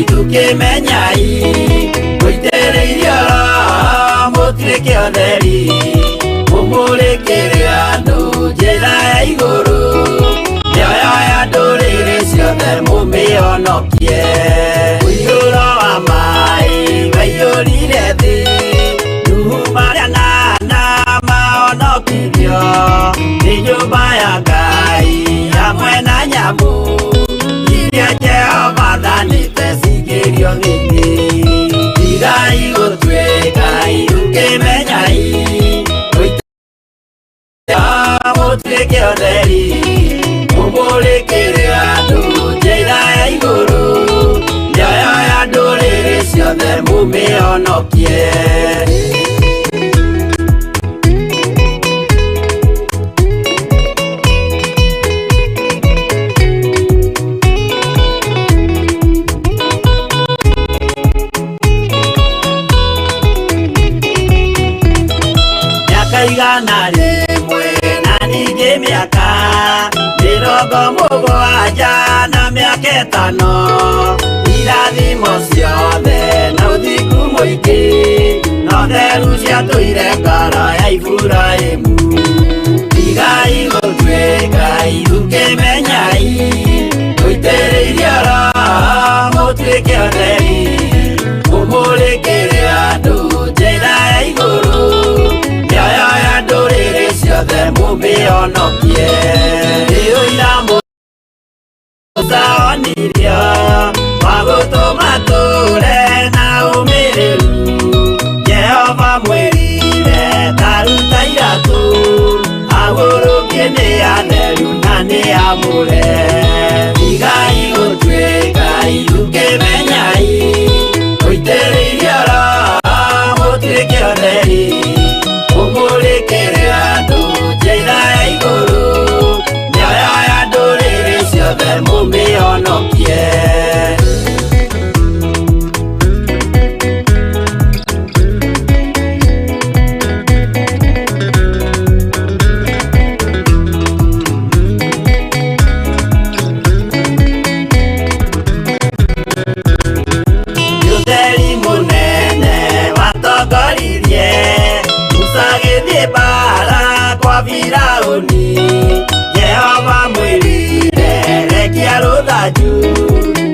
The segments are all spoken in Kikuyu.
Ithukimenyai Mũitĩrĩirio Roho mũtuĩke ũtheri Mũmũrĩkĩre andũ njĩra ya igũrũ Mĩoyo ya ndũrĩrĩ ciothe mũmĩhonokie Mũiyũro wa maĩ waiyũrire thĩ Nuhu marĩa nana mahonokirio Nĩ nyũmba ya Ngai hamwe na nyamũ Iria Jehova athanĩte cingĩrio thĩinĩ Tigai gũtuĩka ithukimenyai Mũtuĩke ũtheri Mũmũrĩkĩre andũ njĩra ya igũrũ Mĩoyo ya ndũrĩrĩ ciothe mũmĩhonokie Mĩaka 100 na ningĩ mĩaka 70 na mĩaka 5 Irathimo ciothe na ũthingu mũingĩ No theru ciatũire ngoro ya Iburahĩmu Tigai gũtuĩka ithukimenyai Mũitĩrĩirio Roho mũtuĩke ũtheri Mũmũrĩkĩre andũ njĩra ya igũrũ Mĩoyo ya ndũrĩrĩ ciothe mũmĩhonokie Ĩũira Musa onirio wa gũtũma tũre na ũmĩrĩru Jehova mwĩrire taruta iratũ Agũrũkie nĩ atheru na nĩ amũre Tigai gũtuĩka ithukimenyai Mũitĩrĩirio Roho mũtuĩke ũtheri Mũmũrĩkĩre andũ njĩra ya igũrũ Mĩoyo ya ndũrĩrĩ ciothe mũmĩhonokie Ũtheri mũnene watongoririe Musa agĩthiĩ mbara kwa Firaũni Jehova mwĩrire rekia rũthanju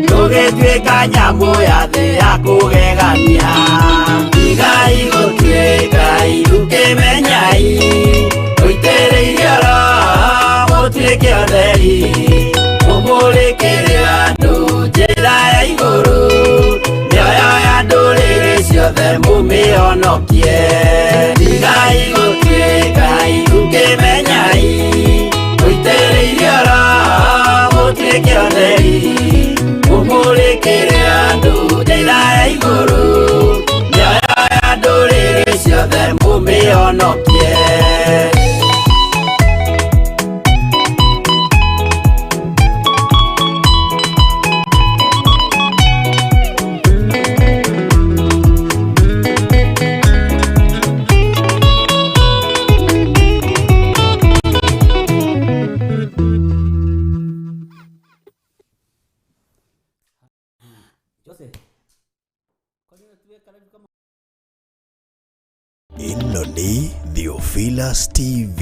Rũgĩtuĩka nyamũ ya thĩ ya kũgegania Tigai gũtuĩka ithukimenyai Mũitĩrĩirio Roho mũtuĩke ũtheri Mũmũrĩkĩre andũ njĩra ya igũrũ Mĩoyo ya ndũrĩrĩ ciothe mũmĩhonokie Tigai gũtuĩka ithukimenyai Mũitĩrĩirio Roho mũtuĩke ũtheri Mũmũrĩkĩre andũ njĩra ya igũrũ Mĩoyo ya ndũrĩrĩ ciothe mũmĩhonokie Ĩno nĩ Theophilus TV,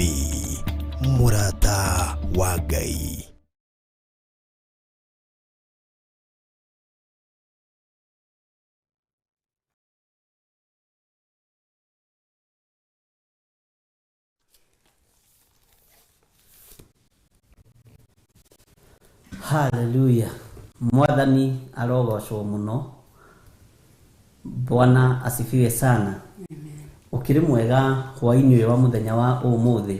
mũrata wa Ngai. Haleluya. Mwathani arogocwo muno. Bwana asifiwe sana. Ukiri mwega hwainĩ ũyũ wa mũthenya wa ũmũthĩ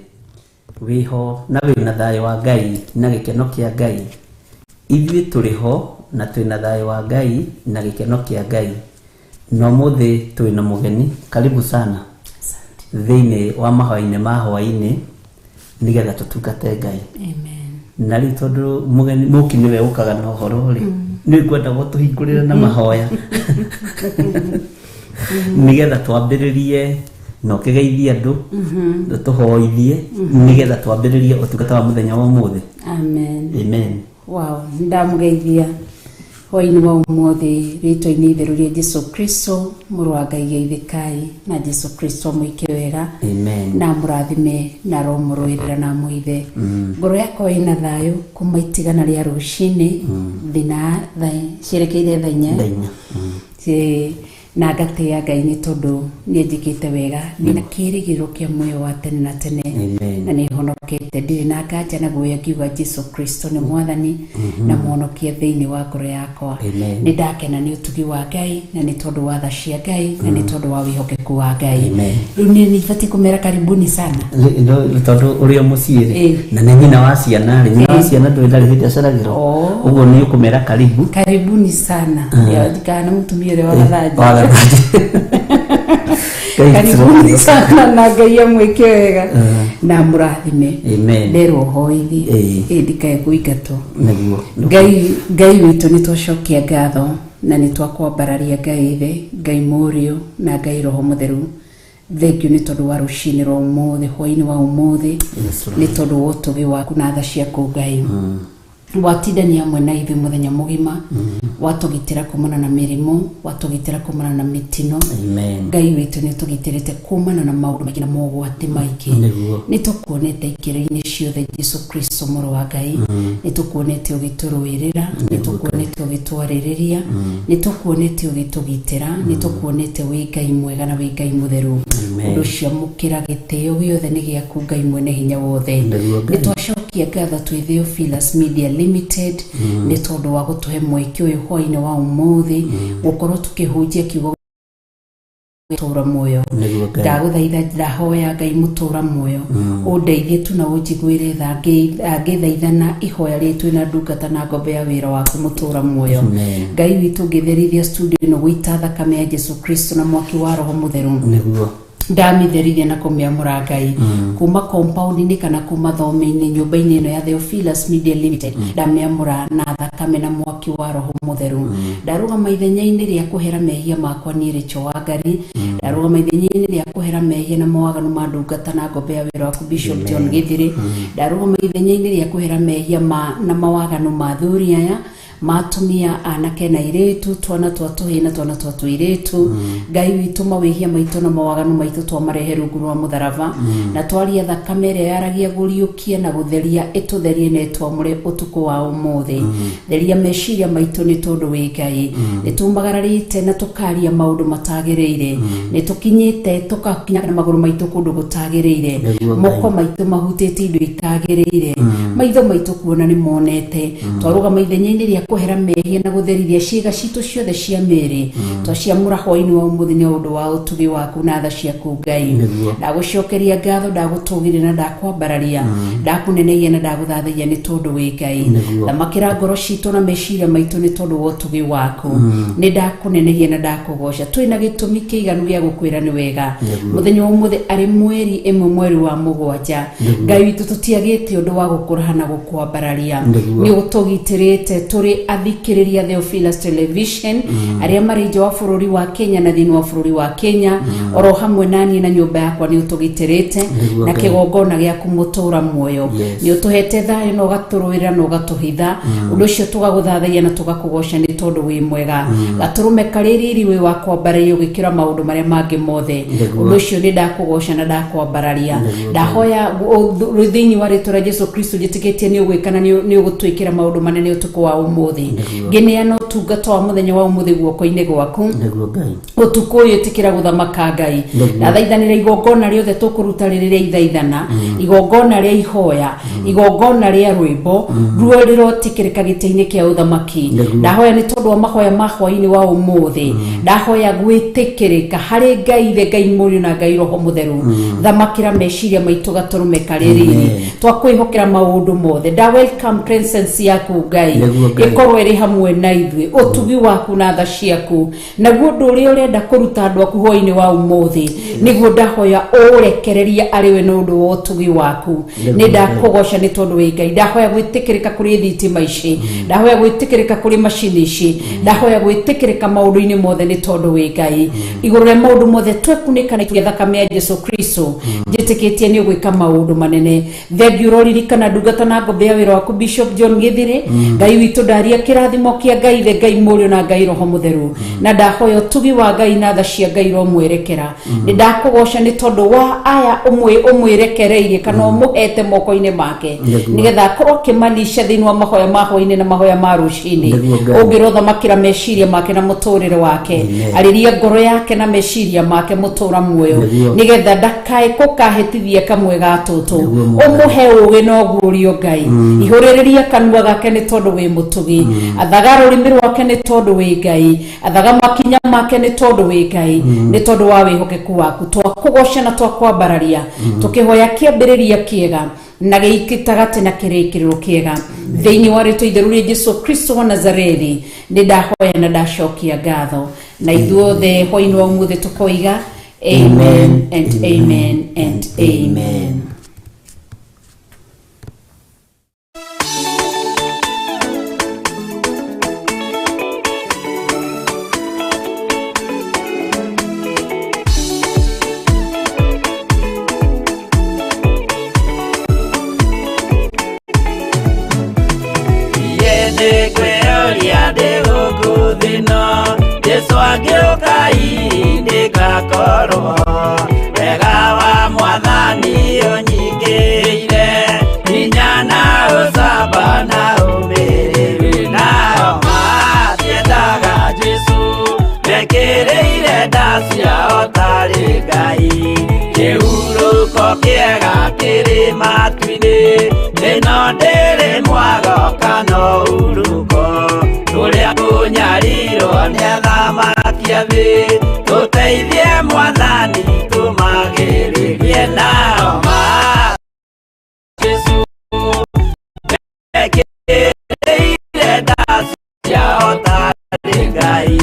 wĩho na wĩna thayũ wa Ngai na gĩkeno kĩa Ngai. Ithuĩ tũrĩ ho na twĩna thayũ wa Ngai na gĩkeno kĩa Ngai. Na ũmũthĩ twĩna mũgeni, karibu sana thĩinĩ wa mahoya-inĩ ma hwainĩ nĩgetha tũtungate Ngai. Amen. Na rĩu tondũ mũgeni mũki nĩwe ũkaga na ũhoro rĩ, nĩ ngwenda gũtũhingũrĩra na mahoya nĩgetha twambĩrĩrie na ũkĩgeithie andũ tũhoithie nĩgetha twambĩrĩrie ũtungata wa mũthenya wa ũmũthĩ. Amen. Amen. Wow, ndamugeithia. Hwaĩ-inĩ wa ũmũthĩ rĩtwa-inĩ itheru rĩa Jesu Kristo mũrũ wa Ngai, geithĩkai na Jesu Kristo mwĩke wega. Amen. Na mũrathime na aromũrũĩrĩra na mũithe. Ngoro yakwa ĩna thayũ kuma itigana rĩa rũcinĩ thina cierekeire thaa inya. Thaa inya. Na ngatĩĩa Ngai nĩ tondũ nĩ anjĩkĩte wega, ndĩna kĩĩrĩgĩrĩro kĩa muoyo wa tene na tene. Amen. Na nĩ honokete, ndirĩ na nganja na guoya ngiuga Jesu Kristo nĩ mwathani na mũhonokia thĩinĩ wa ngoro yakwa. Amen. Nĩ ndakena nĩ ũtugi wa Ngai na nĩ tondũ wa tha cia Ngai na nĩ tondũ wa wĩhokeku wa Ngai. Amen. Rĩu nĩ nĩbatiĩ kũmera karibuni sana. Tondũ ũrĩ o mũciĩ rĩ, na nĩ nyina wa ciana rĩ, nyina wa ciana ndũĩ ndarĩ hĩndĩ aceragĩrwo. Ũguo nĩ ũkũmera karibu. Karibuni sana. Kana mũtumia ũrĩa wa Gathanji. Wa Gathanji. Karibuni sana na Ngai amwĩke wega na mũrathime. Amen. Nderwo hoithi ĩ ndikae kũingatwo. Nĩguo. Ngai witũ, nĩ twacokia ngatho na nĩ twakwambararia Ngai Ithe, Ngai Mũriũ na Ngai Roho Mũtheru. Thengiũ nĩ tondũ wa rũcinĩ rwa ũmũthĩ, hwaĩ-inĩ wa ũmũthĩ. Yes, Lord. Nĩ tondũ wa ũtugi waku na tha ciaku Ngai, watindania hamwe na ithuĩ mũthenya mũgima, watũgitĩra kumana na mĩrimũ, watũgitĩra kumana na mĩtino. Amen. Ngai witũ, nĩ ũtũgitĩrĩte kumana na maũndũ maingĩ na mogwati maingĩ. Nĩ tũkuonete ikĩro-inĩ ciothe, Jesu Kristo mũrũ wa Ngai. Nĩ tũkuonete ũgĩtũrũĩrĩra, nĩ tũkuonete ũgĩtwarĩrĩria, nĩ tũkuonete ũgĩtũgitĩra, nĩ tũkuonete wĩ Ngai mwega na wĩ Ngai mũtheru. Amen. Ũndũ ũcio amũkĩra gĩtĩo gĩothe nĩ gĩaku, Ngai mwene hinya wothe. Nĩguo Ngai. Nĩ twacokia ngatho twĩ Theophilus Media Limited nĩ tondũ wa gũtũhe mweke ũyũ hwaĩ-inĩ wa ũmũthĩ gũkorwo tũkĩhunjia kiugo gĩtũra muoyo. Nĩguo Ngai. Ndagũthaitha, ndahoya Ngai mũtũra muoyo ũndeithie tu na ũnjiguĩre tha ngĩthaithana ihoya rĩrĩ twĩna ndungata na ngombe ya wĩra waku mũtũra muoyo. Amen. Ngai witũ, ngĩtherithia studio ĩno gũita thakame ya Jesu Kristo na mwaki wa Roho Mũtheru. Ndamitherithia na kũmĩamũra Ngai kuma compound-inĩ kana kuma thome-inĩ nyũmba-inĩ ĩno ya Theophilus Media Limited, ndamĩamũra na thakame na mwaki wa Roho Mũtheru. Ndarũgama ithenya-inĩ rĩa kũhera mehia makwa niĩ Rachel wa Ngari, ndarũgama ithenya-inĩ rĩa kũhera mehia na mawaganu ma ndungata na ngombe ya wĩra waku Bishop John Githiri, ndarũgama ithenya-inĩ rĩa kũhera mehia ma na mawaganu ma athuri aya, ma atumia, anake na airĩtu, twana twa tũhĩĩ na twana twa tũirĩtu. Ngai witũ, mawĩhia maitũ na mawaganu maitũ twamarehe rungu rwa mũtharaba na twaria thakame ĩrĩa yaragia gũriũkia na gũtheria ĩtũtherie na ĩtwamũre ũtukũ wa ũmũthĩ. Theria meciria maitũ nĩ tondũ wĩ Ngai. Nĩ tumagararĩte na tũkaria maũndũ matagĩrĩire, nĩ tũkinyĩte tũkakinya na magũrũ maitũ kũndũ gũtagĩrĩire. Nĩguo Ngai. Moko maitũ mahutĩtie indo itagĩrĩire, maitho maitũ kuona nĩ monete. Twarũgama ithenya-inĩ rĩa kũhera mehia na gũtherithia ciĩga citũ ciothe cia mĩĩrĩ, twaciamũra hwaĩ-inĩ wa ũmũthĩ nĩ ũndũ wa ũtugi waku na tha ciaku Ngai. Ndagũcokeria ngatho, ndagũtũgĩria na ndakwambararia, ndakũnenegia na ndagũthathaia nĩ tondũ wĩ Ngai. Thamakĩra ngoro citũ na meciria maitũ nĩ tondũ wa ũtugi waku. Nĩ ndakũnenegia na ndakũgoca, twĩna gĩtũmi kĩiganu gĩa gũkwĩra nĩ wega. Mũthenya wa ũmũthĩ arĩ 1 mweri wa 7, Ngai witũ, tũtiagĩte ũndũ wa gũkũraha na gũkwambararia. Nĩ ũtũgitĩrĩte tũrĩ athikĩrĩria Theophilus Television arĩa marĩ nja wa bũrũri wa Kenya na thĩinĩ wa bũrũri wa Kenya, oro hamwe na niĩ na nyũmba yakwa nĩ ũtũgitĩrĩte na Ngai. kĩgongona gĩaku mũtũra muoyo. Nĩ ũtũhete thayũ na ũgatũrũĩrĩra na ũgatũhitha, ũndũ ũcio tũgagũthathaia na tũgakũgoca nĩ tondũ wĩ mwega. Gatũrũme karĩ riri wĩ wa kwambararia ũgĩkĩra maũndũ marĩa mangĩ mothe. Ũndũ ũcio nĩ ndakũgoca na ndakwambararia. Ndahoya thĩinĩ wa rĩtwa rĩa Jesu Kristo, njĩtĩkĩtie nĩ ũgwĩka na nĩ ũgũtwĩkĩra maũndũ manene ũtukũ wa ũmũthĩ. Ngĩneana ũtungata wa mũthenya wa ũmũthĩ guoko-inĩ gwaku. Nĩguo Ngai. Ũtukũ ũyũ ĩtĩkĩra gũthamaka Ngai. Ndathaithanĩra igongona rĩothe tũkũruta rĩrĩ rĩa ithaithana, igongona rĩa ihoya, igongona rĩa rwĩmbo ruo rĩrotĩkĩrĩka gĩtĩ-inĩ kĩa ũthamaki. Ndahoya nĩ tondũ wa mahoya ma hwaĩ-inĩ wa ũmũthĩ, ndahoya gwĩtĩkĩrĩka harĩ Ngai Ithe, Ngai Mũriũ na Ngai Roho Mũtheru. Thamakĩra meciria maitũ, gatũrũme karĩ riri, twakwĩhokera maũndũ mothe. Nda welcome presence yaku Ngai. Nĩguo Ngai. Ĩkorwo ĩrĩ hamwe na ithuĩ, ũtugi waku na tha ciaku, naguo ũndũ ũrĩa ũrenda kũruta andũ aku hwaĩ-inĩ wa ũmũthĩ nĩguo ndahoya ũrekereria arĩ we na ũndũ wa ũtugi waku. Nĩ ndakũgoca nĩ tondũ wĩ Ngai. Ndahoya gwĩtĩkĩrĩka kũrĩ thitima ici, ndahoya gwĩtĩkĩrĩka kũrĩ macini ici, ndahoya gwĩtĩkĩrĩka maũndũ-inĩ mothe nĩ tondũ wĩ Ngai. Igũrũ rĩa maũndũ mothe twekunĩka na itu rĩa thakame ya Jesu Kristo, njĩtĩkĩtie nĩ ũgwĩka maũndũ manene. Thengiũ ũroririkana ndungata na ngombe ya wĩra waku Bishop John Githiri. Ngai witũ, ndaria Ndamũikaria kĩrathimo kĩa Ngai the Ngai Mũriũ na Ngai Roho Mũtheru, na ndahoya ũtugi wa Ngai na tha cia Ngai romwerekera. Nĩ ndakũgoca nĩ tondũ wa aya ũmwĩrekereirie kana ũmũhete moko-inĩ make, nĩgetha akorwo akĩmalisha thĩinĩ wa mahoya ma hwainĩ na mahoya ma rũcinĩ. Ũngĩrothamakĩra meciria make na mũtũrĩre wake, arĩria ngoro yake na meciria make mũtũra muoyo, nĩgetha ndakae kũkahĩtithia kamwe ga tũtũ. Ũmũhe ũgĩ na ũguũrio Ngai, ihũrĩrĩria kanua gake nĩ tondũ wĩ mũtugi, athaga rũrĩmĩ rwake nĩ tondũ wĩ Ngai, athaga makinya make nĩ tondũ wĩ Ngai, nĩ tondũ wa wĩhokeku waku. Twakũgoca na twakwambararia, tũkĩhoya kĩambĩrĩria kĩega na gĩikĩtagatĩ na kĩrĩkĩrĩro kĩega thĩinĩ wa rĩtwa itheru rĩa Jesu Kristo wa Nazarethi. Nĩ ndahoya na ndacokia ngatho, na ithuothe hwainĩ wa ũmũthĩ tũkoiga amen and amen and amen. Jesu angĩũka ndĩgakorwo wega wa mwathani ũnyingĩire hinya na ũcamba na ũmĩrĩru. Nao matiendaga Jesu mekĩrĩire nda ciao tarĩ Ngai. Kĩhurũko kĩega kĩrĩ matu-inĩ, ĩno ndĩrĩ mwago kana ũhurũko. Tũrĩa kũnyarirwo nĩ athamaki a thĩ, tũteithie mwathani tũmagĩrĩrie. Nao ma Jesu mekĩrĩire nda ciao tarĩ Ngai.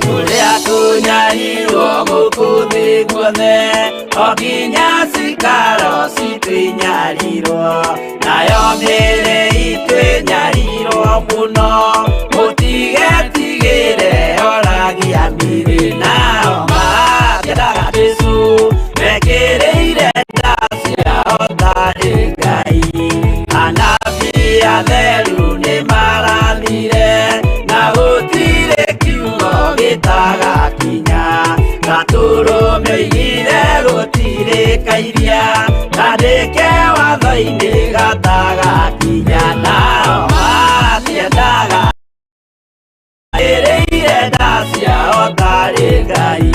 Tũrĩa tũnyarirwo gũkũ thĩ guothe, o nginya cikaro citũ inyarirwo, nayo mĩĩrĩ itũ ĩnyarirwo mũno, mũtigetigĩre oragia mĩĩrĩ. Nao matiendaga Jesu mekĩrĩire nda ciao tarĩ Ngai. Anabii atheru nĩ marathire, na gũtirĩ kiugo gĩtagakinya. Gatũrũme oigire gũtirĩ kairia kandĩke watho-inĩ gatagakinya. Nao matiendaga ĩrĩire nda ciao tarĩ Ngai.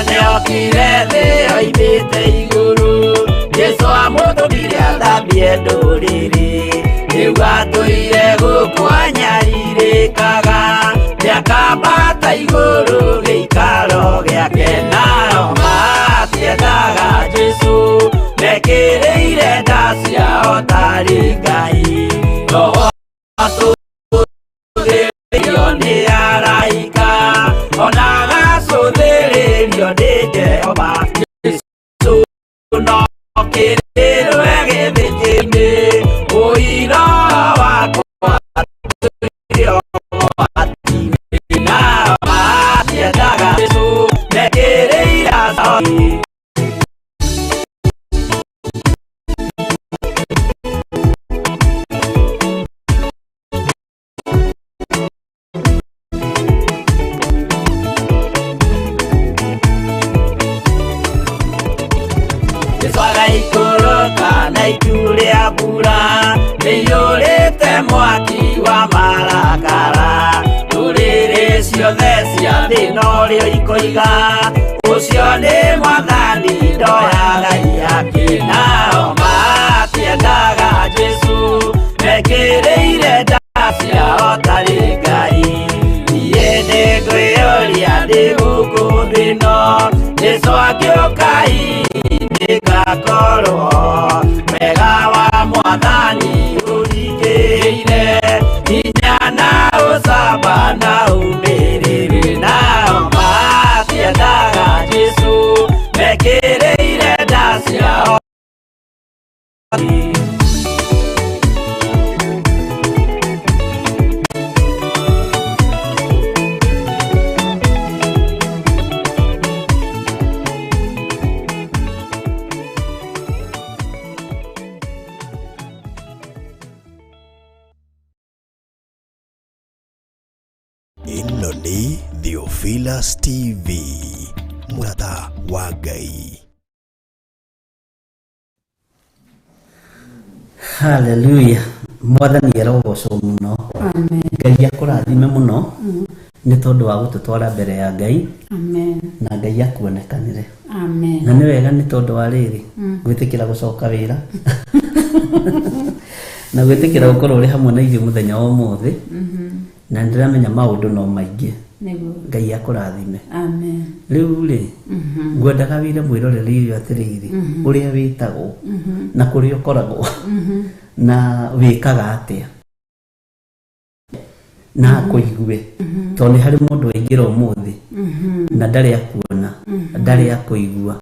Nĩokire thĩ oimĩte igũrũ, Jesu amũtũmire athambie ndũrĩrĩ. Rĩu atũire gũkũ anyarirĩkaga, nĩakambata igũrũ gĩikaro gĩake. Nao matiendaga Jesu mekĩrĩire nda ciao tarĩ Ngai. Roho atũthĩrĩrio nĩ araika, ona agacũthĩrĩrio nĩ Jehova. Jesu no kĩrĩrwe gĩthĩkĩ-inĩ, ũira wakwa tũire ũgwati-inĩ. Nao matiendaga Jesu mekĩrĩire ciao. Jesu agaikũrũka na itu rĩa mbura rĩiyũrĩte mwaki wa marakara. Ndũrĩrĩ ciothe cia thĩ norĩo ikoiga, ũcio nĩ mwathani ndoyaga ihaki. Nao matiendaga Jesu mekĩrĩire nda ciao tarĩ Ngai. Niĩ nĩngwĩyũria ndĩ gũkũ thĩ ĩno, Jesu angĩũka ndĩgakorwo wega wa mwathani ũringĩire. Ĩno nĩ Theophilus TV, mũrata wa Ngai. Haleluya, mwathani arogocwo mũno. Amen. Ngai akũrathime mũno nĩ tondũ wa gũtũtwara mbere ya Ngai. Amen. Na Ngai akuonekanĩre. Amen. Na nĩ wega nĩ tondũ wa rĩrĩ gwĩtĩkĩra gũcoka wĩra na gwĩtĩkĩra gũkorwo ũrĩ hamwe na ithuĩ mũthenya wa ũmũthĩ, na nĩ ndĩramenya maũndũ no maingĩ. Nĩguo. Ngai akũrathime. Amen. Rĩu rĩ, ngwendaga wĩre mwĩroreri ũyũ atĩrĩrĩ, ũrĩa wĩtagwo na kũrĩa ũkoragwo na wĩkaga atĩa na akũigue, tondũ nĩ harĩ mũndũ waingĩra ũmũthĩ na ndarĩ akuona, ndarĩ akũigua,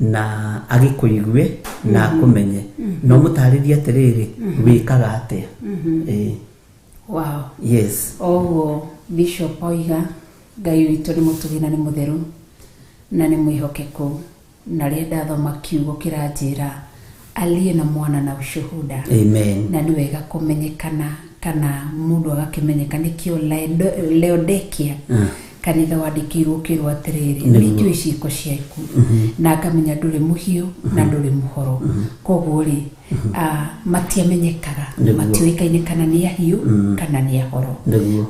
na agĩkũigue na akũmenye, na ũmũtarĩrie atĩrĩrĩ, wĩkaga atĩa. Ĩĩ. Wow. Yes. Oguo Bishop oiga, Ngai witũ nĩ mũtugi na nĩ mũtheru na nĩ mwĩhokeku, na rĩrĩa ndathoma kiugo kĩranjĩra aliye na mwana na ushuhuda. Amen. Na nĩ wega kũmenyekana, kana mũndũ agakĩmenyeka, nĩkĩo Laodikia kanitha wandĩkĩirwo ũkĩrwo atĩrĩrĩ, nĩ njũĩ ciĩko ciaku na ngamenya ndũrĩ mũhiũ na ndũrĩ mũhoro. Koguo rĩ, matiamenyekaga, matiũĩkaine kana nĩ ahiũ kana nĩ ahoro.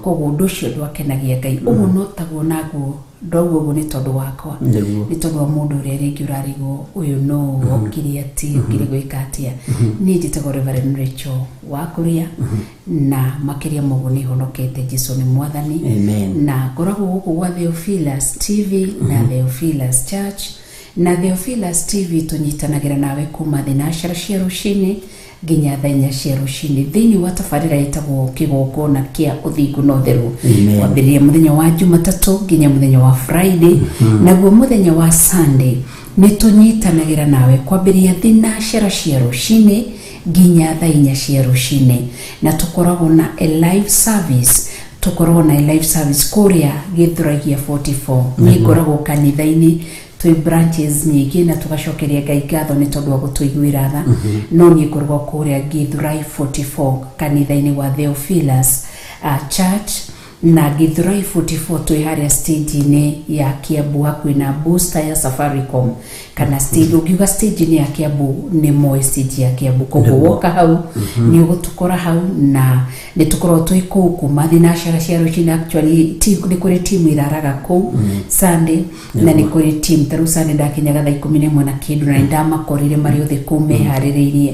Koguo ũndũ ũcio ndwakenagia Ngai. Ũguo no taguo naguo ndauga ũguo nĩ tondũ wakwa, nĩ tondũ wa mũndũ ũrĩa rĩngĩ ũrarigwo ũyũ no okire atĩ okire gwĩka atĩa. Niĩ njĩtagwo Reverend Rachel wa Kuria, na makĩria ma ũguo nĩ honokete, Jesu nĩ mwathani. Amen. Na ngoragwo gũkũ gwa Theophilus TV na Theophilus Church. Na Theophilus TV tũnyitanagĩra nawe kuma thinacara cia rũcinĩ nginya thaa inya cia rũcinĩ thĩinĩ wa tabarĩra ĩtagwo Kĩgongona kĩa Ũthingu na Ũtheru, Amen. kwambĩrĩria mũthenya wa Jumatatũ nginya mũthenya wa Friday. Naguo mũthenya wa Sunday nĩ tũnyitanagĩra nawe kwambĩrĩria thinacara cia rũcinĩ nginya thaa inya cia rũcinĩ, na tũkoragwo na a live service, tũkoragwo na a live service kũrĩa Gĩthũragia 44. Niĩ ngoragwo kanitha-inĩ, twĩ branches nyingĩ, na tũgacokeria Ngai ngatho nĩ tondũ wa gũtũiguĩra tha, no niĩ ngoragwo kũrĩa Gĩthũrai 44 kanitha-inĩ wa Theophilus Church. Na Gĩthũrai 44 twĩ harĩa stage-inĩ ya Kiambu, hakuhĩ na booster ya Safaricom, kana stage, ũngiuga stage-inĩ ya Kiambu nĩ moĩ stage ya Kiambu. Koguo woka hau nĩ ũgũtũkora hau, na nĩ tũkoragwo twĩ kũu kuma thinacara cia rũcinĩ. Actually nĩ kũrĩ team iraraga kũu Sunday, na nĩ kũrĩ team ta rĩu Sunday ndakinyaga thaa 11 na kĩndũ, na nĩ ndamakorire marĩ othe kũu meharĩrĩirie.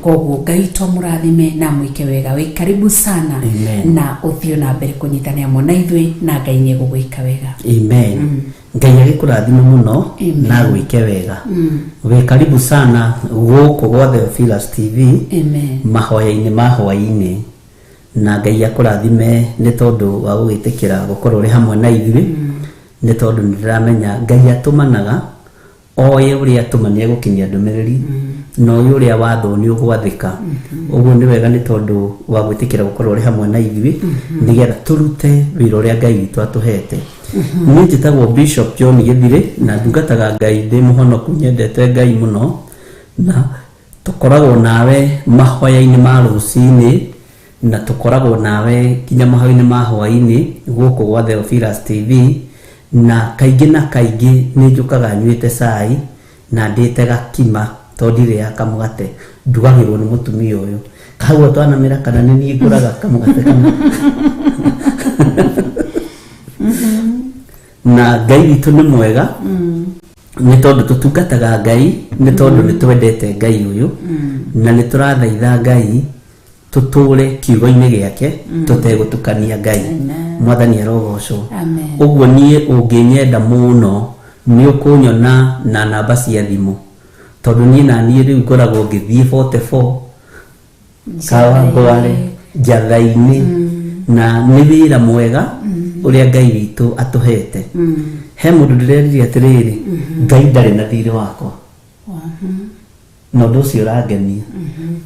Koguo Ngai twamũrathime na mwĩke wega. Wĩ karibu sana. Amen. Na ũthiĩ na mbere kũnyitanĩra hamwe na ithuĩ, na Ngai nĩ egũgwĩka wega. Amen. Ngai agĩkũrathime mũno Amen. na gwĩke wega. Wĩ karibu sana gũkũ gwa Theophilus TV Amen. mahoya-inĩ ma hwaĩ-inĩ, na Ngai akũrathime nĩ tondũ wa gũgĩtĩkĩra gũkorwo ũrĩ hamwe na ithuĩ, nĩ tondũ nĩ ndĩramenya Ngai atũmanaga oĩ ũrĩa atũma nĩ egũkinyia ndũmĩrĩri, na ũyũ ũrĩa wathwo nĩ ũgwathĩka. Ũguo nĩ wega nĩ tondũ wa gwĩtĩkĩra gũkorwo ũrĩ hamwe na ithuĩ nĩgetha tũrute wĩra ũrĩa Ngai witũ atũhete. Niĩ njĩtagwo Bishop John Gĩthirĩ, na ndungataga Ngai ndĩ mũhonoku, nyendete Ngai mũno, na tũkoragwo nawe mahoya-inĩ ma rũcinĩ, na tũkoragwo nawe nginya mahoya-inĩ ma hwaĩ-inĩ gũkũ gwa Theophilus TV. Na kaingĩ na kaingĩ nĩ njũkaga nyuĩte cai na ndĩte gakima, tondũ ndirĩaga kamũgate, ndugagĩrwo nĩ mũtumia ũyũ. Kahau twanamĩra kana nĩ niĩ ngũraga kamũgate kana na Ngai witũ nĩ mwega, nĩ tondũ tũtungataga Ngai nĩ tondũ nĩ twendete Ngai ũyũ, na nĩ tũrathaitha Ngai tũtũre kiugo-inĩ gĩake tũtegũtukania Ngai. Amen. Mwathani arogocwo. Amen. Ũguo niĩ ũngĩnyenda mũno nĩ ũkũnyona na namba cia thimũ, tondũ niĩ na niĩ rĩu ngoragwo ngĩthiĩ 44 Kawangware njatha-inĩ, na nĩ wĩra mwega ũrĩa Ngai witũ atũhete. He mũndũ ndĩrerire atĩrĩrĩ, Ngai ndarĩ na thirĩ wakwa, na ũndũ ũcio ũrangenia.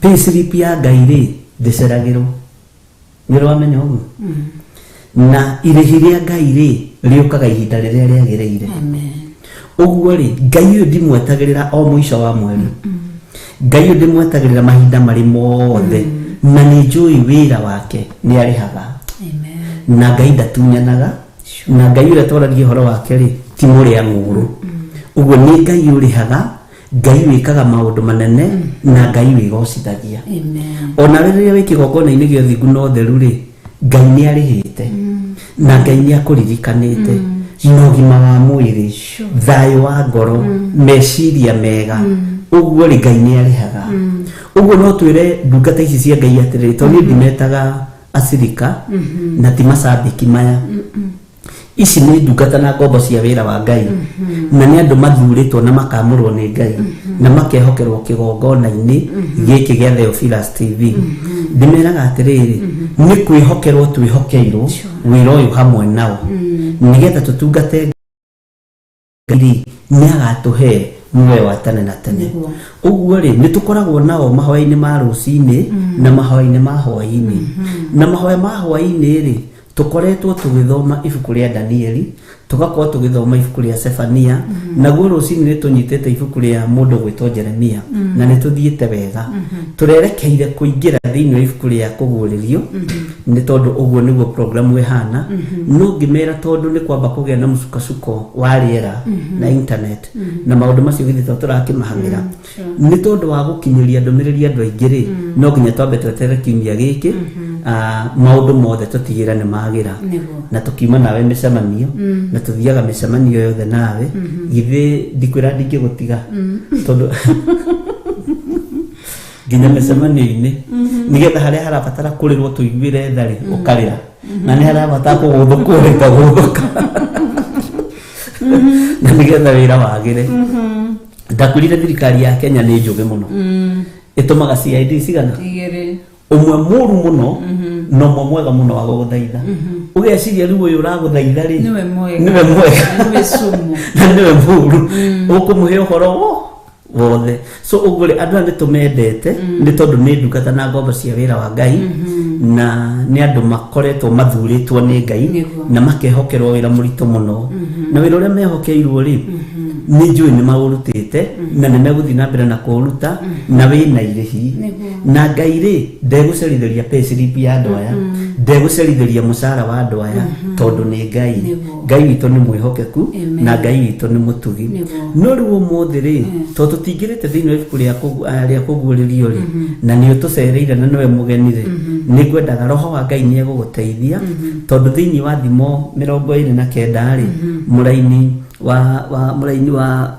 Payslip ya Ngai rĩ, ndĩceragĩrwo, nĩ ũrĩ wamenya ũguo? Na irĩhi rĩa Ngai rĩ, rĩũkaga ihinda rĩrĩa rĩagĩrĩire. Amen. Ũguo rĩ, Ngai ũyũ ndimwetagĩrĩra o mũico wa mweri, Ngai ũyũ ndĩmwetagĩrĩra mahinda marĩ mothe, na nĩ njũĩ wĩra wake nĩ arĩhaga. Amen. Na Ngai ndatunyanaga, na Ngai ũrĩa twaragia ũhoro wake rĩ ti mũrĩa ng'ũrũ. Ũguo nĩ Ngai ũrĩhaga, Ngai wĩkaga maũndũ manene, na Ngai wĩgocithagia. Ona rĩrĩa wĩ kĩgongona-inĩ gĩa ũthingu na ũtheru rĩ, Ngai nĩ arĩhĩte, na Ngai nĩ akũririkanĩte, na ũgima wa mwĩrĩ, thayũ wa ngoro, meciria mega. Ũguo rĩ Ngai nĩ arĩhaga. Ũguo no twĩre ndungata ici cia Ngai atĩrĩrĩ, tondũ niĩ ndimetaga acirika na ti macambĩki maya. Ici nĩ ndungata na ngombo cia wĩra wa Ngai, na nĩ andũ mathurĩtwo na makamũrwo nĩ Ngai, na makehokerwo kĩgongona-inĩ gĩkĩ gĩa Theophilus TV. Ndĩmeraga atĩrĩrĩ, nĩ kwĩhokerwo twĩhokeirwo wĩra ũyũ hamwe nao, nĩgetha tũtungate Ngai nĩ agatũhe muoyo wa tene na tene. Ũguo rĩ, nĩ tũkoragwo nao mahoya-inĩ ma rũcinĩ na mahoya-inĩ ma hwaĩ-inĩ. Na mahoya ma hwaĩ-inĩ rĩ, tũkoretwo tũgĩthoma ibuku rĩa Danieli, tũgakorwo tũgĩthoma ibuku rĩa Sefania, naguo rũcinĩ nĩ tũnyitĩte ibuku rĩa mũndũ gwĩtwo Jeremia, na nĩ tũthiĩte wega. Tũrerekeire kũingĩra thĩinĩ wa ibuku rĩa kũguũrĩrio, nĩ tondũ ũguo nĩguo programu ĩhana. No ngĩmera tondũ nĩ kwamba kũgĩa na mũcukacuko wa rĩera na internet na maũndũ macio githĩ to tũrakĩmahamĩra, nĩ tondũ wa gũkinyĩria ndũmĩrĩri andũ aingĩ rĩ, no nginya twambe tweterere kiumia gĩkĩ, maũndũ mothe tũtigĩra nĩ magĩra, na tũkiuma nawe mĩcemanio, na tũthiaga mĩcemanio yothe nawe. Githĩ ndikwĩra ndingĩgũtiga, tondũ nginya mĩcemanio-inĩ, nĩgetha harĩa harabatara kũrĩrwo tũiguĩre tha rĩ, ũkarĩra, na nĩ harabatara kũgũthũkwo rĩ, ũkagũthũka, na nĩgetha wĩra wagĩre. Ndakwĩrire thirikari ya Kenya nĩ njũgĩ mũno, ĩtũmaga CID cigana? Igĩrĩ. Ũmwe mũru mũno na ũmwe mwega mũno wa gũgũthaitha. Ũgeciria rĩu ũyũ ũragũthaitha rĩ Nĩwe mwega. Nĩwe mwega. Nĩwe sumu. Na nĩwe mũru, ũkũmũhe ũhoro wothe. So ũguo rĩ, andũ aya nĩ tũmendete, nĩ tondũ nĩ ndungata na ngombo cia wĩra wa Ngai, na nĩ andũ makoretwo mathurĩtwo nĩ Ngai na makehokerwo wĩra mũritũ mũno. Na wĩra ũrĩa mehokeirwo rĩ, nĩ njũĩ nĩ maũrutĩte na nĩ megũthiĩ na mbere na kũũruta, na wĩna irĩhi. Na Ngai rĩ, ndegũcerithĩria pay slip ya andũ aya, ndegũcerithĩria mũcara wa andũ aya, tondũ nĩ Ngai. Ngai witũ nĩ mwĩhokeku, na Ngai witũ nĩ mũtugi. No rĩu ũmũthĩ rĩ, tondũ tũtingĩrĩte thĩinĩ wa ibuku rĩa kũguũrĩrio rĩ, na nĩ ũtũcereire na nĩwe mũgeni rĩ, nĩ ngwendaga roho wa Ngai nĩ egũgũteithia, tondũ thĩinĩ wa Thimo 29 rĩ, mũraini wa mũraini wa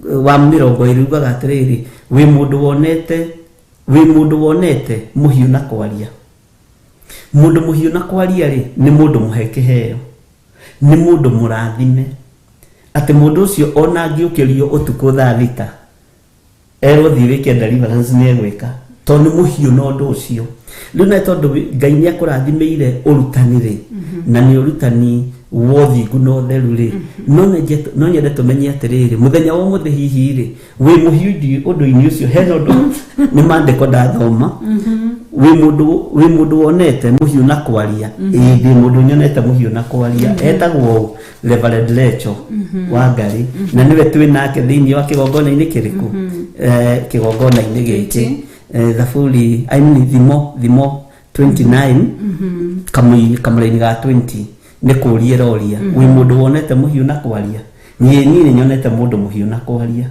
20 ugaga atĩrĩrĩ, wĩ mũndũ wonete mũhiũ na kwaria. Mũndũ mũhiũ na kwaria rĩ, nĩ mũndũ mũhe kĩheo, nĩ mũndũ mũrathime, atĩ mũndũ ũcio ona angĩũkĩrio ũtukũ thaa 6 erwo thiĩ wĩke deliverance nĩ egwĩka, tondũ nĩ mũhiũ na ũndũ ũcio. Rĩu na tondũ Ngai nĩ akũrathimĩire ũrutani rĩ, na nĩ ũrutani wa ũthingu na ũtheru rĩ, no nyende tũmenye atĩrĩrĩ, mũthenya wa ũmũthĩ hihi rĩ, wĩ mũhiũ ũndũ-inĩ ũcio, hena ũndũ nĩ maandĩko ndathoma, wĩ mũndũ wonete mũhiũ na kwaria. Ĩĩ, ndĩ mũndũ nyonete mũhiũ na kwaria, etagwo Reverend Lecho wa Ngarĩ, na nĩwe twĩ nake thĩinĩ wa kĩgongona-inĩ kĩrĩkũ, kĩgongona-inĩ gĩkĩ, Thaburi, I mean Thimo 29 kamũraini ga 20, nĩ kũũria ĩroria, wĩ mũndũ wonete mũhiũ na kwaria? Niĩ nĩ nyonete mũndũ mũhiũ na kwaria.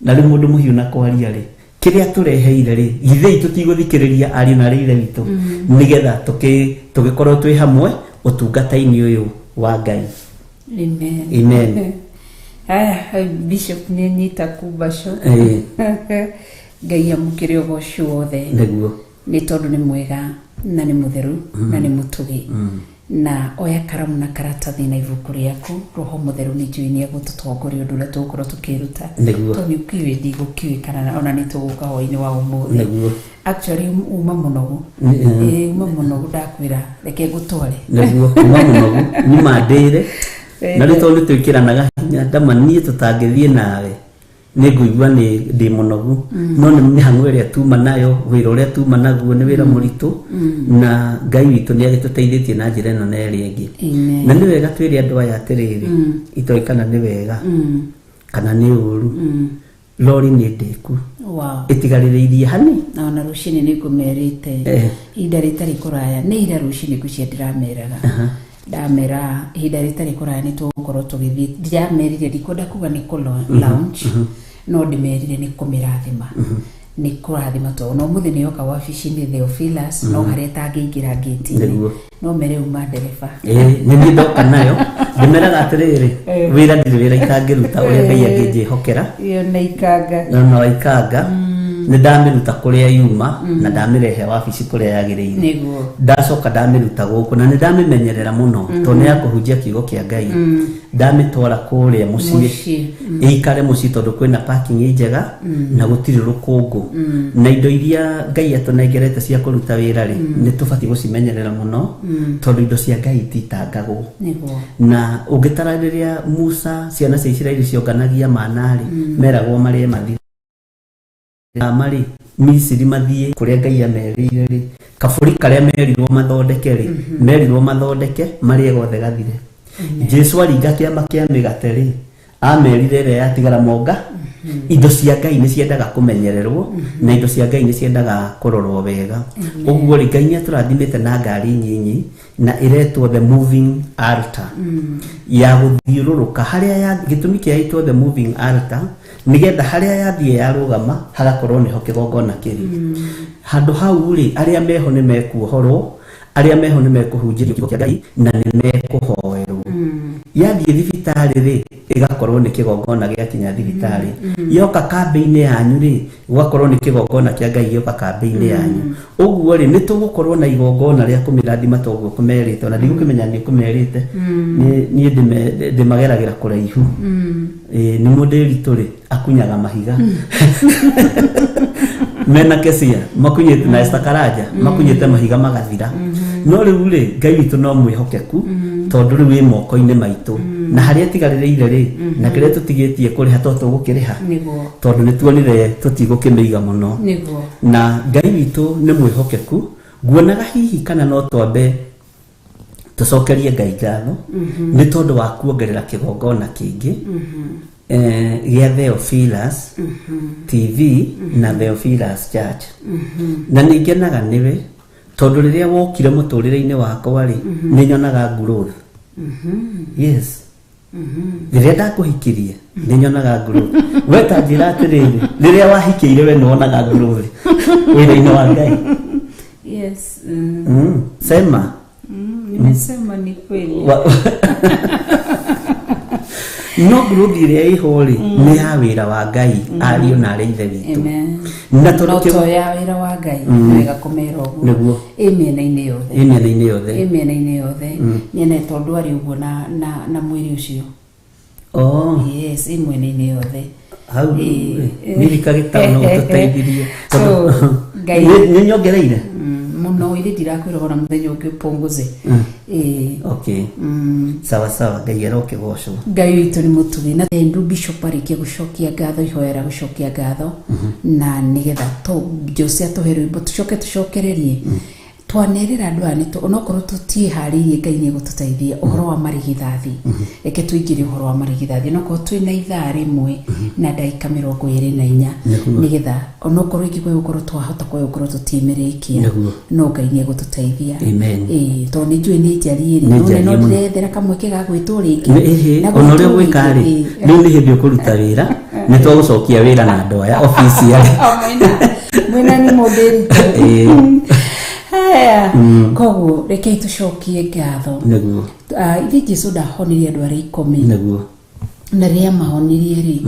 Na rĩu mũndũ mũhiũ na kwaria rĩ, kĩrĩa tũreheire rĩ, githĩ tũtigũthikĩrĩria ariũ na aarĩ ithe witũ, nĩgetha tũgĩkorwo twĩ hamwe ũtungata-inĩ ũyũ wa Ngai. Amen. Amen. Aya, Bishop nĩ nyita kumbaco. Ngai amũkĩre ũgoci wothe. Nĩguo. Nĩ tondũ nĩ mwega na nĩ mũtheru na nĩ mũtugi. Na oya karamu na karatathi na ibuku rĩaku, roho mũtheru nĩ njũĩ nĩ egũtũtongoria ũndũ ũrĩa tũgũkorwo tũkĩruta. Nĩguo. Tondũ nĩ ũkĩũĩ ndigũkĩũĩ kana ona nĩ tũgũka hwaĩ-inĩ wa ũmũthĩ. Nĩguo. Actually uma mũnogu. Uma mũnogu, ndakwĩra reke ngũtware. Nĩguo, uma mũnogu, nyuma ndĩre. Na rĩu tondũ nĩ twĩkĩranaga hinya, ndama niĩ tũtangĩthiĩ nawe, nĩ ngũigua nĩ ndĩ mũnogu. No nĩ mĩhang'o ĩrĩa tuma nayo, wĩra ũrĩa tuma naguo nĩ wĩra mũritũ, na Ngai witũ nĩ agĩtũteithĩtie na njĩra ĩno na ĩrĩa ĩngĩ. Na nĩ wega twĩre andũ aya atĩrĩrĩ, itoĩ kana nĩ wega kana nĩ ũru. Lori nĩ ndĩku. Wow. Ĩtigarĩrĩirie hani. Na ona rũcinĩ nĩ ngũmerĩte ihinda rĩtarĩ kũraya, nĩ ira rũcinĩ ngwĩciria ndĩrameraga, ndamera ihinda rĩtarĩ kũraya nĩ tũgũkorwo tũgĩthiĩ. Ndiramerire, ndikwenda kuga nĩ kũ launch, no ndĩmerire nĩ kũmĩrathima, nĩ kũrathima, tondũ no mũthĩ nĩ yoka wabici-inĩ Theophilus, no harĩa ĩtangĩingĩra ngĩti-inĩ. No mere uma ndereba. Ĩĩ, nĩ niĩ ndoka nayo. Ndĩmeraga atĩrĩrĩ, wĩra ndirĩ wĩra itangĩruta ũrĩa Ngai angĩnjĩhokera. Ĩyo nĩ ikanga. Na no ikanga nĩ ndamĩruta kũrĩa yuma na ndamĩrehe wabici kũrĩa yagĩrĩire. Ndacoka ndamĩruta gũkũ na nĩ ndamĩmenyerera mũno, tondũ nĩ ya kũhunjia kiugo kĩa Ngai. Ndamĩtwara kũrĩa mũciĩ, Mũciĩ. ĩikare mũciĩ, tondũ kwĩna parking njega na gũtirĩ rũkũngũ. Na indo iria Ngai atũnengerete cia kũruta wĩra rĩ, nĩ tũbatiĩ gũcimenyerera mũno, tondũ indo cia Ngai ititangagwo. Na ũngĩtara rĩrĩa Musa ciana cia Isiraeli cionganagia mana rĩ, meragwo marĩe mathire marĩ Misiri mathiĩ kũrĩa Ngai amerĩire rĩ, kabũri karĩa merirwo mathondeke rĩ, merirwo mathondeke marĩe gothe gathire. Jesu aringa kĩama kĩa mĩgate rĩ, amerire ĩrĩa yatigara monga. Indo cia Ngai nĩ ciendaga kũmenyererwo, na indo cia Ngai nĩ ciendaga kũrorwo wega. Ũguo rĩ, Ngai nĩ atũrathimĩte na ngari nyinyi na ĩretwo the moving altar, ya gũthiũrũrũka harĩa ya gĩtũmi kĩa ĩtwo the moving altar, nĩgetha harĩa yathiĩ yarũgama hagakorwo nĩho kĩgongona kĩrĩ. Handũ hau rĩ, arĩa meho nĩ mekuohorwo, arĩa meho nĩ mekũhunjĩrio kiugo kĩa Ngai na nĩ mekũhoerwo. Yathiĩ thibitarĩ rĩ, ĩgakorwo nĩ kĩgongona gĩakinya thibitarĩ. Yoka kambĩ-inĩ yanyu rĩ, gũgakorwo nĩ kĩgongona kĩa Ngai gĩoka kambĩ-inĩ yanyu. Ũguo rĩ, nĩ tũgũkorwo na igongona rĩa kũmĩrathima toguo kũmerĩte. Ona ndigũkĩmenya nĩ kũmerĩte. Niĩ ndĩmageragĩra kũraihu. Ĩĩ, nĩ mũndĩritũ rĩ, akunyaga mahiga mena kecia makunyĩte na Esther Karanja makunyĩte mahiga magathira. No rĩu rĩ, Ngai witũ no mwĩhokeku, tondũ rĩu wĩ moko-inĩ maitũ, na harĩa ĩtigarĩrĩire rĩ, na kĩrĩa tũtigĩtie kũrĩha to tũgũkĩrĩha, tondũ nĩ tuonire tũtigũkĩmĩiga mũno. Na Ngai witũ nĩ mwĩhokeku. Nguonaga hihi kana no twambe tũcokerie Ngai ngatho nĩ tondũ wa kuongerera kĩgongona kĩngĩ gĩa Theophilus TV na Theophilus Church. Na nĩ ngenaga nĩwe, tondũ rĩrĩa wokire mũtũrĩre-inĩ wakwa rĩ, nĩ nyonaga growth. Yes, rĩrĩa ndakũhikirie nĩ nyonaga growth. We ta njĩra atĩrĩrĩ, rĩrĩa wahikĩire we nĩ wonaga growth wĩra-inĩ wa Ngai? Yes. Sema. Nimesema ni kweli. No growth ĩrĩa ĩho rĩ, nĩ ya wĩra wa Ngai, ariũ na arĩa ithe witũ. Amen. Na tondũ No to ya wĩra wa Ngai, nĩ wega kũmera ũguo. Ĩ mĩena-inĩ yothe. Ĩ mĩena-inĩ yothe. Ĩ mĩena-inĩ yothe, mĩena, tondũ arĩ ũguo na mwĩrĩ ũcio. Oh. Yes, ĩ mwena-inĩ yothe. Hau mirika gĩtau no ũtũteithirie. So, Ngai Nĩ nyongereire. Mũno ithe ndirakwĩra ona mũthenya ũngĩ ũpunguze. Ĩĩ. Okay, sawa sawa, Ngai arokĩgocwo. Ngai witũ nĩ mũtugi. Na Andrew Bishop arĩkia gũcokia ngatho, ihoya rĩa gũcokia ngatho, na nĩgetha to Jose atũhe rwĩmbo tũcoke tũcokererie twanerera andũ aya nĩ onokorwo tũtiĩharĩirie, Ngai nĩ egũtũteithia. Ũhoro wa marigithathi, reke tũingĩre ũhoro wa marigithathi, onokorwo twĩna ithaa rĩmwe na ndagĩka 24, nĩgetha onokorwo ingĩ gũkorwo twahota gũkorwo tũtiĩmĩrĩkia. No Ngai nĩ egũtũteithia. Amen. Ĩĩ, tondũ nĩ njũĩ nĩ njarie rĩ, Nĩ no njarie no mũno. ndĩrethera kamweke ga gwĩtwo rĩngĩ. Ĩhĩ, Na ona ũrĩa gwĩtwo gwĩka rĩ, rĩngĩ, ĩĩ. rĩu nĩ hĩndĩ ũkũruta wĩra, nĩ twagũcokia wĩra na andũ aya obici arĩ. O, mwĩna nĩ mũndĩritũ. Haya, koguo rekei tũcokie ngatho. Ah, ithe Jesu ndahonirie andũ arĩa 10? Na rĩrĩa mahonirie rĩ,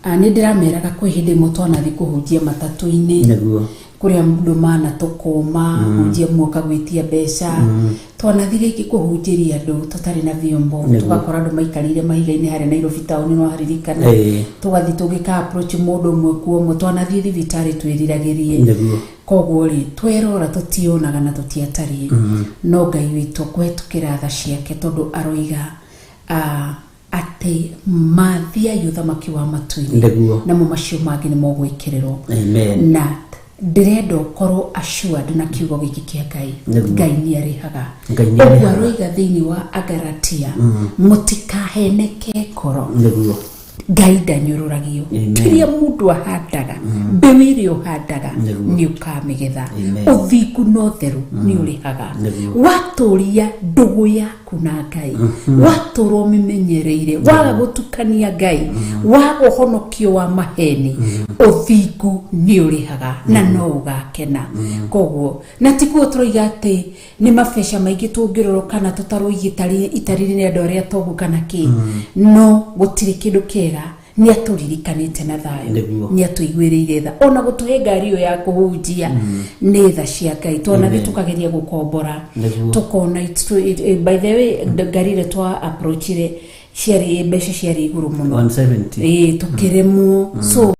nĩ ndĩrameraga kwĩ hĩndĩ ĩmwe twanathi kũhunjia matatũ-inĩ, kũrĩa andũ manatũkũma hunjia muoka gwĩtia mbeca. Twanathi rĩngĩ kũhunjĩria andũ tũtarĩ na vyombo, tũgakora andũ maikarĩire mahiga-inĩ harĩa Nairobi taũni, no haririkana? Tũgathiĩ tũgĩka approach mũndũ ũmwe kwa ũmwe. Twanathiĩ thibitarĩ twĩriragĩrie. Koguo rĩ, twerora tũtionaga na tũtiatariĩ, no Ngai witũ kũhetũkĩra tha ciake, tondũ aroiga atĩ mathiai ũthamaki wa matu-inĩ, namo macio mangĩ nĩ mogwĩkĩrĩrwo. Amen. Na ndĩrenda ũkorwo assured na kiugo gĩkĩ kĩa Ngai. Ngai nĩ arĩhaga. Ngai nĩ Ũguo arĩhaga. aroiga thĩinĩ wa Agaratia, mũtikaheneke ngoro. Ngai ndanyũrũragio. Amen. Kĩrĩa mũndũ ahandaga, mbeũ ĩrĩa ũhandaga Nĩguo. nĩ ũkamĩgetha. Amen. Ũthingu na ũtheru nĩ ũrĩhaga. Nĩguo. Watũria ndũgũ yaku na Ngai, watũra ũmĩmenyereire, waga gũtukania Ngai, waga ũhonokio wa maheni, ũthingu nĩ ũrĩhaga na no ũgakena. Koguo na tikuo tũroiga atĩ nĩ mabeca maingĩ tũngĩrorwo kana tũtarũiga itari nĩ andũ arĩa tongu kana kĩ, no gũtirĩ kĩndũ kĩega nĩ atũririkanĩte na thayũ, Nĩguo. nĩ atũiguĩrĩire tha, ona gũtũhe ngari ĩyo ya kũhunjia nĩ tha cia Ngai. Twanathi Amen. tũkageria gũkombora, Nĩguo. tũkona by the way ngari ĩrĩa twa approachire ciarĩ mbeca ciarĩ igũrũ mũno, 170. ĩĩ tũkĩremwo, so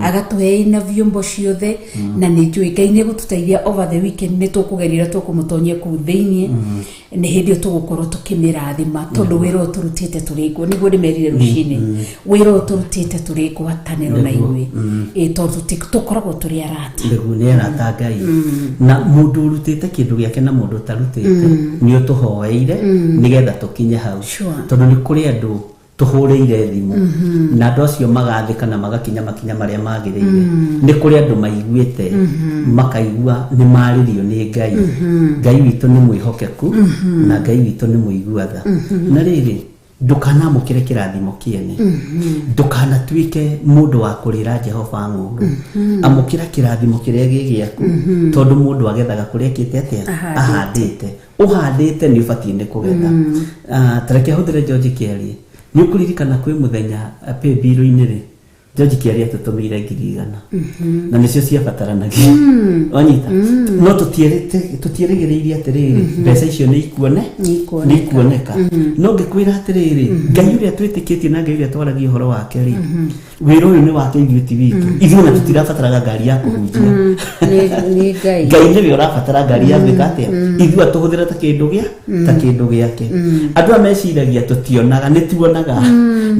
agatũhe na vyombo ciothe, na nĩ njũĩ Ngai nĩ egũtũteithia over the weekend nĩ tũkũgeria ũrĩa tũkũmũtonyia kũu thĩiniĩ, nĩ hĩndĩ ĩyo tũgũkorwo tũkĩmĩrathima, tondũ wĩra ũyũ tũrutĩte tũrĩ nĩguo ndĩmerire rũcinĩ, wĩra ũyũ tũrutĩte tũrĩ ngwatanĩro na Nĩguo. inyuĩ, ĩĩ tondũ tũkoragwo tũrĩ arata. Nĩguo, nĩ arata Ngai, na mũndũ ũrutĩte kĩndũ gĩake na mũndũ ũtarutĩte nĩ ũtũhoeire nĩgetha tũkinye hau. Sure. Tondũ nĩ kũrĩ andũ tũhũrĩire thimũ na andũ acio magathĩka na magakinya makinya marĩa magĩrĩire. Nĩ kũrĩ andũ maiguĩte makaigua nĩ marĩrio nĩ Ngai. Ngai witũ nĩ mwĩhokeku na Ngai witũ nĩ mũigua tha. Na rĩrĩ, ndũkanamũkĩre kĩrathimo kĩene, ndũkanatuĩke mũndũ wa kũrĩra Jehova ng'ũndũ. Amũkĩra kĩrathimo kĩrĩa gĩ gĩaku, tondũ mũndũ agethaga kũrĩa ekĩte atĩa? Ahandĩte. Ahandĩte. Ũhandĩte nĩ ũbatiĩ nĩ kũgetha. Ta reke hũthĩre George Kĩarie. Nĩ ũkũririkana kwĩ mũthenya pay bill-inĩ rĩ, George Kĩarie atũtũmĩire 100,000 na nĩcio ciabataranagia, wanyita? No tũtierĩgĩrĩire atĩrĩrĩ, mbeca icio nĩ ikuone, Nĩ ikuoneka. nĩ ikuoneka. No ngĩkwĩra atĩrĩrĩ, Ngai ũrĩa twĩtĩkĩtie na Ngai ũrĩa twaragia ũhoro wake rĩ, wĩra ũyũ nĩ wake, ithuĩ ti witũ. Ithuĩ ona tũtirabataraga ngari ya kũhunjia. Nĩ Ngai. Ngai nĩwe ũrabatara ngari ya gwĩka atĩa, ithuĩ atũhũthĩra ta kĩndũ gĩa ta kĩndũ gĩake. Andũ aya meciragia tũtionaga, nĩ tuonaga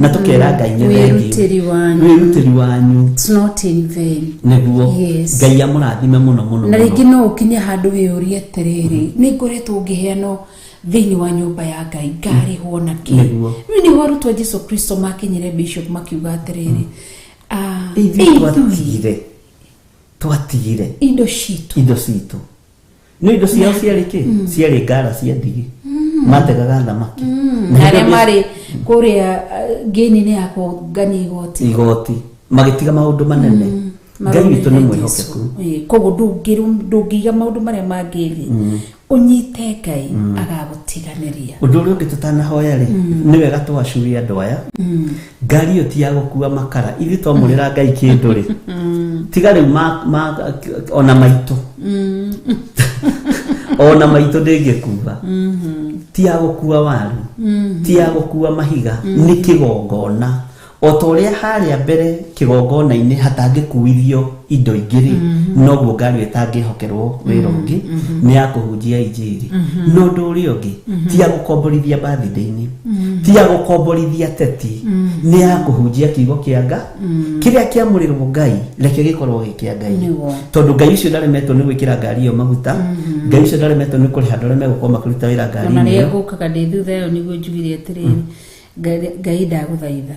na tũkera Ngai nĩ thengiũ. Wĩrutĩri wanyu. Wĩrutĩri wanyu. It's not in vain. Nĩguo. Yes. Ngai amũrathime mũno mũno Na mũno. rĩngĩ no ũkinye handũ wĩyũrie atĩrĩrĩ, nĩ ngoretwo ngĩheanwo thĩinĩ wa nyũmba ya Ngai, ngarĩhwo na kĩ? Nĩguo. Rĩu nĩho arutwo a Jesu Kristo makinyire bishop makiuga atĩrĩrĩ, ithuĩ ithuĩ twatigire indo citũ, indo citũ. Nĩ indo ciao ciarĩ kĩ? Ciarĩ ngara cia ndigi, mategaga thamaki. Na arĩa hĩndĩ ĩyo marĩ kũrĩa ngĩni-inĩ ya kũngania igoti, igoti, magĩtiga maũndũ manene. Ngai witũ nĩ mwĩhokeku. Ĩĩ, koguo ndũngĩiga maũndũ marĩa mangĩ thĩ ũnyite Ngai, agagũtiganĩria. Ũndũ ũrĩa ũngĩ tũtanahoya rĩ, nĩ wega twacurie andũ aya, ngari ĩyo ti ya gũkua makara. Ithuĩ twamũrĩra Ngai kĩndũ rĩ, tiga rĩu ona maitũ, ona maitũ ndĩngĩkua. Ti ya gũkua waru, ti ya gũkua mahiga, nĩ kĩgongona. O ta ũrĩa harĩa mbere kĩgongona-inĩ hatangĩkuithio indo ingĩ rĩ, noguo ngari ĩyo ĩtangĩhokerwo wĩra ũngĩ, nĩ ya kũhunjia injiri. No ũndũ ũrĩa ũngĩ, ti ya gũkomborithia birthday-inĩ, ti ya gũkomborithia teti, nĩ ya kũhunjia kiugo kĩa Nga kĩrĩa kĩamũrĩrwo Ngai. Reke gĩkorwo gĩ kĩa Ngai. Nĩguo. Tondũ Ngai ũcio ndaremetwo nĩ gwĩkĩra ngari ĩyo maguta, Ngai ũcio ndaremetwo nĩ kũrĩha andũ arĩa megũkorwo makĩruta wĩra Ona ngari-inĩ rĩrĩa ĩyo. ngũkaga ndĩ thutha ĩyo nĩguo njugire atĩrĩrĩ, Ngai ndagũthaitha.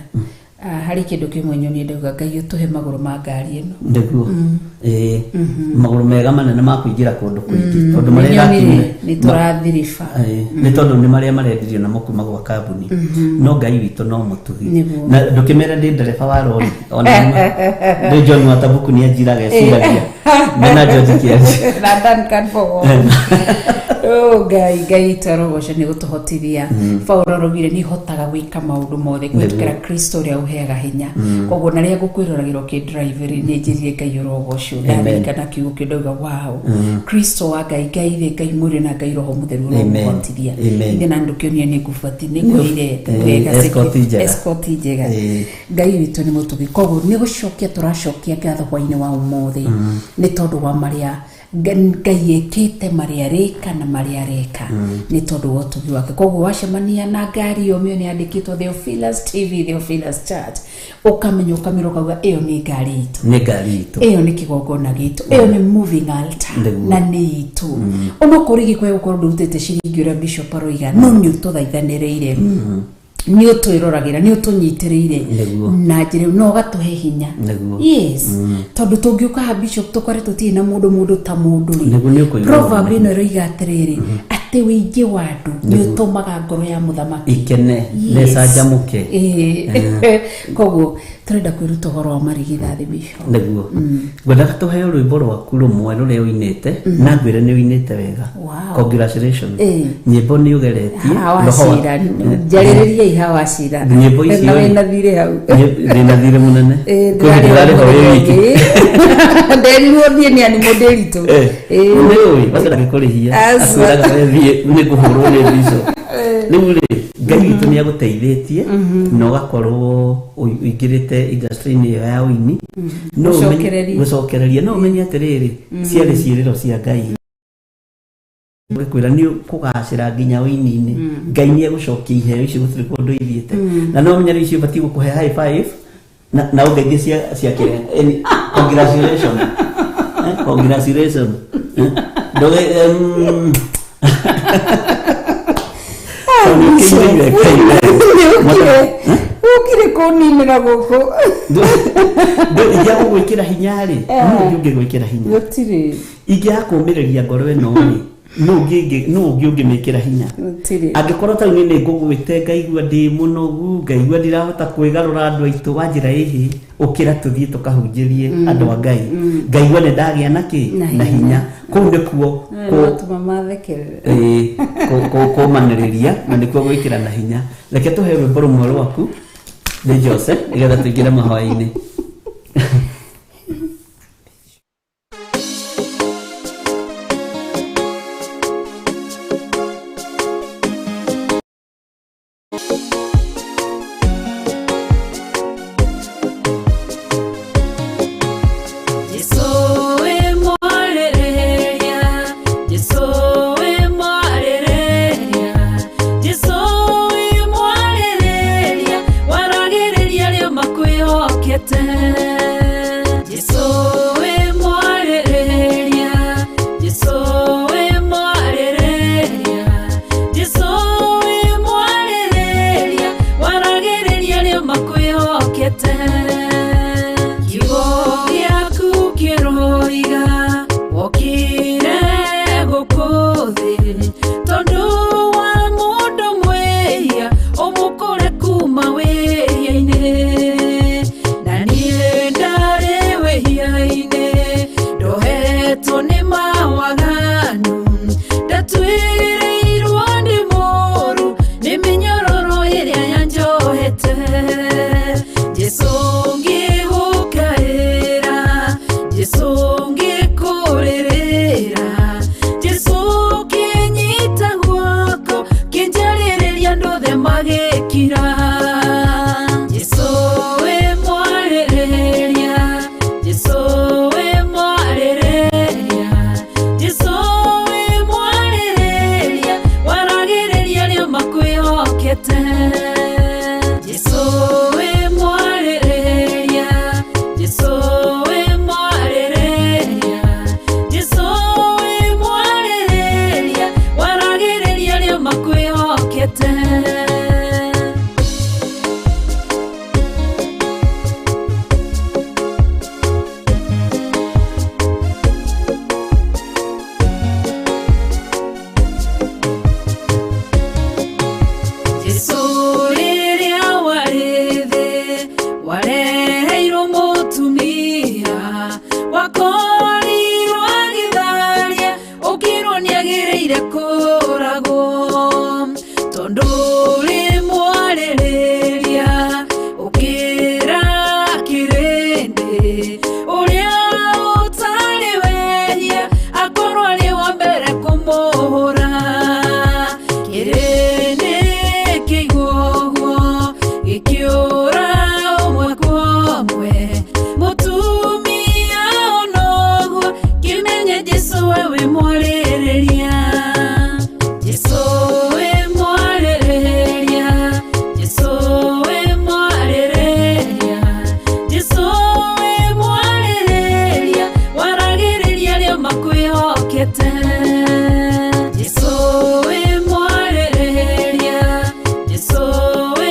Harĩ kĩndũ kĩmwe nyonire ndauga, Ngai ũtũhe magũrũ ma ngari ĩno. Nĩguo, ĩĩ, magũrũ mega manene ma kũingĩra kũndũ kũingĩ, tondũ marĩa Nĩnyonire ĩrakinyire nĩ tũrathiriba. Ĩĩ, nĩ tondũ nĩ marĩa marendirio namo kuma gwa kambuni, no Ngai witũ no mũtugi. Nĩguo. Na ndũkĩmere ndĩ ndereba wa rori, ona ndĩ John Watabuku nĩ anjiraga eciragia mena George Kĩarie na Duncan Bogo. Oh, Ngai, Ngai witũ arogocwo nĩ gũtũhotithia. Paulo araugire nĩ hotaga gwĩka maũndũ mothe kũhĩtũkĩra Kristo ũrĩa ũheaga hinya. Koguo na rĩrĩa ngũkwĩroragĩra ũkĩ drive rĩ, nĩ njĩrire Ngai ũrogocwo. Amen. Ndaririkana kiugo kĩu ndauga, wow, Kristo wa Ngai, Ngai ithe, Ngai Mũriũ na Ngai Roho Mũtheru Amen. ũromũhotithia. Amen. Ithe na ndũkĩonia nĩ ngũbati nĩ ngũheire wega escort njega. Escort njega. Ngai witũ nĩ mũtugi. Koguo nĩ gũcokia tũracokia ngatho hwainĩ wa ũmũthĩ nĩ tondũ wa marĩa Ngai ekĩte, marĩa arĩka na marĩa areka, nĩ tondũ wa ũtugi wake. Koguo wacemania na ngari ĩyo mĩone yandĩkĩtwo Theophilus TV, Theophilus Church, ũkamenya, ũkamĩra, ũkauga ĩyo nĩ ngari itũ. Nĩ ngari itũ. Ĩyo nĩ kĩgongona gitũ, ĩyo nĩ moving altar. Nĩguo. Na nĩ itũ, onokorwo rĩngĩ kwae gũkorwo ndũrutĩte ciringi ũrĩa bishop aroiga, no nĩ ũtũthaithanĩrĩire. Nĩ ũtwĩroragĩra, nĩ ũtũnyitĩrĩire Nĩguo. na njĩra na ũgatũhe hinya. Nĩguo. Yes, tondũ tũngĩũka haha, Bishop, tũkore tũtirĩ na mũndũ ta mũndũ rĩ. Nĩguo, nĩ ũkũigua. Proverb ĩno ĩroiga atĩrĩrĩ, atĩ wĩingĩ wa andũ nĩ ũtũmaga ngoro ya mũthamaki ikene. Yes. Nĩcanjamũke. Ĩĩ. Koguo tũrenda kwĩruta ũhoro wa marigithathi, Bishop. Nĩguo ngwendaga tũheo rwĩmbo rwaku rũmwe rũrĩa ũinĩte, na ngwĩre nĩ ũinĩte wega. Wow. Congratulations. Ĩĩ. Nyĩmbo nĩ ũgeretie. Hawa Roho wa- cira, njarĩrĩriai hawa cira. Nyĩmbo icio na rĩ. Wĩna thirĩ hau. Ndĩna thirĩ mũnene. Ĩĩ, Kwĩ hĩndĩ ũrarĩha wĩ wiki. Nderirwo thiĩ nĩ animũ ndĩritũ. Nĩ ũĩ wacenda gĩkũrĩhia. Aca. Akwĩraga we thiĩ nĩ ngũhũrwo nĩ mbico. Rĩu rĩ, Ngai witũ nĩ agũteithĩtie na ũgakorwo ũingĩrĩte industry-inĩ ĩyo ya ũini. No ũmenye- Gũcokereria. Gũcokereria. No ũmenye atĩrĩrĩ, ciarĩ ciĩrĩro cia Ngai kwĩra nĩ kũgacĩra nginya ũini-inĩ. Ngai nĩ egũcokia iheo icio, gũtirĩ kũndũ ithiĩte. Na no ũmenye rĩu icio ũbatiĩ gũkũhe high five na ũngeithie cia kĩrĩa. Any- congratulations. Congratulations. Ndũge tondũ nĩ ũkĩire Ngai. Ũkire kũninĩra gũkũ. Ingĩaga gũgwĩkĩra hinya rĩ, nũ ũngĩ ũngĩgwĩkĩra hinya? Gũtirĩ. Ingĩaga kũũmĩrĩria ngoro ĩno rĩ, nũ ũngĩ ũngĩmĩkĩra hinya? Gũtirĩ. Angĩkorwo ta rĩu niĩ nĩ ngũgwĩte, ngaigua ndĩ mũnogu, ngaigua ndirahota kwĩgarũra, andũ aitũ wa njĩra ĩhĩ ũkĩra tũthiĩ tũkahunjĩrie andũ a Ngai, ngaigua nĩ ndagĩa na kĩ? Na Na hinya. Kũu nĩkuo Watũma mathekerere. Ĩĩ, kũmanĩrĩria na nĩkuo gwĩkĩra na hinya. Reke tũhe rwĩmbo rũmwe rwaku nĩ Jose nĩgetha tũingĩre mahoya-inĩ. Jesu we mwarĩrĩria, Jesu we mwarĩrĩria, Jesu we mwarĩrĩria, waragĩrĩria arĩa makwĩhokete. Jesu we mwarĩrĩria, Jesu we mwarĩrĩria, Jesu we mwarĩrĩria, waragĩrĩria arĩa makwĩhokete. Kiugo gĩaku kĩroiga wokire gũkũ thĩ tondũ wa mũndũ mwĩhia, ũmũkũre kuma wĩhia-inĩ, na niĩ ndarĩ wĩhia-inĩ, ndohetwo nĩ mawaganu, ndatuĩrĩirwo nĩ mũru nĩ mĩnyororo ĩrĩa yanjohete. Jesu ngĩgũkaĩra, Jesu ngĩkũrĩrĩra, Jesu kĩnyita guoko kĩnjarĩrĩria andũ othe magĩkira. Jesu we mwarĩrĩria, Jesu we mwarĩrĩria, Jesu we mwarĩrĩria, waragĩrĩria arĩa makwĩhokete. Jesu we mwarĩrĩria, Jesu we mwarĩrĩria, Jesu we mwarĩrĩria, waragĩrĩria arĩa makwĩhokete. Jesu rĩrĩa warĩ thĩ wareheirwo mũtumia wakorirwo agĩtharia, ũkĩrwo nĩagĩrĩire kũragwo, tondũ rĩ mwarĩrĩria ũkĩra kĩrĩndĩ ũrĩa ũtarĩ wehia akorwo arĩ wa mbere kũmũhũra. Kĩrĩndĩ kĩigua ũguo gĩkĩũra ũmwe kwa ũmwe, mũtumia onoguo kĩmenye Jesu we wĩ mwarĩrĩria, Jesu we mwarĩrĩria, Jesu we mwarĩrĩria, Jesu we mwarĩrĩria, waragĩrĩria arĩa makwĩhokete. Jesu we mwarĩrĩria, Jesu we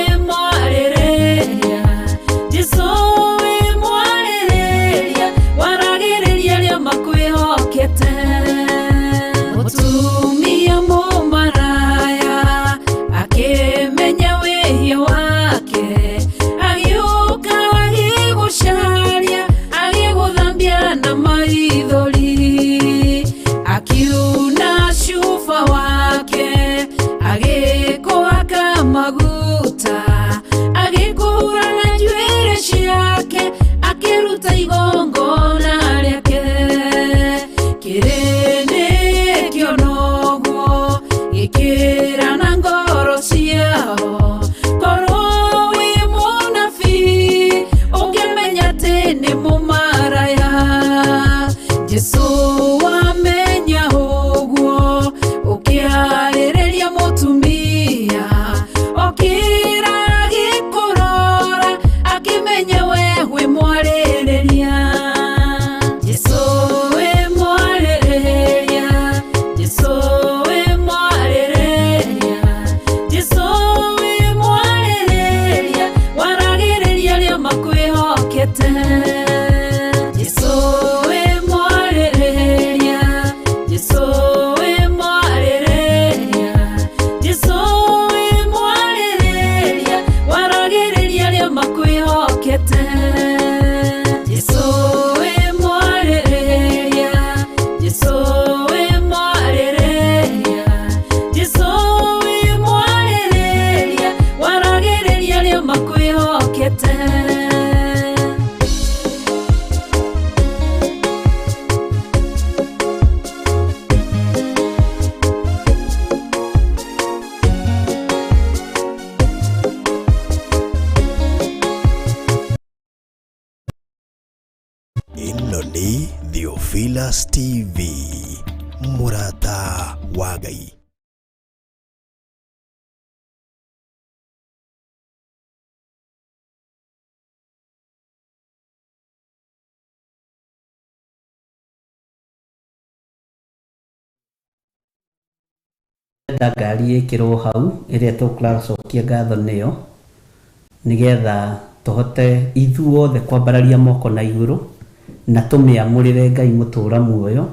Theophilus TV, mũrata wa Ngai. Ngari ĩkĩrwo hau ĩrĩa tũkũracokia ngatho nĩyo nĩgetha tũhote ithuothe kwambararia moko na igũrũ na tũmĩamũrĩre Ngai mũtũra muoyo.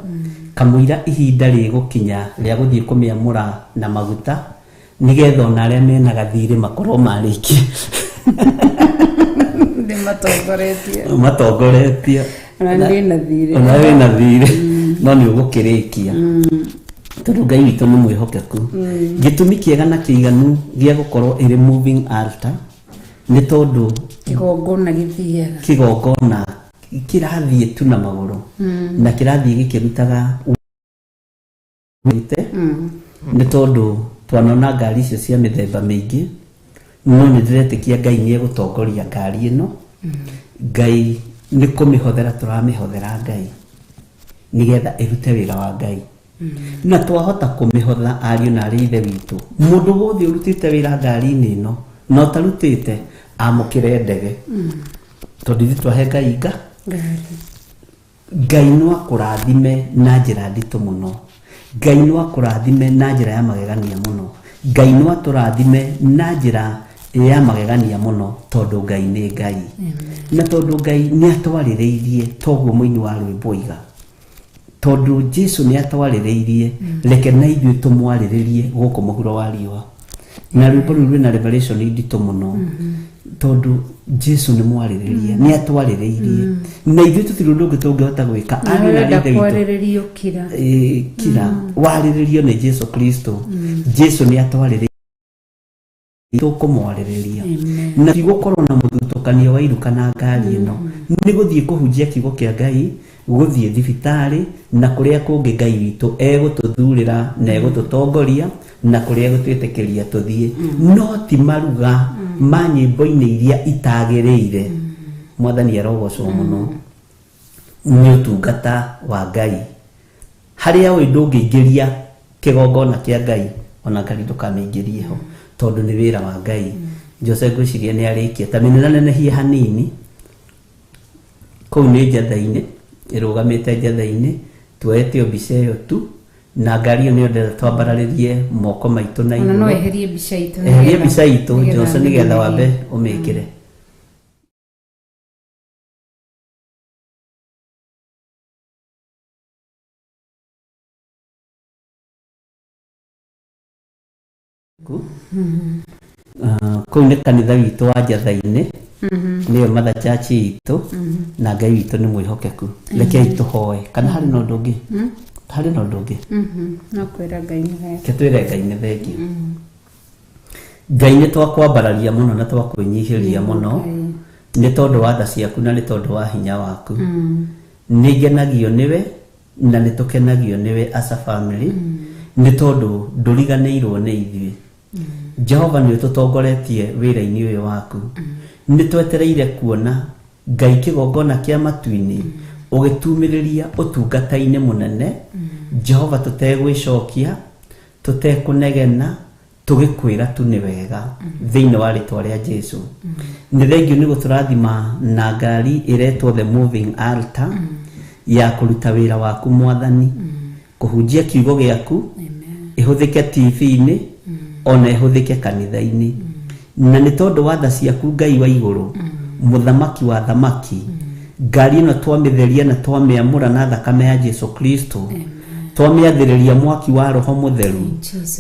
Kamũira ihinda rĩgũkinya rĩa gũthiĩ kũmĩamũra na maguta nĩgetha ona arĩa mena gathirĩ makorwo marĩkie. Nĩ matongoretie. Matongoretie. Ona ndĩ na thirĩ. Ona wĩ na thirĩ. No nĩ ũgũkĩrĩkia. Tondũ Ngai witũ nĩ mwĩhokeku. Gĩtũmi kĩega na kĩiganu gĩa gũkorwo ĩrĩ moving altar nĩ tondũ kĩgongona gĩthiaga. Kĩgongona kĩrathiĩ tu na magũrũ. Na kĩrathiĩ gĩkĩrutaga wĩte. Nĩ tondũ twanona ngari icio cia mĩthemba mĩingĩ, no nĩ ndĩretĩkia Ngai nĩ egũtongoria ngari ĩno. Ngai nĩ kũmĩhothera tũramĩhothera Ngai nĩgetha ĩrute wĩra wa Ngai. Na twahota kũmĩhotha ariũ na arĩ ithe witũ. Mũndũ wothe ũrutĩte wĩra ngari-inĩ ĩno na ũtarutĩte amũkĩre ndege. Tondũ ithuĩ twahe Ngai nga Ngai no akũrathime na njĩra nditũ mũno. Ngai no akũrathime na njĩra ya magegania mũno. Ngai no atũrathime na njĩra ya magegania mũno tondũ Ngai nĩ Ngai. Na tondũ Ngai nĩ atwarĩrĩirie toguo mũini wa rwĩmbo oiga. Tondũ Jesu nĩ atwarĩrĩirie, reke na ithuĩ tũmwarĩrĩrie gũkũ mũhuro wa riũa. Na rwĩmbo rũu rwĩna revelation nditũ mũno. Tondũ Jesu nĩ mwarĩrĩria, nĩ atwarĩrĩirie. Na ithuĩ tũtirĩ ũndũ ũngĩ tũngĩhota gwĩka. Ariũ na Ũrenda ithe witũ. kwarĩrĩrio kira. Kira. Warĩrĩrio nĩ Jesu Kristo. Jesu nĩ atwarĩrĩirie tũkũmwarĩrĩria. Na tigũkorwo na mũthutũkanio wa iruka na ngari ĩno. Nĩ gũthiĩ kũhunjia kiugo kĩa Ngai, gũthiĩ thibitarĩ na kũrĩa kũngĩ Ngai witũ egũtũthurĩra na egũtũtongoria na kũrĩa egũtwĩtĩkĩria tũthiĩ. No ti maruga ma nyĩmbo-inĩ iria itagĩrĩire. Mwathani arogocwo mũno. Nĩ ũtungata wa Ngai. Harĩa ũĩ ndũngĩingĩria kĩgongona kĩa Ngai, ona ngari ndũkamĩingĩrie ho, tondũ nĩ wĩra wa Ngai. Jose ngwĩciria nĩ arĩkia. Ta mĩnenanenehie hanini. Kũu nĩ njatha-inĩ, ĩrũgamĩte njatha-inĩ, tuoete o mbica ĩyo tu, na ngari ĩyo nĩyo ndĩrenda twambararĩrie moko maitũ na Ona no igũrũ. eherie mbica itũ Eherie mbica itũ, nĩgetha Jose, nĩgetha wambe ũmĩkĩre. ũmĩkĩre. Kũu nĩ kanitha witũ wa njatha-inĩ, nĩyo Mother Church itũ, na Ngai witũ nĩ mwĩhokeku. Rekei tũhoe. Kana harĩ na ũndũ ũngĩ? Harĩ na ũndũ ũngĩ? No kwĩra Ngai nĩ thengio. Reke twĩre Ngai nĩ thengio. Ngai nĩ twakwambararia mũno na twakwĩnyihĩria mũno nĩ tondũ wa tha ciaku na nĩ tondũ wa hinya waku. Nĩ ngenagio nĩwe na nĩ tũkenagio nĩwe as a family nĩ tondũ ndũriganĩirwo nĩ ithuĩ. Jehova nĩ ũtũtongoretie wĩra-inĩ ũyũ waku. Nĩ twetereire kuona Ngai kĩgongona kĩa matu-inĩ ũgĩtumĩrĩria ũtungata-inĩ mũnene. Jehova tũtegwĩcokia, tũtekũnegena, tũgĩkwĩra tu nĩ wega thĩinĩ wa rĩtwa rĩa Jesu. Nĩ thengio nĩ gũtũrathima na ngari ĩretwo The Moving Altar ya kũruta wĩra waku Mwathani, kũhunjia kiugo gĩaku, ĩhũthĩke TV-inĩ ona ĩhũthĩke kanitha-inĩ. Na nĩ tondũ wa tha ciaku Ngai wa igũrũ, mũthamaki wa thamaki, ngari ĩno twamĩtheria na twamĩamũra na thakame ya Jesu Kristo, twamĩathĩrĩria mwaki wa Roho Mũtheru,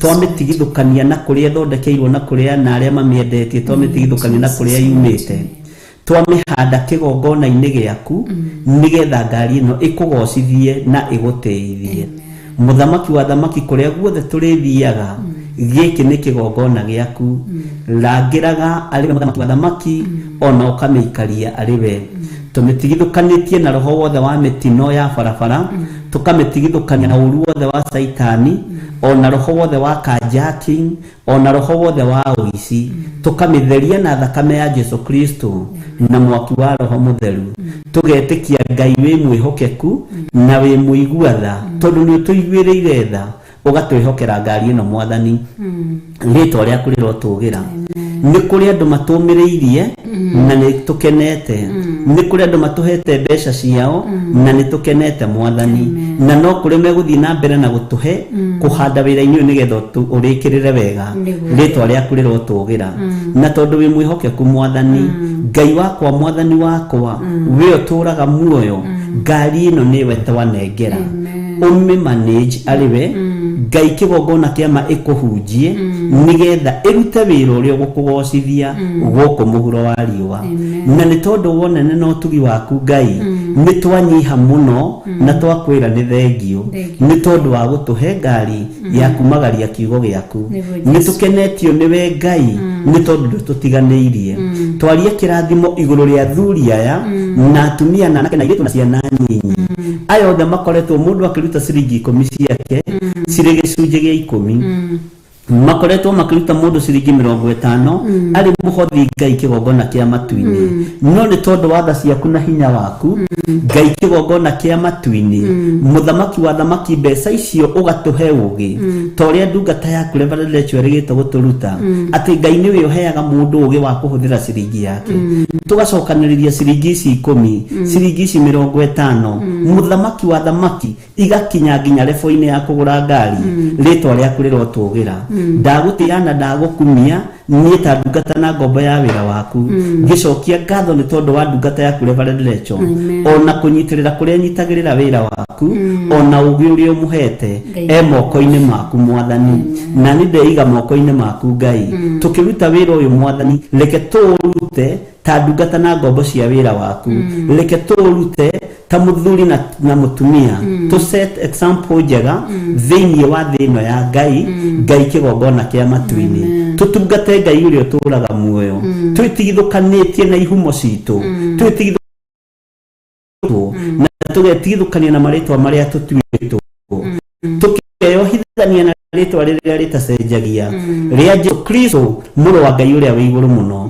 twamĩtigithũkania na kũrĩa ĩthondekeirwo na kũrĩa na arĩa mamĩendetie, twamĩtigithũkania na kũrĩa yumĩte, twamĩhanda kĩgongona-inĩ gĩaku nĩgetha ngari ĩno ĩkũgocithie na ĩgũtĩithie. Mũthamaki wa thamaki, kũrĩa guothe tũrĩthiaga, gĩkĩ nĩ kĩgongona gĩaku. Rangĩraga arĩ we mũthamaki wa thamaki, ona ũkamĩikaria arĩ we. Tũmĩtigithũkanĩtie na roho wothe wa mĩtino ya barabara, tũkamĩtigithũkania na ũru wothe wa caitani, ona roho wothe wa carjacking, ona roho wothe wa ũici. Tũkamĩtheria na thakame ya Jesu Kristo na mwaki wa roho mũtheru. Tũgetĩkia Ngai wĩ mwĩhokeku na wĩ mũigua tha, tondũ nĩ ũtũiguĩrĩire tha ũgatwĩhokera ngari ĩno. Mwathani, rĩtwa rĩaku rĩrotũgĩra. Nĩ kũrĩ andũ matũmĩrĩirie na nĩ tũkenete, nĩ kũrĩ andũ matũhete mbeca ciao na nĩ tũkenete, Mwathani, na no kũrĩ megũthiĩ na mbere na gũtũhe kũhanda wĩra-inĩ ũyũ nĩgetha ũrĩkĩrĩre wega. Rĩtwa rĩaku rĩrotũgĩra. Na tondũ wĩ mwĩhokeku, Mwathani Ngai wakwa, Mwathani wakwa, we ũtũraga muoyo, ngari ĩno nĩwe twanengera, ũmĩ manage arĩ we Ngai kĩgongona kĩama ĩkũhunjie nĩgetha ĩrute wĩra ũrĩa ũgũkũgocithia gũkũ mũhuro wa riũa. Na nĩ tondũ wonene na ũtugi waku, Ngai, nĩ twanyiha mũno na twakwĩra nĩ thengio nĩ tondũ wa gũtũhe ngari ya kumagaria kiugo gĩaku. Nĩ tũkenetio nĩwe, Ngai, nĩ tondũ ndũtũtiganĩirie. Twarie kĩrathimo igũrũ rĩa athuri aya na atumia na anake na airĩtu na ciana nyinyi, aya othe makoretwo mũndũ akĩruta ciringi 10 ciake cirĩ gĩcunjĩ gĩa 10, makoretwo makĩruta mũndũ ciringi 50 arĩ mũhothi, Ngai kĩgongona kĩa matu-inĩ. No nĩ tondũ wa tha ciaku na hinya waku, Ngai kĩgongona kĩa matu-inĩ, mũthamaki wa thamaki, mbeca icio ũgatũhe ũgĩ ta ũrĩa ndungata yaku Reverend Rachel ĩrĩgĩte gũtũruta atĩ Ngai nĩwe ũheaga mũndũ ũgĩ wa kũhũthĩra ciringi yake. Tũgacokanĩrĩria ciringi ici 10, ciringi ici 50, mũthamaki wa thamaki, igakinya nginya rebo-inĩ ya kũgũra ngari. Rĩtwa rĩaku rĩrotũgĩra. Ndagũtĩa na ndagũkumia niĩ ta ndungata na ngombo ya wĩra waku, ngĩcokia ngatho nĩ tondũ wa ndungata yaku Reverend Rachel, ona kũnyitĩrĩra kũrĩa nyitagĩrĩra wĩra waku, ona ũgĩ ũrĩa ũmũhete e moko-inĩ maku, Mwathani, na nĩ ndeiga moko-inĩ maku, Ngai. Tũkĩruta wĩra ũyũ, Mwathani, reke tũũrute ta ndungata na ngombo cia wĩra waku, reke tũũrute ta mũthuri na mũtumia, to set example njega thĩinĩ wa thĩ ĩno ya Ngai. Ngai kĩgongona kĩa matu-inĩ, tũtungate Ngai ũrĩa ũtũraga muoyo, twĩtigithũkanĩtie na ihumo citũ, twĩtigithũkanĩtie na tũgetigithũkania na marĩtwa marĩa tũtuĩtwo, tũkeyohithania na rĩtwa rĩrĩa rĩtacenjagia rĩa Jesu Kristo, mũrũ wa Ngai ũrĩa wĩ igũrũ mũno.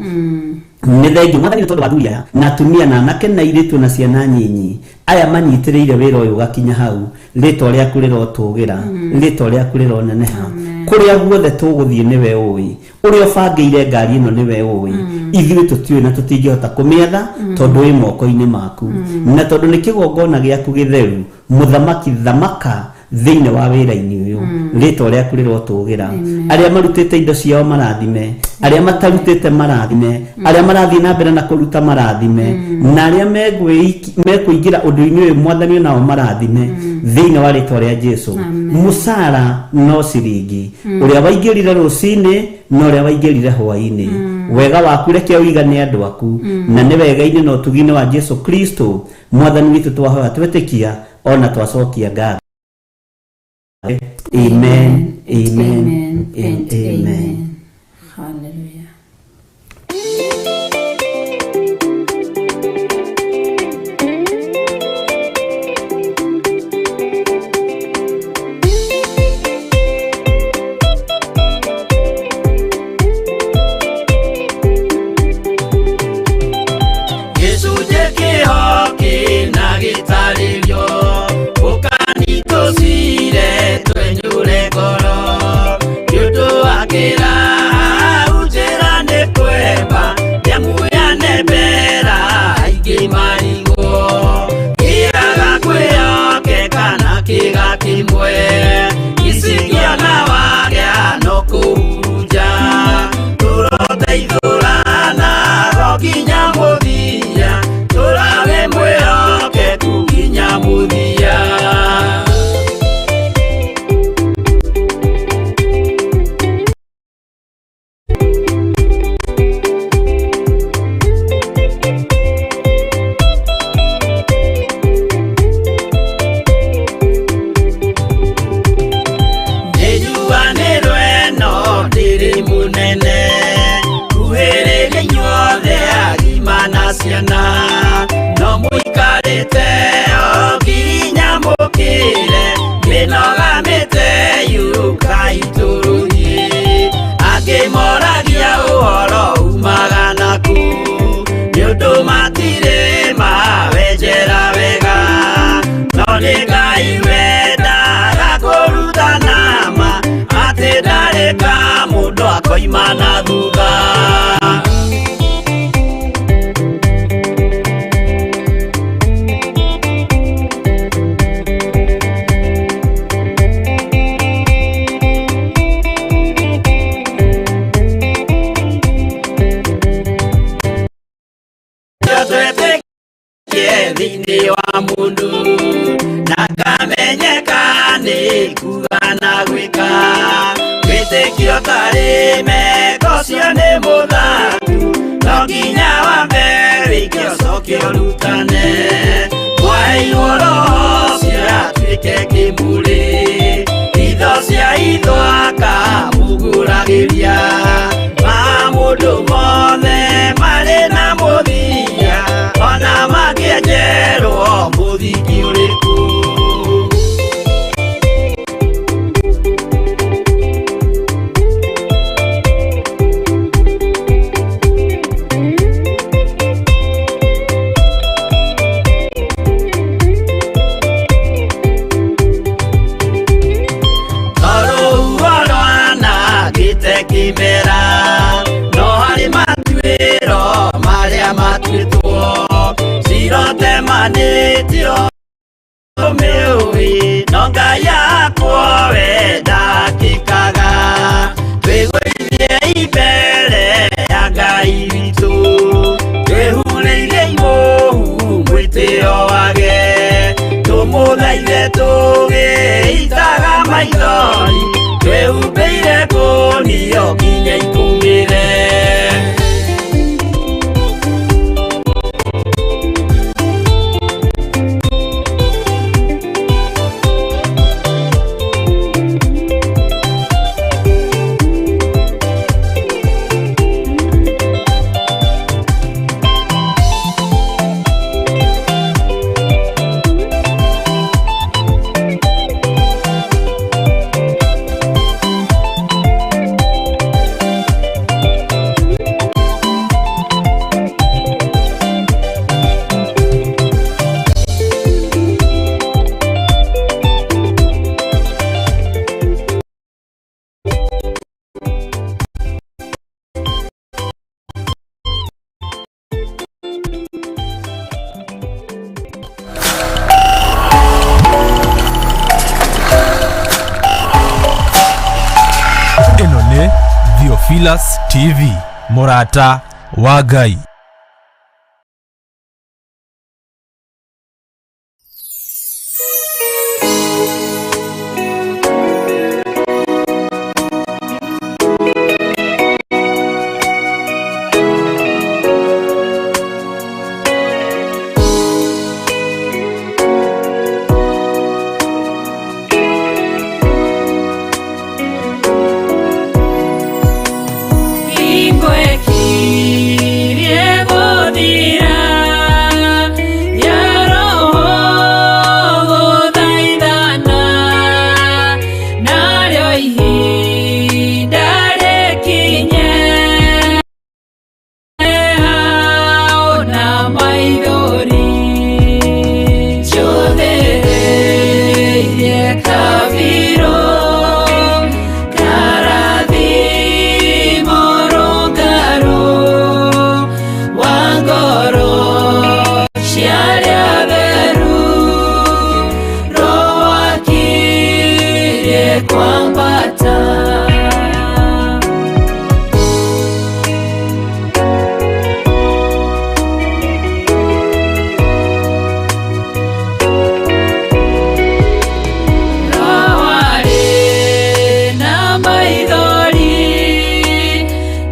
Nĩ thengio, Mwathani, nĩ tondũ wa athuri aya na atumia na anake na airĩtu na ciana nyinyi aya manyitĩrĩire wĩra ũyũ ũgakinya hau. Rĩtwa rĩaku rĩrotũgĩra, rĩtwa rĩaku rĩroneneha. Kũrĩa guothe tũgũthiĩ nĩwe ũĩ, ũrĩa ũbangĩire ngari ĩno nĩwe ũĩ, ithuĩ tũtiũĩ na tũtingĩhota kũmĩetha tondũ ĩ moko-inĩ maku. Na tondũ nĩ kĩgongona gĩaku gĩtheru, mũthamaki, thamaka thĩinĩ wa wĩra-inĩ ũyũ. Rĩtwa rĩaku rĩrotũgĩra. Arĩa marutĩte indo ciao marathime, arĩa matarutĩte marathime, arĩa marathiĩ na mbere na kũruta marathime, na arĩa mekũingĩra ũndũ-inĩ ũyũ, Mwathani, nao marathime thĩinĩ wa rĩtwa rĩa Jesu. Mũcara no ciringi, ũrĩa waingĩrire rũcinĩ na ũrĩa waingĩrire hwaĩ-inĩ, wega waku reke ũigane andũ aku. Na nĩ wega-inĩ na ũtugi-inĩ wa Jesu Kristo Mwathani witũ twahoya, twetĩkia ona twacokia ngatho. Amen, amen, amen and and amen. Amen. Hallelujah. Gĩcunjĩ kĩho kĩna gĩtarĩrio ũkani tũcire twenyũre ngoro nĩ ũndũ wa kĩraha njĩra. Koima na thutha. Thĩinĩ wa mũndũ na kamenyeka nĩ kuga na gwĩka wĩtĩkio tarĩ meko cio nĩ mũthaku no nginya wambe wĩke ũcoke ũrutane mwaheirwo roho ũcio atuĩke kĩmũrĩ itho cia itho akamũgũragĩria ma mũndũ mothe marĩ na mũthia ona makĩenjerwo mũthingi ũrĩkũ. Tondũ rwanangĩte kĩmera no harĩ matuĩro marĩa matuĩtwo cirotemanĩtio mĩũĩ no Ngai yakwa we ndakĩkaga twĩgũithie mbere ya Ngai witũ twĩhurĩire imũhu mwĩtĩo wage tũmũthaithe tũgĩitaga maithori twĩhumbĩire kũnio nginya ikũmĩre. Ĩno nĩ Theophilus TV, mũrata wa Ngai. Ingwekirie gũthira ya roho gũthaithana narĩo ihinda rĩkinye hau na maithori njũthĩrĩirie kabirũ karathimo rũngarũ wa ngoro cia arĩa atheru rwakirie kwambata. Roho na maithori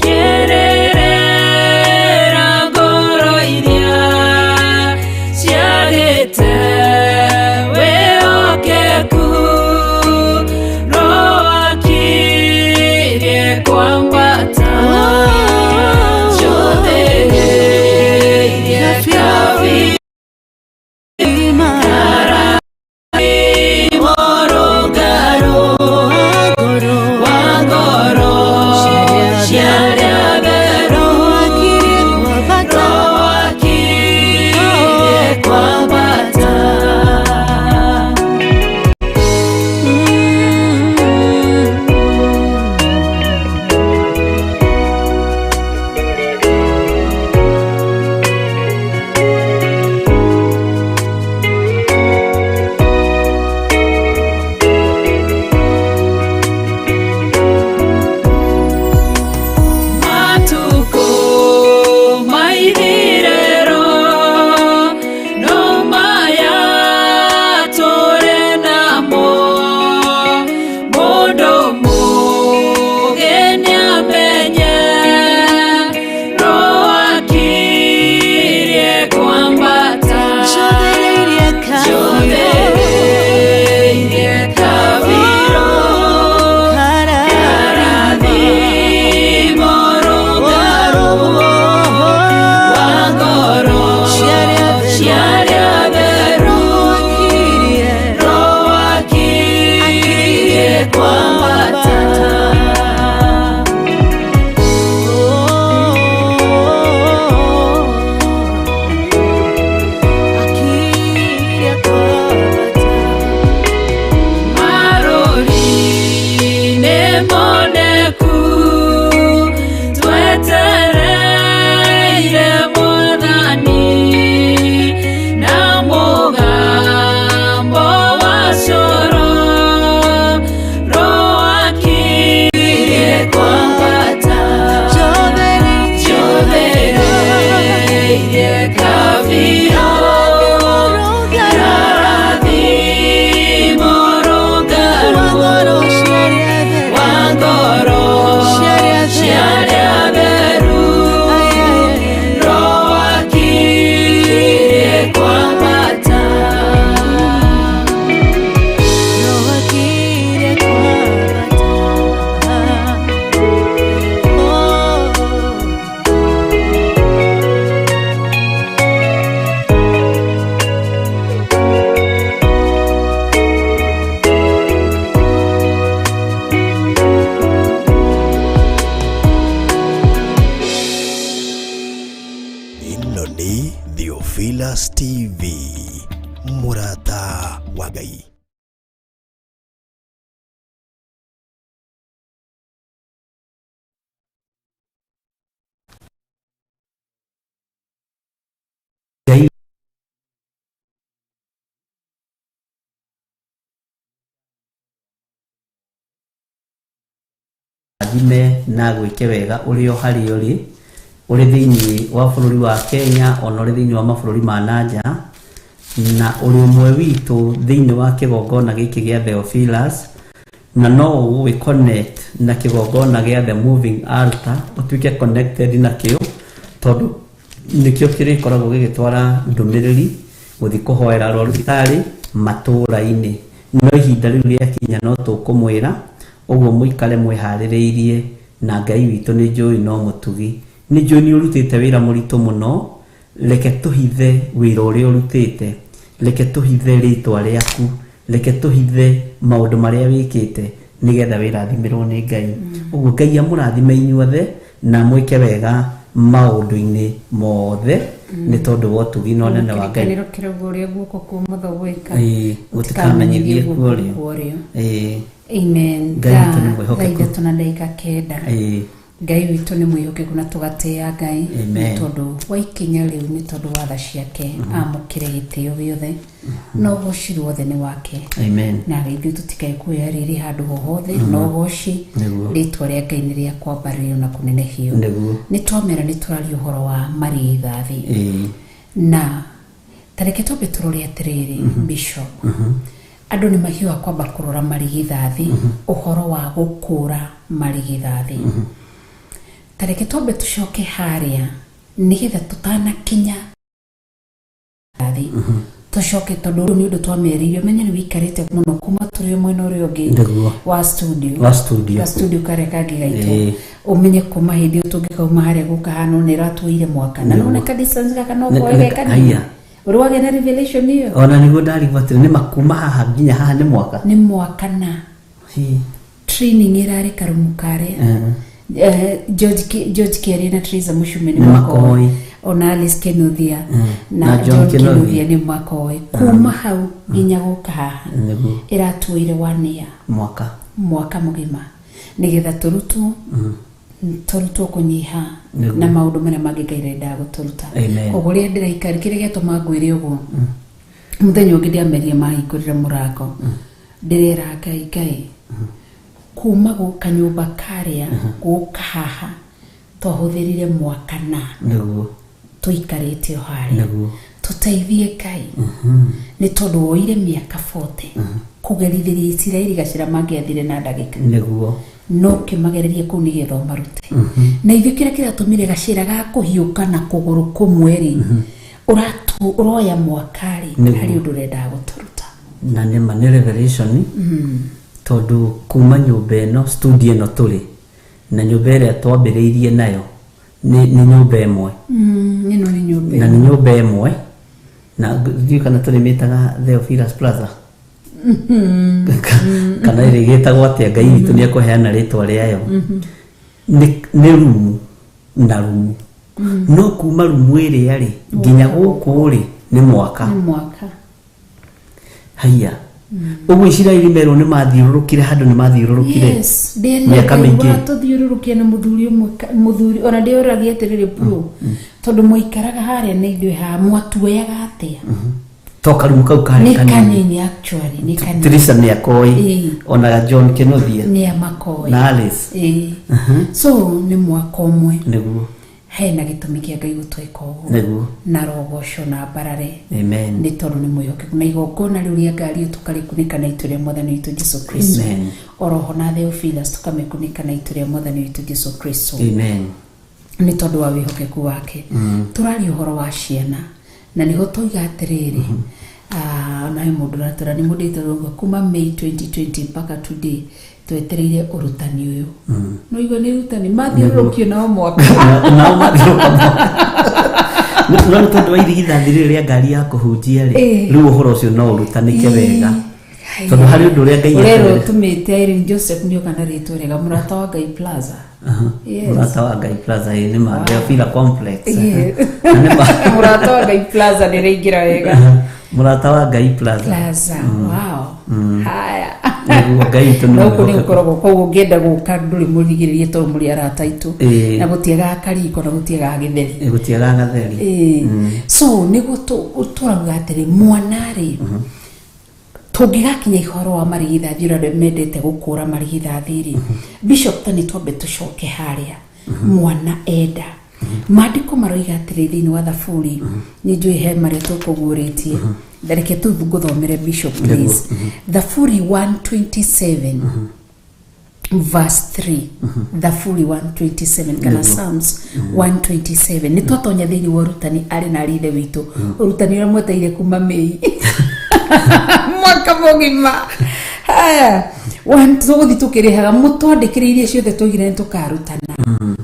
kĩrĩrĩra ngoro iria ciagĩte wĩhokeku. Roho Kwambata. Akirie kwambata. Marũri nĩ moneku, twetereire Mwathani, na mũgambo wa coro rũakirie kwambata. Njũthĩrĩirie kabirũ, karathimo rũngaru wa ngoro cia arĩa atheru, rũakirie kwambata. Rũakirie kwambata. Oh. Ĩno nĩ Theophilus TV, mũrata wa Ngai. Ngai athime na gwĩke wega ũrĩ o harĩa ũrĩ, ũrĩ thĩinĩ wa bũrũri wa Kenya ona ũrĩ thĩinĩ wa mabũrũri ma nanja, na ũrĩ ũmwe witũ thĩinĩ wa kĩgongona gĩkĩ gĩa Theophilus, na no ũgũgĩ connect na kĩgongona gĩa The Moving Altar, ũtuĩke connected nakĩo, tondũ nĩkĩo kĩrĩkoragwo gĩgĩtwara ndũmĩrĩri gũthiĩ kũhoera arwaru thibitarĩ matũũra-inĩ. No ihinda rĩu rĩakinya no tũkũmwĩra ũguo, mũikare mwĩharĩrĩirie. Na Ngai witũ nĩ njũĩ no mũtugi, nĩ njũĩ nĩ ũrutĩte wĩra mũritũ mũno. Reke tũhithe wĩra ũrĩa ũrutĩte, reke tũhithe rĩtwa rĩaku, reke tũhithe maũndũ marĩa wĩkĩte, nĩgetha wĩrathimĩrwo nĩ Ngai. Ũguo Ngai amũrathime inyuothe na mwĩke wega maũndũ-inĩ mothe, nĩ tondũ wa ũtugi na ũnene wa Ngai. Kĩrĩkanĩro kĩrauga ũrĩa guoko kwa ũmotho gwĩka Ĩĩ, gũtikamenyithie guoko kuo ũrĩo. kwa ũrĩo. Amen. Ngai witũ nĩ Thaa mwĩhokeku. 3:09. Ngai witũ nĩ mwĩhokeku na tũgatĩĩa Ngai Amen. nĩ tondũ wa ikinya rĩu, nĩ tondũ wa tha ciake. Amũkĩre gĩtĩo gĩothe na ũgoci wothe nĩ wake. Amen. Na ithuĩ tũtikae kuoya rĩrĩ handũ ho hothe no ũgoci. Rĩtwa rĩa Ngai nĩ rĩa kwambarĩrio na kũnenehio. Nĩ twamera nĩ tũraria ũhoro wa marigithathi. Na tareke twambe tũrore atĩrĩrĩ, Bishop, andũ nĩ mahiũha kwamba kũrora marigithathi, ũhoro wa gũkũra marigithathi. Tareke twambe tũcoke harĩa nĩgetha tũtanakinya tũcoke, tondũ ũyũ nĩ ũndũ twamerĩire. Menye nĩ wĩikarĩte mũno kuma tũrĩ o mwena ũrĩa ũngĩ wa studio. Wa studio. Wa studio karĩa kangĩ gaitũ. Ũmenye kuma hĩndĩ ĩyo tũngĩkauma harĩa gũka hano nĩ ĩratuoire mwaka na nona ka distance gaka no koe ge kanini. Ũrĩ wagĩa na revelation ĩyo? Ona nĩguo ndarigwo atĩrĩ, nĩ makuma haha nginya haha nĩ mwaka? Nĩ mwaka na training ĩrarĩ karumu karĩa. George Kiarie na Teresa Mushume nĩ Nĩ makoĩ. makoĩ. Ona Alice Kinuthia na Na John John Kinuthia. Kinuthia nĩ makoĩ. Kuma hau nginya gũka haha ĩratuoire one year. Mwaka. Mwaka mũgima nĩgetha tũrutwo, tũrutwo kũnyiha na maũndũ marĩa mangĩ Ngai arendaga gũtũruta. Koguo rĩrĩa ndĩraikara, kĩrĩa gĩatũma ngwĩre ũguo, mũthenya ũngĩ ndĩameria mahingũrĩre mũrango, ndĩrera Ngai, Ngai, kuma gũka nyũmba karĩa gũka haha twahũthĩrire mwaka na tũikarĩte o harĩa. Tũteithie Ngai, nĩ tondũ woire mĩaka 40 kũgerithĩria Isiraeli gacĩra mangĩathire na ndagĩka, no kĩmagererie kũu nĩgetha ũmarute. Na ithuĩ kĩrĩa kĩratũmire gacĩra ga kũhiũka na kũgũrũ kũmwe rĩ, ũratu ũroya mwaka rĩ, harĩ ũndũ ũrendaga gũtũruta. Na nĩma nĩ revelation, tondũ kuma nyũmba ĩno, studio ĩno tũrĩ na nyũmba ĩrĩa twambĩrĩirie nayo nĩ nyũmba ĩmwe. Ĩno nĩ nyũmba Na nĩ nyũmba ĩmwe, na ndiũĩ kana tũrĩmĩtaga Theophilus Plaza. Kana ĩrĩgĩtagwo atĩa Ngai witũ nĩ ekũheana rĩtwa rĩayo. Nĩ rumu na rumu. No kuma rumu ĩrĩa rĩ nginya gũkũ rĩ nĩ mwaka. Nĩ mwaka. Haiya. Ũguo Isiraeli merwo nĩ mathiũrũrũkire handũ nĩ mathiũrũrũkire. Yes, Mĩaka mĩingĩ. Tũthiũrũrũkia na mũthuri ũmwe mũthuri ona ndĩũragia atĩrĩrĩ bro tondũ mũikaraga harĩa na ithuĩ haha mwatuoyaga atĩa? To karumu kau karĩ Nĩ kanini. kanini actually, nĩ kanini. Teresa nĩ akoĩ Ĩĩ. ona John Kenothia Nĩ amakoĩ. na Alice. Ĩĩ. So nĩ mwaka ũmwe. Nĩguo. Hena gĩtũmi kĩa Ngai gũtwĩka ũguo. Nĩguo. Na rogoco na mbarare. Amen. Nĩ tondũ nĩ mwĩhokeku na igongona rĩu rĩa ngari ĩyo tũkarĩkunĩka na itu rĩa mwathani witũ Jesu Kristo. Amen. Oroho na Theophilus tũkamĩkunĩka na itu rĩa mwathani witũ Jesu Kristo. Amen. Nĩ tondũ wa wĩhokeku wake. Tũraria ũhoro wa ciana na nĩho tũiga atĩrĩrĩ na he mũndũ ũratwĩra nĩ mũndũ ĩtagwo kuma May 2020 mpaka today twetereire ũrutani ũyũ. No igua nĩ ũrutani mathiũrũrũkio nao mwaka. Nao mathiũrũrũka mwaka. No nĩ tondũ wa irigithathi rĩrĩ rĩa ngari ya kũhunjia rĩ rĩu ũhoro ũcio no ũrutanĩke wega. Tondũ harĩ ũndũ ũrĩa Ngai ũrerwo eterere. ũtũmĩte Irene Joseph nĩoka na rĩtwa rĩega mũrata wa Ngai Plaza. Yes. Mũrata wa Ngai Plaza ĩ nĩ ma Theophila Complex. Yes. Na nĩ ma- Mũrata wa Ngai Plaza nĩ rĩingĩra wega. Mũrata wa Ngai Plaza. Plaza. Wow. Haya. Nĩguo Ngai witũ nĩ Na gũkũ nĩ mwĩhokeku. gũkoragwo koguo ũngĩenda gũka ndũrĩ mũrigĩrĩrie tondũ mũrĩ arata aitũ. Ĩĩ. Na gũtiagaga kariko na gũtiagaga gĩtheri. Ĩ, gũtiagaga gatheri. Ĩĩ. So nĩguo tũrauga atĩrĩ mwana rĩ tũngĩgakinya ihoro wa marigithathi ũrĩa andũ mendete gũkũra marigithathi rĩ Bishop ta nĩ twambe tũcoke harĩa mwana enda maandĩko maroiga atĩrĩ thĩinĩ wa Thaburi nĩ njũĩ he marĩa tũkũguũrĩtie reke tu ngũthomere Bishop please. Thaburi 127 verse 3. Thaburi 127 kana Psalms 127 nĩ twatonya thĩinĩ wa ũrutani arĩ na arithe witũ ũrutani ũrĩa mweteire kuma Mĩi mwaka mũgima. Haya tũgũthiĩ tũkĩrĩhaga mũtwandĩkĩre iria ciothe twaugire nĩ tũkarutana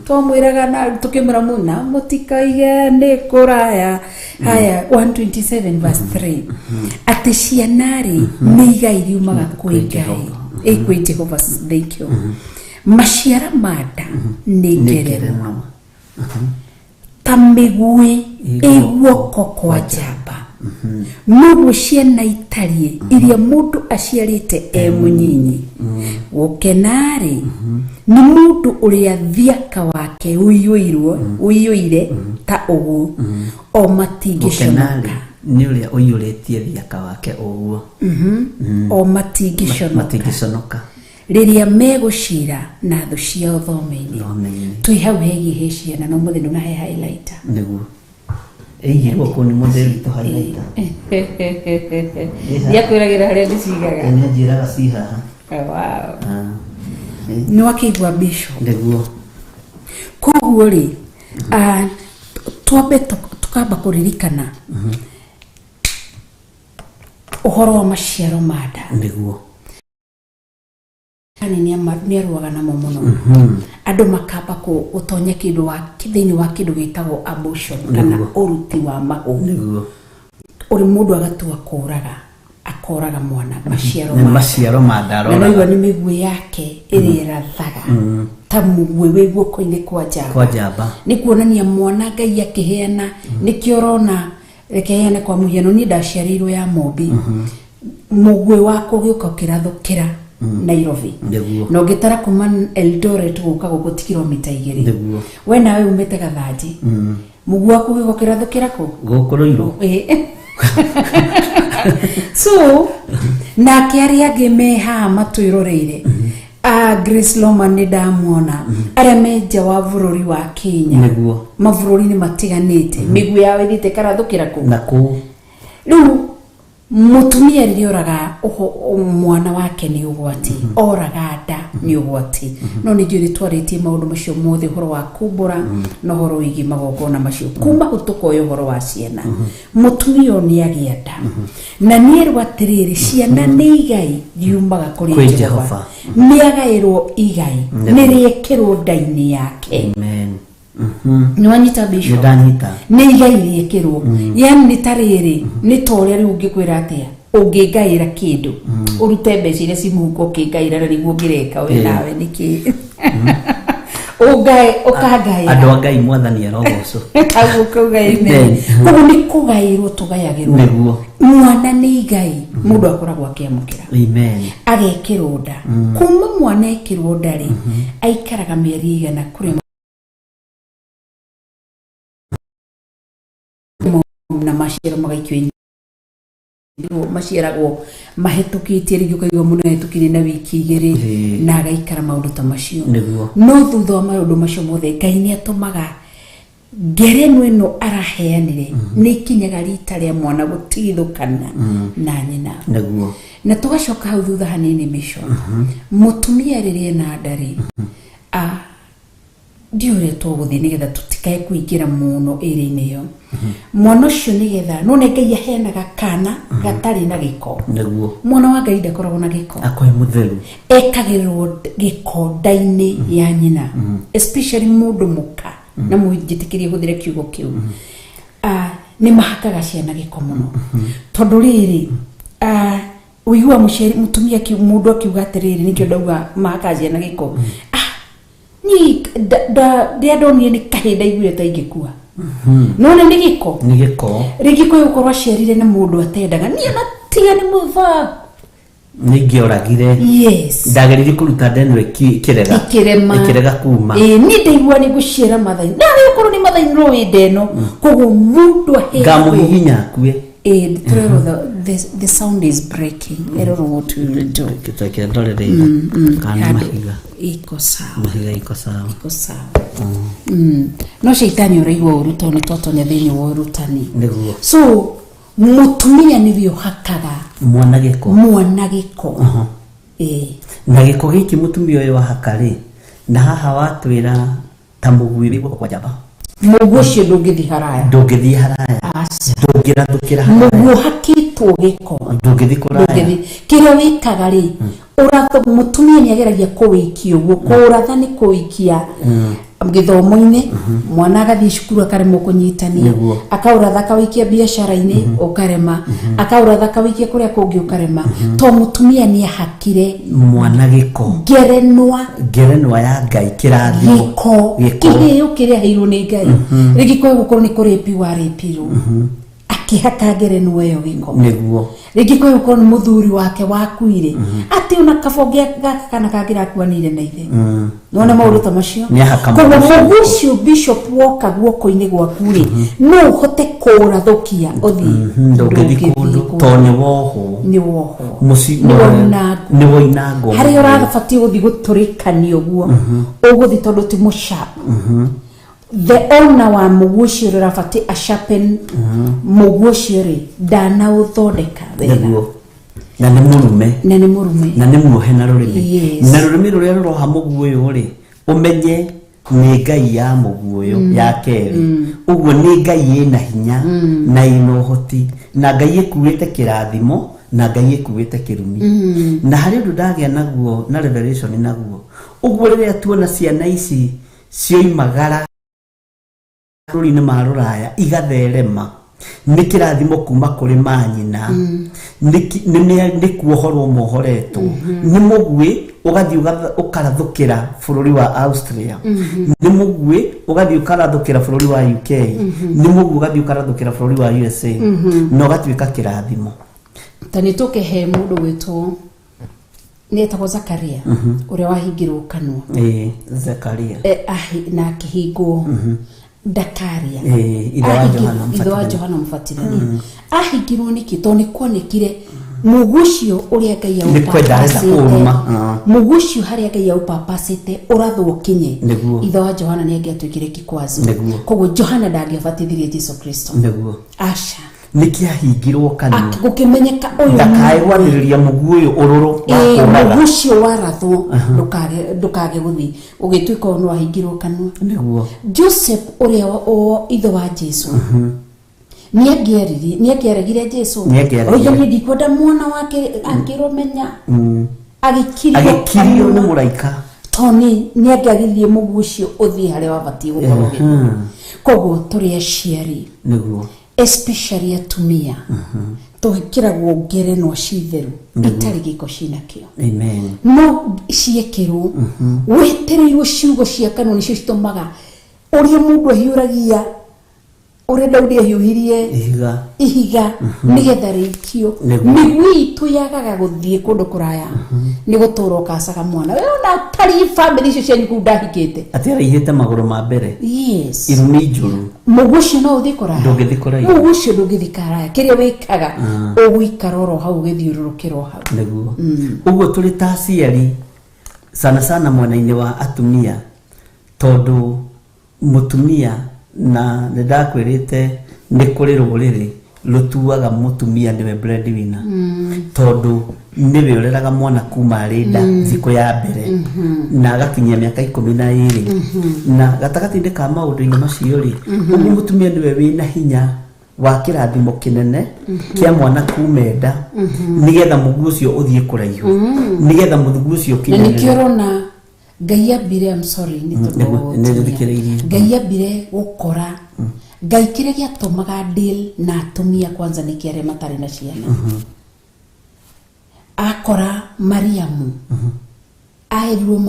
twamwĩraga na tũkĩmwĩra mũna mũtikaige nĩ kũraya. Haya 127 verse 3 atĩ ciana rĩ nĩ igai riumaga kwĩ Ngai kwĩ Jehova. Thank you. Maciara ma nda nĩ ngerenwa ta mĩguĩ ĩ guoko kwa njamba. Noguo ciana itariĩ iria mũndũ aciarĩte e mũnyinyi. Gũkena rĩ nĩ mũndũ ũrĩa thiaka wake ũiyũire ta ũguo o Gũkena matingĩconoka. rĩ nĩ ũrĩa ũiyũrĩtie thiaka wake ũguo. O matingĩconoka Matingĩconoka. rĩrĩa megũcira na thũ ciao thome-inĩ. Thome-inĩ. Twĩ hau hegiĩ he ciana no mũthĩ ndũnahe highlighter. Nĩguo. Ĩigirwo kũu nĩ mũthĩ witũ highlighter. Ndiakwĩragĩra harĩa ndĩcigaga. Nĩ anjĩraga ci haha. Wow. Nĩ wakĩigua Bishop. Nĩguo. Koguo rĩ twambe tũkamba kũririkana ũhoro wa maciaro ma nda. Nĩguo. Nĩ arũaga namo mũno. Andũ makamba gũtonya kĩndũ thĩinĩ wa kĩndũ gĩtagwo abortion kana ũruti wa mahu. Nĩguo. Ũrĩ mũndũ agatua kũraga akoraga mwana maciaro Nĩ ma nda. maciaro ma nda Na no aroraga. igua nĩ mĩguĩ yake ĩrĩa ĩrathaga ta mũguĩ wĩ guoko-inĩ kwa njamba. Kwa njamba. Nĩ kuonania mwana Ngai akĩheana nĩkĩo ũrona reke heane kwa mũhiano niĩ ndaciarĩirwo ya Mombi. Mũguĩ wakwa ũgĩũka ũkĩrathũkĩra Nairobi. Nĩguo. Na ũngĩtara kuma Eldoret gũka gũkũ ti kilomita 2. Nĩguo. We nawe umĩte Gathanji. Mũguĩ waku ũgĩũka ũkĩrathũkĩra kũ? Gũkũ Rũirũ. So nake arĩa angĩ me haha matwĩroreire Grace Loman nĩ ndamuona arĩa me nja wa bũrũri wa Kenya. Nĩguo. Mabũrũri-inĩ matiganĩte mĩguĩ yao ĩthiĩte ĩkarathũkĩra kũ? Na kũu. Rĩu mũtumia rĩrĩa oraga mwana wake nĩ ũgwati oraga nda nĩ ũgwati no nĩ njũĩ twarĩtie maũndũ macio mothe ũhoro wa kumbũra na ũhoro wĩgiĩ magongona macio kuma hau tũkoya ũhoro wa ciana mũtumia ũyũ nĩ agĩa nda na nĩ erwo atĩrĩrĩ ciana nĩ igai riumaga kũrĩ Kwĩ Jehova Jehova. nĩ agaĩrwo igai nĩ rĩekĩrwo nda-inĩ yake. Amen. Nĩ wanyita Bishop? Nĩ ndanyita. Nĩ igai rĩekĩrwo yani nĩ ta rĩrĩ nĩ ta ũrĩa rĩu ũngĩkwĩra atĩa Ũngĩngaĩra kĩndũ, ũrute mbeca iria ci mũhuko ũkĩngaĩra, na nĩguo ngĩreka we nawe nĩkĩ ũngaĩ ũkangaĩra. Andũ a Ngai, Mwathani arogocwo. Hau ũkauga amen. Amen. Koguo nĩ kũgaĩrwo tũgayagĩrwo. Mwana nĩ igai mũndũ akoragwo akĩamũkĩra. Amen. Agekĩrwo nda. Kuma mwana ekĩrwo nda rĩ, aikaraga mĩeri igana kũrĩa na maciaro magaikio maciaragwo mahĩtũkĩtie, rĩngĩ ũkaigua mũno ahĩtũkire na wiki 2 na agaikara maũndũ ta macio. No thutha wa maũndũ macio mothe, Ngai nĩ atũmaga ngerenwa ĩno araheanire nĩ ikinyaga rita rĩa mwana gũtigithũkana na nyina. Na tũgacoka hau thutha hanini, mĩco mũtumia rĩrĩa ena nda rĩ, ndiũ ũrĩa tũgũthiĩ nĩgetha tũtikae kũingĩra mũno ĩrĩ-inĩ ĩyo, mwana ũcio nĩgetha none Ngai aheanaga kana gatarĩ na gĩko. Mwana wa Ngai ndakoragwo na gĩko. Akoe mũtheru. Ekagĩrĩrwo gĩko nda-inĩ ya nyina, especially mũndũ mũka, na mũnjĩtĩkĩrie hũthĩre kiugo kĩu. Nĩ mahakaga ciana gĩko mũno, tondũ rĩrĩ ũigua mũciari mũtumia mũndũ akiuga atĩrĩrĩ, nĩkĩo ndauga mahakaga ciana gĩko. Niĩ rĩrĩa ndonire nĩ kahĩ ndaiguire ta ingĩkua, none nĩ gĩko. Nĩ gĩko. Rĩngĩ kwĩ gũkorwo aciarire na mũndũ atendaga, niĩ ona tiga nĩ mũtha Nĩ ingĩoragire. Ndageririe kũruta nda ĩno ĩkĩrega. Ikĩrema. Ĩkĩrega kuma. Ĩĩ, niĩ ndaigua nĩ ngũciara mathai nawe ũkorwo nĩ mathai no wĩ nda ĩno, koguo mũndũ aheagwo Ngamũhihinya akue. Ĩĩ, tũrerwo the sound is breaking. I don't know what we will do. Reke ndore rĩngĩ kana Handũ mahiga. Iko sawa. Mahiga iko sawa. Iko sawa. No caitani ũraigua ũru tondũ nĩ twatonya thĩinĩ wa ũrutani. So mũtumia nĩwe ũhakaga mwana gĩko. Mwana gĩko, ĩĩ. Na gĩko gĩkĩ mũtumia ũyũ wahaka rĩ, na haha watwĩra ta mũgui wĩ guoko kwa njamba. Mũguo ũcio ndũngĩthiĩ haraya. Ndũngĩthiĩ haraya. Aca. Ndũngĩrathũkĩra haraya. Mũguo ũhakĩtwo gĩko ndũngĩthiĩ kũraya. Ndũngĩthiĩ. Kĩrĩa wĩkaga rĩ, ũratho mũtumia nĩ ageragia kũwĩkia ũguo, kũũratha nĩ kũwĩkia gĩthomo-inĩ, mwana agathiĩ cukuru akaremwo kũnyitania. Akaũratha akawĩkia biacara-inĩ, ũkarema, akaũratha akawĩkia kũrĩa kũngĩ, ũkarema, to mũtumia nĩ ahakire mwana gĩko. Ngerenwa. Ngerenwa ya Ngai, kĩrathimo. Gĩko. Gĩko. Kĩheo kĩrĩa aheirwo nĩ Ngai, rĩngĩ kwaga gũkorwo nĩ kũrĩpi warĩpirwo, akĩhaka ngerenwa ĩyo gĩko. Rĩngĩ kwaga gũkorwo nĩ mũthuri wake wakuire, atĩ ona kabonge gaka kana kangĩrakuanĩire na ithe, nona maũndũ ta macio. Nĩahaka Koguo mũndũ ũcio. Mũguo ũcio, bishop, woka guoko-inĩ gwaku rĩ, no ũhote kũũrathũkia ũthiĩ. Ndũngĩthiĩ kũndũ tondũ nĩ wohwo. Nĩ wohwo. Mũci Nĩ waunangwo. Nĩ woinangwo. Harĩa ũrabatiĩ gũthiĩ gũtũrĩkania ũguo ũgũthiĩ, tondũ ti mũsharp. The owner wa mũguo ũcio ũrĩa ũrabatiĩ asharpen mũguo ũcio rĩ, ndanaũthondeka wega. Na nĩ mũrume. Na nĩ mũrume. Na nĩ muohe na rũrĩmĩ. Yes. Na rũrĩmĩ rũrĩa rũroha mũguo ũyũ rĩ, ũmenye nĩ Ngai ya mũguo ũyũ ya kerĩ, ũguo nĩ Ngai ĩna hinya na ĩna ũhoti, na Ngai ĩkuĩte kĩrathimo na Ngai ĩkuĩte kĩrumi. Na harĩ ũndũ ndagĩa naguo na revelation naguo ũguo, rĩrĩa tuona ciana ici cioimagara bũrũri-inĩ ma rũraya igatherema, nĩ kĩrathimo kuma kũrĩ manyina, nĩ kuohorwo mohoretwo nĩ mũguĩ, ũgathiĩ ũkarathũkĩra bũrũri wa Austria, nĩ mũguĩ ũgathiĩ ũkarathũkĩra bũrũri wa UK, nĩ mũguĩ ũgathiĩ ũkarathũkĩra bũrũri wa USA na ũgatuĩka kĩrathimo. Ta nĩ tũkĩhe mũndũ gwĩtwo, nĩ etagwo Zakaria, ũrĩa wahingirwo kanua. Ĩĩ, Zakaria. Na akĩhingwo ndakaria. Ĩĩ, ithe wa Johana Ithe wa Mũbatithania. Johana Mũbatithania ahingirwo nĩkĩ? Tondũ nĩ kuonekire mũguo ũcio ũrĩa Ngai Nĩ kwenda arenda aũpapacĩte, kũũruma. Mũguo ũcio harĩa Ngai aũpapacĩte ũrathwo ũkinye, ithe wa Johana nĩ angĩatuĩkire kikwazo. Koguo Johana ndangĩabatithirie Jesu Kristo. Aca. Nĩ kĩahingirwo kanua. Gũkĩmenyeka ũyũ ndakae gwathĩrĩria mũguĩ ũyũ ũrũrũ wa kũũraga. Mũguo ũcio warathwo ndũkage gũthiĩ, ũgĩtuĩka ũyũ nĩ wahingirwo kanua. Joseph ũrĩa ithe wa Jesu nĩ angĩaregire Jesu. Nĩ angĩaregire. Oiga niĩ ndikwenda mwana wake akĩrũmenya, agĩkirio Agĩkirio nĩ kanua. mũraika. Tondũ nĩ angĩagithie mũguo ũcio ũthiĩ harĩa wabatiĩ gũkorwo ũgĩthiĩ. Koguo tũrĩ aciari, especially atumia, Tũhĩkĩragwo ngerenwa citheru itarĩ gĩko cinakĩo. Amen. No ciekĩrwo wetereirwo ciugo cia kanua nĩcio citũmaga ũrĩa mũndũ ahiũragia, ũrĩa Daudi ahiũhirie ihiga nĩgetha rĩikio. Mĩguĩ itũ yagaga gũthiĩ kũndũ kũraya nĩ gũtũra ũkacaga mwana. We ona tari family icio cianyu kũu ndahikĩte atĩ araihĩte magũrũ ma mbere. Yes. Irumi njũru. Mũguĩ ũcio no ũthiĩ kũraya, ndũngĩthiĩ kũraihu. Mũguĩ ũcio ndũngĩthiĩ kũraya, kĩrĩa wĩkaga ũgũikara oro hau ũgĩthiũrũrũkĩra o hau. Nĩguo. Ũguo tũrĩ ta aciari sana sana mwena-inĩ wa atumia, tondũ mũtumia na nĩ ndakwĩrĩte nĩ kũrĩ rũrĩrĩ rũtuaga mũtumia nĩwe breadwinner, tondũ nĩwe ũreraga mwana kuma arĩ nda thikũ ya mbere na agakinyia mĩaka 12 na gatagatĩ-inĩ ka maũndũ-inĩ macio rĩ, ũguo mũtumia nĩwe wĩna hinya wa kĩrathimo kĩnene kĩa mwana kuma nda nĩgetha mũguĩ ũcio ũthiĩ kũraihu, nĩgetha mũguĩ ũcio Na ũkinyanĩre. nĩkĩo ũrona Ngai ambire, I'm sorry, nĩ tondũ Nĩ thikĩrĩirie. Ngai ambire gũkora Ngai kĩrĩa gĩatũmaga deal na atumia kwanza nĩ kĩ arĩa matarĩ na ciana. Akora Mariamu aherirwo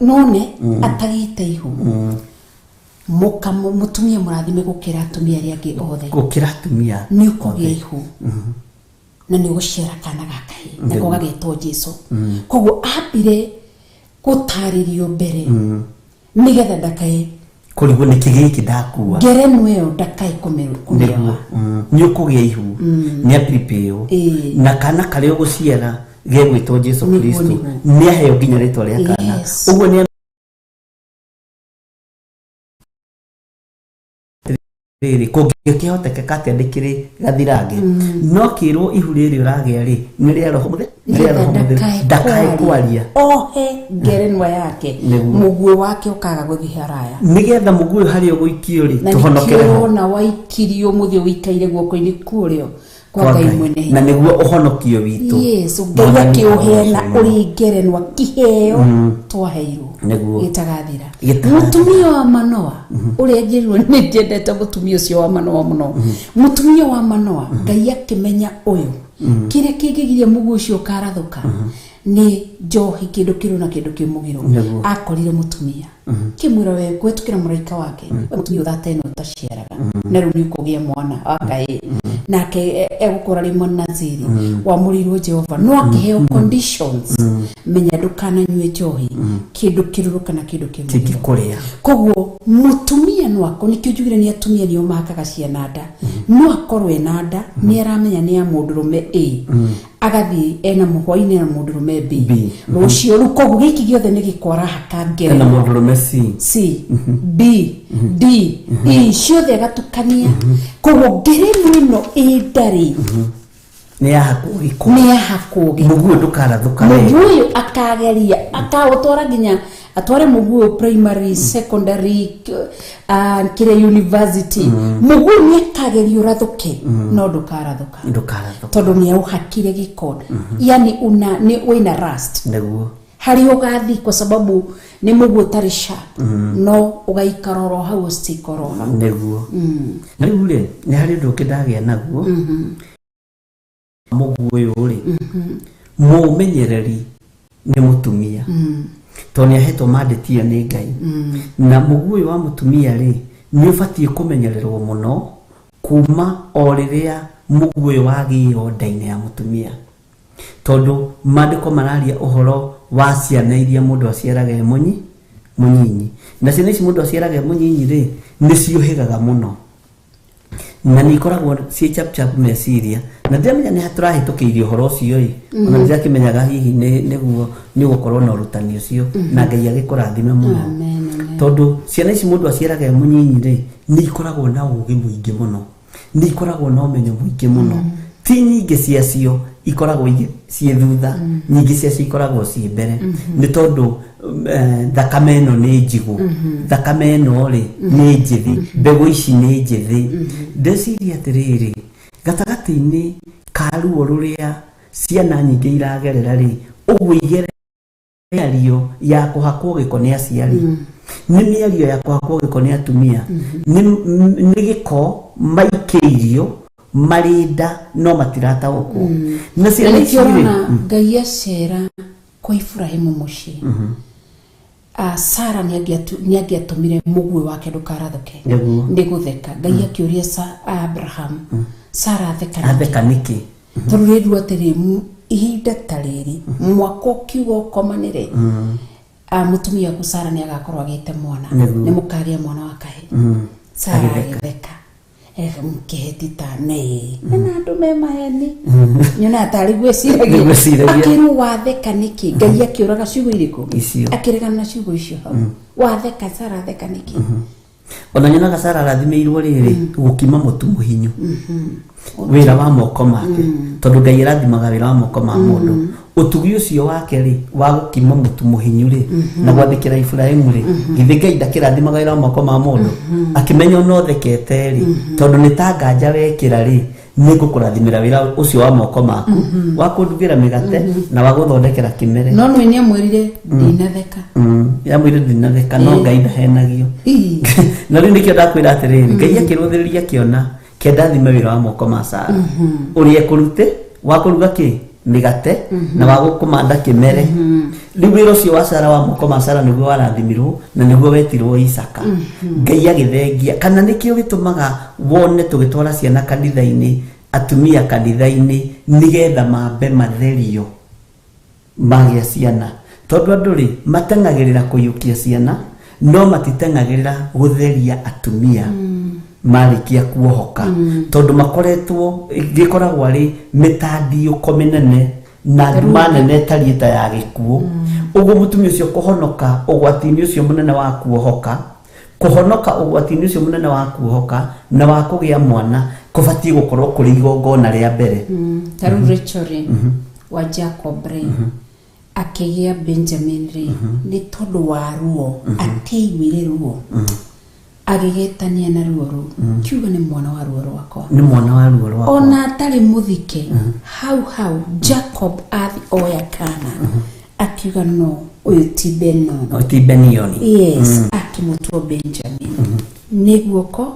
none atagĩte ihu, mũtumia mũrathime gũkĩra atumia arĩa angĩ othe, gũkĩra atumia nĩ ũkũgĩa ihu na nĩ ũgũciara kana ga kahĩĩ nako gagetwo Jesu. Koguo ambire gũtarĩrio mbere nĩgetha ndakae kũrigwo nĩkĩ gĩkĩ ndakua, ngerenwa ĩyo ndakae kũmĩoha. Nĩ ũkũgĩa ihu, nĩ apripĩo na kana karĩa ũgũciara gegwĩtwo Jesu Kristo, nĩ aheo nginya rĩtwa rĩa kana. Ũguo nĩ rĩrĩ kũngĩkĩhotekeka atĩa ndĩkĩrĩ gathirange, no kĩrwo ihu rĩrĩ ũragĩa rĩ nĩ rĩa roho mũtheru, nĩ rĩa roho mũtheru, ndakae kwaria, ohe ngerenwa yake, mũguĩ wake ũkaga gũthiĩ haraya, nĩgetha mũguĩ ũyũ harĩa ũgũikio rĩ tũhonokere ho. Na nĩkĩo ũrona waikirio mũthĩ ũikaire guoko-inĩ kũrĩo kwa Ngai mwene hinya, na nĩguo ũhonokio witũ. Yes, Ngai akĩũheana ũrĩ ngerenwa kĩheo twaheirwo gĩtagathira. Mũtumia wa Manoa ũrĩa njĩrirwo nĩ njendete mũtumia ũcio wa Manoa mũno, mũtumia wa Manoa Ngai akĩmenya ũyũ kĩrĩa kĩngĩgiria mũguĩ ũcio ũkarathũka nĩ njohi, kĩndũ kĩrũ na kĩndũ kĩmũgiro. Akorire mũtumia kĩmwĩra we kũhetũkĩra mũraika wake, mũtumia ũthate ĩno ũtaciaraga na rĩu nĩ ũkũgĩa mwana wa kahĩĩ, nake egũkũra rĩ Mũnaziri wamũrĩirwo Jehova, no akĩheo conditions, menya ndũkananyue njohi, kĩndũ kĩrũrũ kana kĩndũ kĩngĩkũrĩa. Koguo mũtumia no akorwo, nĩkĩo njugire nĩ atumia nĩo mahakaga ciana nda, no akorwo ena nda nĩ aramenya nĩ ya mũndũrũme A, agathiĩ ena mũhwainĩ na mũndũrũme B rũciũ rũu, koguo gĩkĩ gĩothe nĩ gĩko arahaka ngerenwa na mũndũrũme C B D E ciothe agatukania. Koguo ngerenwa ĩno ĩ ndarĩ nĩ yahakwo gĩko, nĩ yahakwo gĩko, mũguĩ ndũkarathũka. Mũguĩ ũyũ akageria akaũtwara nginya atware mũguĩ primary, secondary, kĩrĩa university, mũguĩ nĩ akageria ũrathũke no ndũkarathũka, tondũ nĩ aũhakire gĩko, yani una nĩ wĩna rust nĩguo harĩa ũgathiĩ, kwa sababu nĩ mũguĩ ũtarĩ sharp, no ũgaikara oro hau ũstick oro hau nĩguo. Na rĩu rĩ nĩ harĩ ũndũ ũngĩ ndagĩa naguo mũguĩ ũyũ rĩ, mũmenyereri nĩ mũtumia, tondũ nĩ ahetwo mandate ĩyo nĩ Ngai, na mũguĩ ũyũ wa mũtumia rĩ nĩ ũbatiĩ kũmenyererwo mũno kuma o rĩrĩa mũguĩ ũyũ wagĩo nda-inĩ ya mũtumia, tondũ maandĩko mararia ũhoro wa ciana iria mũndũ aciaraga e mũnyinyi, na ciana ici mũndũ aciaraga e mũnyinyi rĩ nĩ ciũhĩgaga mũno na nĩ ikoragwo ciĩ chap chap meciria, na ndiramenya nĩ tũrahĩtũkĩirie ũhoro ũcio ĩ, ona ndirakĩmenyaga hihi nĩguo nĩ ũgũkorwo na ũrutani ũcio, na Ngai agĩkũrathime mũno, tondũ ciana ici mũndũ aciaraga e mũnyinyi rĩ nĩ ikoragwo na ũũgĩ mũingĩ mũno, nĩ ikoragwo na ũmenyo mũingĩ mũno, ti nyingĩ ciacio ikoragwo ciĩ thutha, nyingĩ ciacio ikoragwo ciĩ mbere, nĩ tondũ thakame ĩno nĩ njigũ, thakame ĩno rĩ nĩ njĩthĩ, mbegũ ici nĩ njĩthĩ. Ndeciria atĩrĩrĩ, gatagatĩ-inĩ ka ruo rũrĩa ciana nyingĩ iragerera rĩ, ũguo igere mĩario ya kũhakwo gĩko nĩ aciari, nĩ mĩario ya kũhakwo gĩko nĩ atumia, nĩ gĩko maikĩirio marĩ nda no matirataũkwo na ciana na ici nĩkĩo rĩ ũrona Ngai acera kwa Iburahĩmu mũciĩ. Sara nĩangĩatũmire mũguĩ wake ndũkarathũke. Nĩguo. Nĩ gũtheka. Ngai akĩũria Abraham, Sara atheka nĩkĩ? Atheka nĩkĩ? Tondũ rĩrũ atĩrĩ, ihinda ta rĩrĩ mwaka ũkiuga ũkomanĩre, mũtumia waku Sara nĩ agakorwo agĩte mwana. Nĩguo. Nĩ mũkagĩa mwana wa kahĩĩ. Sara Agĩtheka. Agĩtheka. Kĩheti ta nĩ na andũ me maheni nyonaga tarĩ gwĩciragia. Nĩ gwĩciragia. Akĩrwo watheka nĩkĩ? Ngai akĩũraga ciugo irĩkũ? Icio. Akĩregana na ciugo icio hau. Watheka, Sara atheka nĩkĩ? Ona nyonaga Sara arathimĩirwo rĩrĩ gũkima mũtu mũhinyu, wĩra wa moko make, tondũ Ngai arathimaga wĩra wa moko ma mũndũ. Ũtugi ũcio wake rĩ wa gũkima mũtu mũhinyu rĩ na gwathĩkĩra Iburahĩmu rĩ, githĩ Ngai ndakĩrathimaga wĩra wa moko ma mũndũ? Akĩmenya ona ũthekete rĩ, tondũ nĩ ta nganja wekĩra rĩ, nĩ ngũkũrathimĩra wĩra ũcio wa moko maku wa kũndugĩra mĩgate na wa gũthondekera kĩmere. No nĩ nĩamwĩrire ndinatheka. Yamwĩre ndinatheka, no Ngai ndahenagio. Ii. Na rĩu nĩkĩo ndakwĩra atĩrĩrĩ, Ngai akĩrũthĩrĩria akĩona kenda thime wĩra wa moko ma Sara ũrĩa ekũrute wa kũruga kĩ mĩgate na wa gũkũmanda kĩmere. Rĩu wĩra ũcio wa Sara, wa moko ma Sara, nĩguo warathimirwo na nĩguo wetirwo Isaka. Ngai agĩthengia kana nĩkĩo gĩtũmaga wone tũgĩtwara ciana kanitha-inĩ, atumia kanitha-inĩ, nĩgetha mambe matherio magĩa ciana, tondũ andũ rĩ mateng'agĩrĩra kũiyũkia ciana no matiteng'agĩrĩra gũtheria atumia marĩkia kuohoka, tondũ makoretwo gĩkoragwo arĩ mĩtandiũko mĩnene na nduma nene ĩtariĩ ta ya gĩkuũ. Ũguo mũtumia ũcio kũhonoka ũgwati-inĩ ũcio mũnene wa kuohoka, kũhonoka ũgwati-inĩ ũcio mũnene wa kuohoka na wa kũgĩa mwana, kũbatiĩ gũkorwo kũrĩ igongona rĩa mbere. Ta rĩu Rachel rĩ, wa Jacob rĩ, akĩgĩa Benjamin rĩ, nĩ tondũ wa ruo atiaiguire ruo, agĩgĩtania na ruo rũu, kiuga nĩ mwana wa ruo rwakwa. Nĩ mwana wa ruo rwakwa. Ona atarĩ mũthike hau hau, Jacob athi oya kana, akiuga no ũyũ ti Benon. No, ti Benioni. Yes, akĩmũtua Benjamin nĩ guoko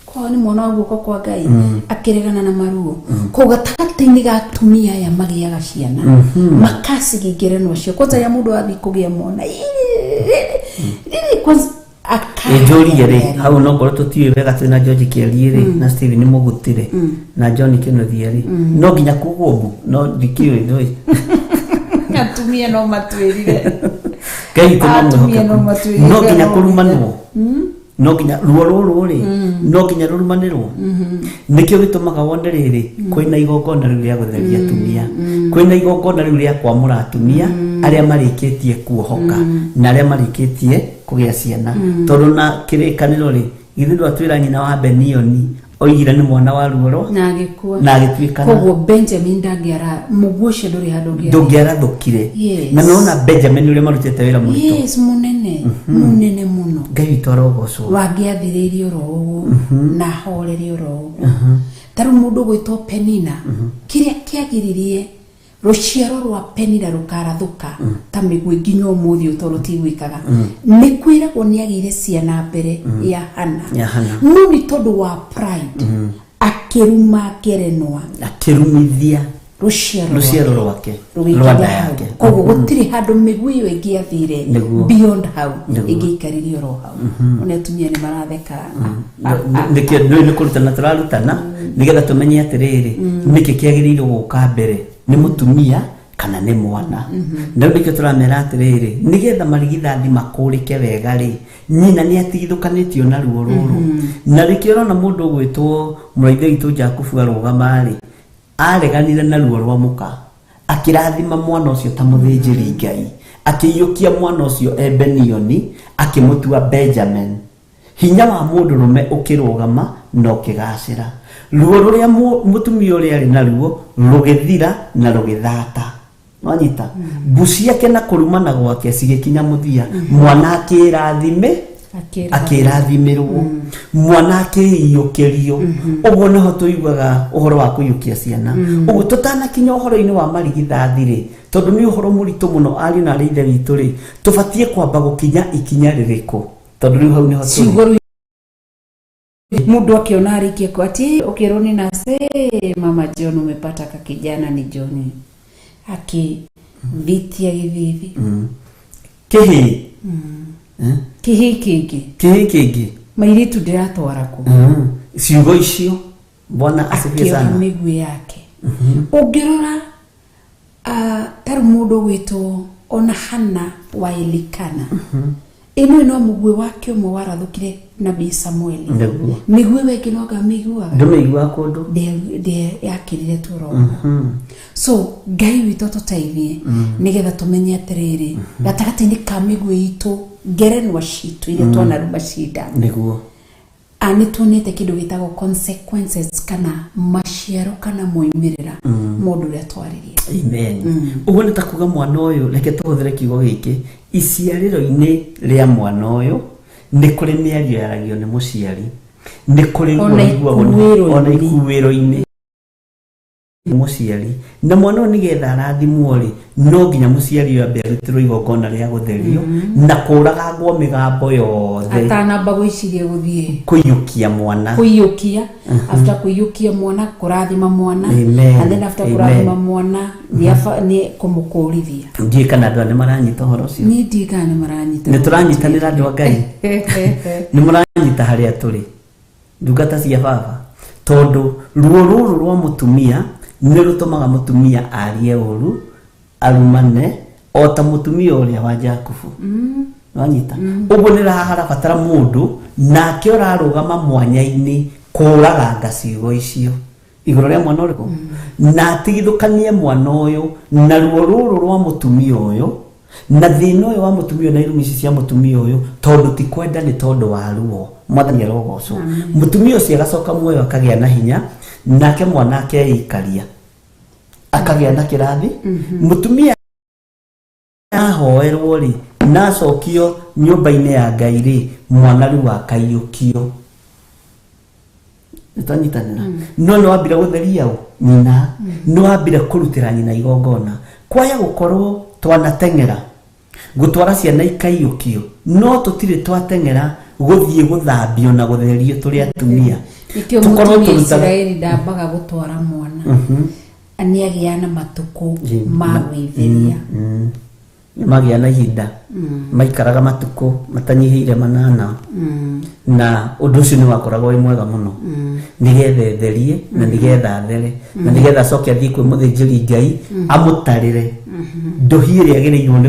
kwao, nĩ mwana wa guoko kwa Ngai. Akĩregana na maruo kũu gatagatĩ-inĩ ga atumia aya magĩaga ciana makacigingĩranwo cio kwanza rĩrĩa mũndũ athiĩ kũgĩa mwana rĩrĩ kwanza Njũrie rĩ, hau no ngorwo tũtiũĩ wega, twĩna George Kĩarie rĩ na Steven Mũgũtĩ rĩ na John Kĩnuthia rĩ, no nginya kugwo mbu no ndikĩũĩ ndũĩ. Atumia no matwĩrire. Ngai witũ no Atumia no mwĩhokeku. matwĩrire. No nginya kũrumanwo, no nginya ruo rũrũ rĩ, no nginya rũrumanĩrwo. Nĩkĩo gĩtũmaga wone rĩrĩ kwĩna igongona rĩu rĩa gũtheria atumia, kwĩna igongona rĩu rĩa kwamũra atumia arĩa marĩkĩtie kuohoka na arĩa marĩkĩtie kũgĩa ciana, tondũ na kĩrĩkanĩro rĩ, githĩ ndwatwĩra nyina wa Benioni oigire nĩ mwana wa ruo rwa Na agĩkua. Na agĩtuĩkana. Koguo Benjamin ndangĩara mũguo ũcio, ndũrĩ handũ ũngĩara. Ndũngĩarathũkire. Yes. Na nona Benjamin ũrĩa marutĩte wĩra mũritũ. Yes, mũnene mũnene mũno. Ngai witũ arogocwo. Wangĩathirĩirie oro ũguo na ahorere oro ũguo. Ta rĩu mũndũ ũgwĩtwo Penina, kĩrĩa kĩagiririe rũciaro rwa Penina rũkarathũka ta mĩguĩ nginya ũmũthĩ ũyũ, tondũ tigwĩkaga, nĩ kwĩragwo nĩ agĩire ciana mbere ya Hana. Ya Hana. No nĩ tondũ wa pride akĩruma ngerenwa, akĩrumithia rũciaro rũciaro rwake rwa rũgĩkinya nda hau. Yake. Koguo gũtirĩ handũ mĩguĩ ĩyo ĩngĩathire beyond hau. Ĩngĩikarire oro hau. One atumia nĩ maratheka. Nĩkĩo nĩ nĩ kũrutana tũrarutana nĩgetha tũmenye atĩrĩrĩ, nĩkĩ kĩagĩrĩirwo gũka mbere, nĩ mũtumia kana nĩ mwana? Na rĩu nĩkĩo tũramera atĩrĩrĩ, nĩgetha marigithathi makũrĩke wega rĩ, nyina nĩ atigithũkanĩtio na ruo rũrũ. Na rĩkĩo ũrona mũndũ ũgwĩtwo mũraithe witũ Jakubu arũgama rĩ, areganire na ruo rwa mũka, akĩrathima mwana ũcio ta mũthĩnjĩri Ngai, akĩiyũkia mwana ũcio Ebenioni, akĩmũtua Benjamin. Hinya wa mũndũrũme ũkĩrũgama na ũkĩgacĩra, ruo rũrĩa mũtumia ũrĩa arĩ naruo rũgĩthira na rũgĩthata. Wanyita mbu ciake na kũrumana gwake cigĩkinya mũthia. Mwana akĩrathime, akĩrathimĩrwo, mwana akĩiyũkĩrio. Ũguo nĩho tũiguaga ũhoro wa kũiyũkia ciana. Ũguo tũtanakinya ũhoro-inĩ wa marigithathi rĩ, tondũ nĩ ũhoro mũritũ mũno, ariũ na arĩ ithe witũ rĩ, tũbatiĩ kwamba gũkinya ikinya rĩrĩkũ? Tondũ rĩu hau nĩho tũrĩ. Ciugo rĩu Mundu akiona arikia kwa ati ukirwo ni nase mama John umepata ka kijana ni John aki vitia hivi Kihi kihi kingi kihi kingi mairitu ndiratwara ku ciugo icio Bwana asifiwe sana miguu yake. Ungirora taru mundu gwitwo ona Hana wa Elikana ino no mugwe wake umwe warathukire nabii Samueli migwe weke no ga migwa ndumigwa kundu de yakirire turo. So Ngai witũ tũteithie nigetha tumenye atiriri gatagatĩ-inĩ ka migwe itu ngerenwa citu iria twanaruma cinda niguo ani tuonete kindu gitagwo consequences kana maciaro kana moimirira mundu uria twaririe. Amen. Uguo nĩ ta kuga mwana ũyũ reke tũhũthĩre kiugo gĩkĩ iciarĩro-inĩ rĩa mwana ũyũ nĩ kũrĩ mĩario yaragio nĩ mũciari nĩ kũrĩ ruo ona ikuĩro-inĩ mũciari na mwana ũyũ nĩgetha arathimwo rĩ no nginya mũciari ũyũ ambe arutĩrwo igongona rĩa gũtherio na kũragangwo mĩgambo yothe atanamba gwĩciria gũthiĩ kũiyũkia mwana kũiyũkia after kũiyũkia mwana kũrathima mwana and then after kũrathima mwana nĩ kũmũkũrithia. Ndiĩ kana andũ nĩ maranyita ũhoro ũcio. Niĩ ndiĩ kana nĩ maranyita. Nĩ tũranyitanĩra andũ a Ngai. Nĩ mũranyita harĩa tũrĩ ndungata cia baba tondu ruo rũrũ rwa mũtumia nĩ rũtũmaga mũtumia arie ũru arumane o ta mũtumia ũrĩa wa Jakubu. Wanyita ũguo nĩ harabatara mũndũ nake ũrarũgama mwanya-inĩ kũraganga ciugo icio igũrũ rĩa mwana ũrĩkũ na atigithũkanie mwana ũyũ na ruo rũrũ rwa mũtumia ũyũ na thĩna ũyũ wa mũtumia ũyũ na irumi ici cia mũtumia ũyũ tondũ ti kwenda nĩ tondũ wa ruo. Mwathani arogocwo. Mũtumia ũcio agacoka muoyo akagĩa na hinya nake mwana akeikaria akagĩa na kĩrathi. Mũtumia ahoerwo rĩ na acokio nyũmba-inĩ ya Ngai rĩ mwana rĩu akaiyũkio. Nĩtwanyitanĩra no nĩ wambire gũtheria ũ nyina nĩ wambire kũrutĩra nyina igongona kwaya gũkorwo twanateng'era gũtwara ciana ikaiyũkio no tũtirĩ twateng'era gũthiĩ gũthambio na gũtherio tũrĩ atumia. Nĩkĩo mũtumia Isiraeli ndambaga gũtwara mwana nĩagĩa na matukũ ma gwĩtheria nĩmagĩa na ihinda maikaraga matukũ matanyihĩire 8 na ũndũ ũcio nĩ wakoragwo wĩ mwega mũno nĩgetha etherie na nĩgetha athere na nĩgetha acoke athiĩ kwĩ mũthĩnjĩri Ngai amũtarĩre ndũhi ĩrĩa agĩrĩirwo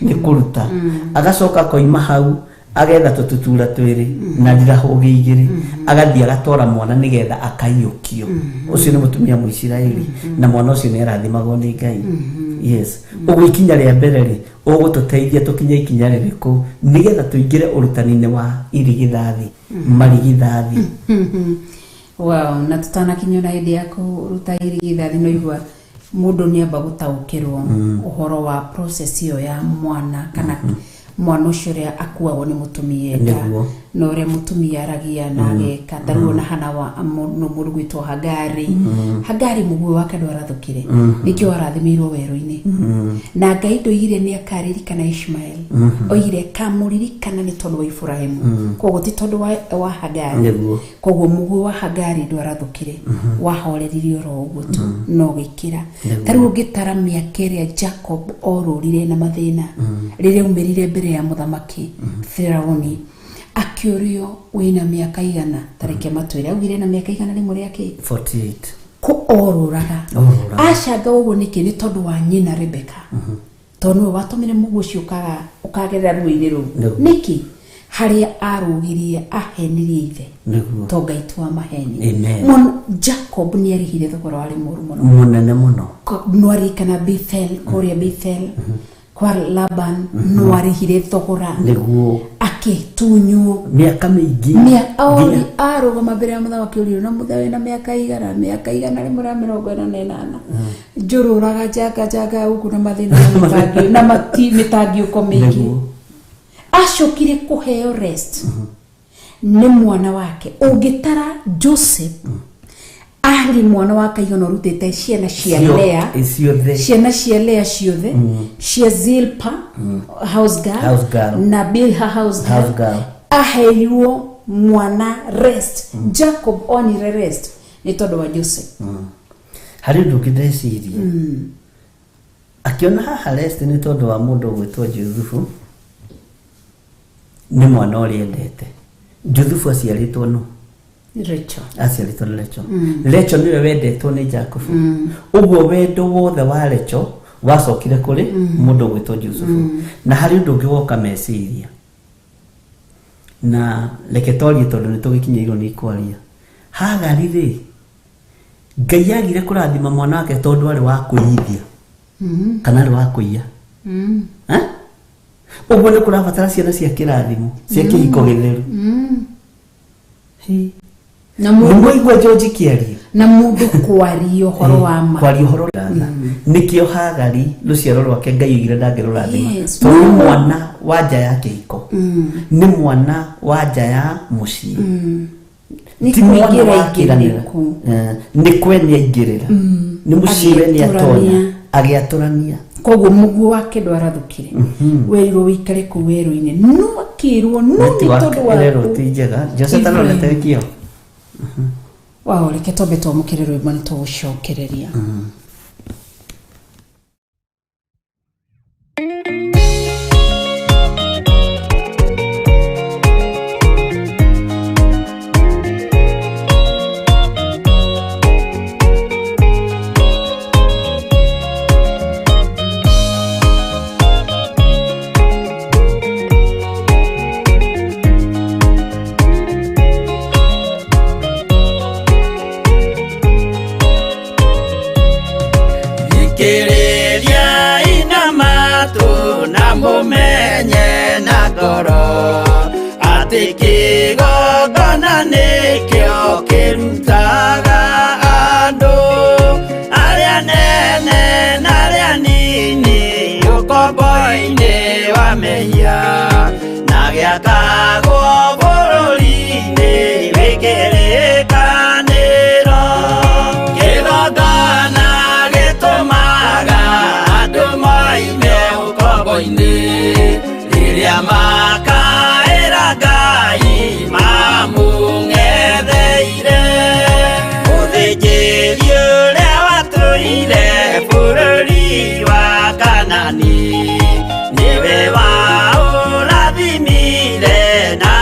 nĩ kũruta agacoka akoima hau agetha tũtutura twĩrĩ na ndirahũgĩ igĩrĩ agathiĩ agatwara mwana nĩgetha akaiyũkio. Ũcio nĩ mũtumia Mũisiraeli na mwana ũcio nĩ arathimagwo nĩ Ngai. Yes. Ũguo ikinya rĩa mbere rĩ ũgũtũteithia tũkinye ikinya rĩrĩkũ nĩgetha tũingĩre ũrutani-inĩ wa irigithathi marigithathi. Wow, na tutanakinya na hĩndĩ ya kũruta irigithathi no igua mũndũ nĩ amba gũtaũkĩrwo ũhoro wa process ĩyo ya mwana kana mwana ũcio ũrĩa akuagwo nĩ mũtumia enda na ũrĩa mũtumia aragia na ageka ta rĩu ona Hana wa mũndũ gwĩtwo Hagari. Hagari mũguo wake ndwarathũkire nĩkĩo arathimĩirwo werũ-inĩ na Ngai ndoigire nĩ akaririkana Ishmael oigire kamũririkana nĩ tondũ wa Ibrahimu koguo ti tondũ wa Hagari koguo mũguo wa Hagari ndwarathũkire wahoreririe oro ũguo tu no gĩkĩra ta rĩu ũngĩtara mĩaka ĩrĩa Jacob orũrire na mathĩna rĩrĩa aumĩrire mbere ya mũthamaki Firauni akĩũrio wĩna mĩaka igana tareke matwĩre augire na mĩaka 100 rĩa kĩ 48 kũ orũraga acanga ũguo nĩkĩ nĩ tondũ wa nyina Rebeka tondũ nĩwe watũmire mũguo ũcio ũkagerera ruo-inĩ rũu nĩkĩ harĩa arũgirie ahenirie ithe to Ngai ti wa maheni. Jacob nĩ arĩhire thogora warĩ mũru mũno mũnene mũno no aririkana Bethel kũrĩa Bethel kwa Laban no arĩhire thogora nĩguo akĩtunywo mĩaka mĩingĩ arũgama mbere ya mũthamaki ũrĩa na mũthe na mĩaka igana 148 njũrũraga njanga njanga gũkũ na mathĩna na mĩtangiũko mĩingĩ acokire kũheo rest nĩ mwana wake ũngĩtara Joseph arĩ mwana wa kaigana ũrutĩte ciana cia Lea ciana cia Lea ciothe cia Zilpa house girl na Bilha house girl aheirwo Mwana rest. Jacob onire rest nĩ tondũ wa Joseph. Harĩ ũndũ ũngĩ ndeciria akĩona haha rest nĩ tondũ wa mũndũ ũgwĩtwo Juthufu, nĩ mwana ũrĩa endete. Juthufu aciarĩtwo nũ? Rachel. Aciarĩtwo nĩ Rachel. Rachel nĩwe wendetwo nĩ Jakubu. Ũguo wendo wothe wa Rachel wacokire kũrĩ mũndũ ũgwĩtwo Jusufu. Na harĩ ũndũ ũngĩ woka meciria, na reke twarie tondũ nĩ tũgĩkinyĩirwo nĩ kwaria. Hagari rĩ, Ngai agire kũrathima mwana wake tondũ arĩ wa kũiyithia kana arĩ wa kũiya. Ũguo nĩ kũrabatara ciana cia kĩrathimo, cia kĩhiko gĩtheru. Na mũndũ Nĩmwaigua George kĩaria na mũndũ kwaria ũhoro wa ma. Kwaria ũhoro nĩkĩo Hagari rũciaro rwake Ngai oigire ndangĩrũrathima. Yes. Tondũ nĩ mwana wa nja ya kĩhiko, nĩ mwana wa nja ya mũciĩ. Nĩ Ti mwana kũingĩra wa kĩranĩra. ingĩrĩku. Nĩ kwe nĩ aingĩrĩra, nĩ mũciĩ we nĩ atonya agĩatũrania. Koguo mũguo wake ndwarathũkire, werirwo wĩikare kũu werũ-inĩ, no akĩrwo no nĩ Network tondũ ĩrerwo waku ti njega. Jose tarorete kĩo. Wao, reke twambe twamũkĩre rwĩmbo nĩ tũgũcokereria. Thikĩrĩria ina matũ na mũmenye na ngoro atĩ kĩgongona nĩkĩo kĩrutaga andũ arĩa nene na arĩa nini ũkombo-inĩ wa mehia na gĩakagwo bũrũri-inĩ wĩ kĩrĩkanĩro. Kĩgongona gĩtũmaga andũ moime ũkombo-inĩ rĩrĩa makaĩra Ngai mamũng'etheire. Mũthĩnjĩri ũrĩa watũire bũrũri wa Kanani nĩwe waũrathimire na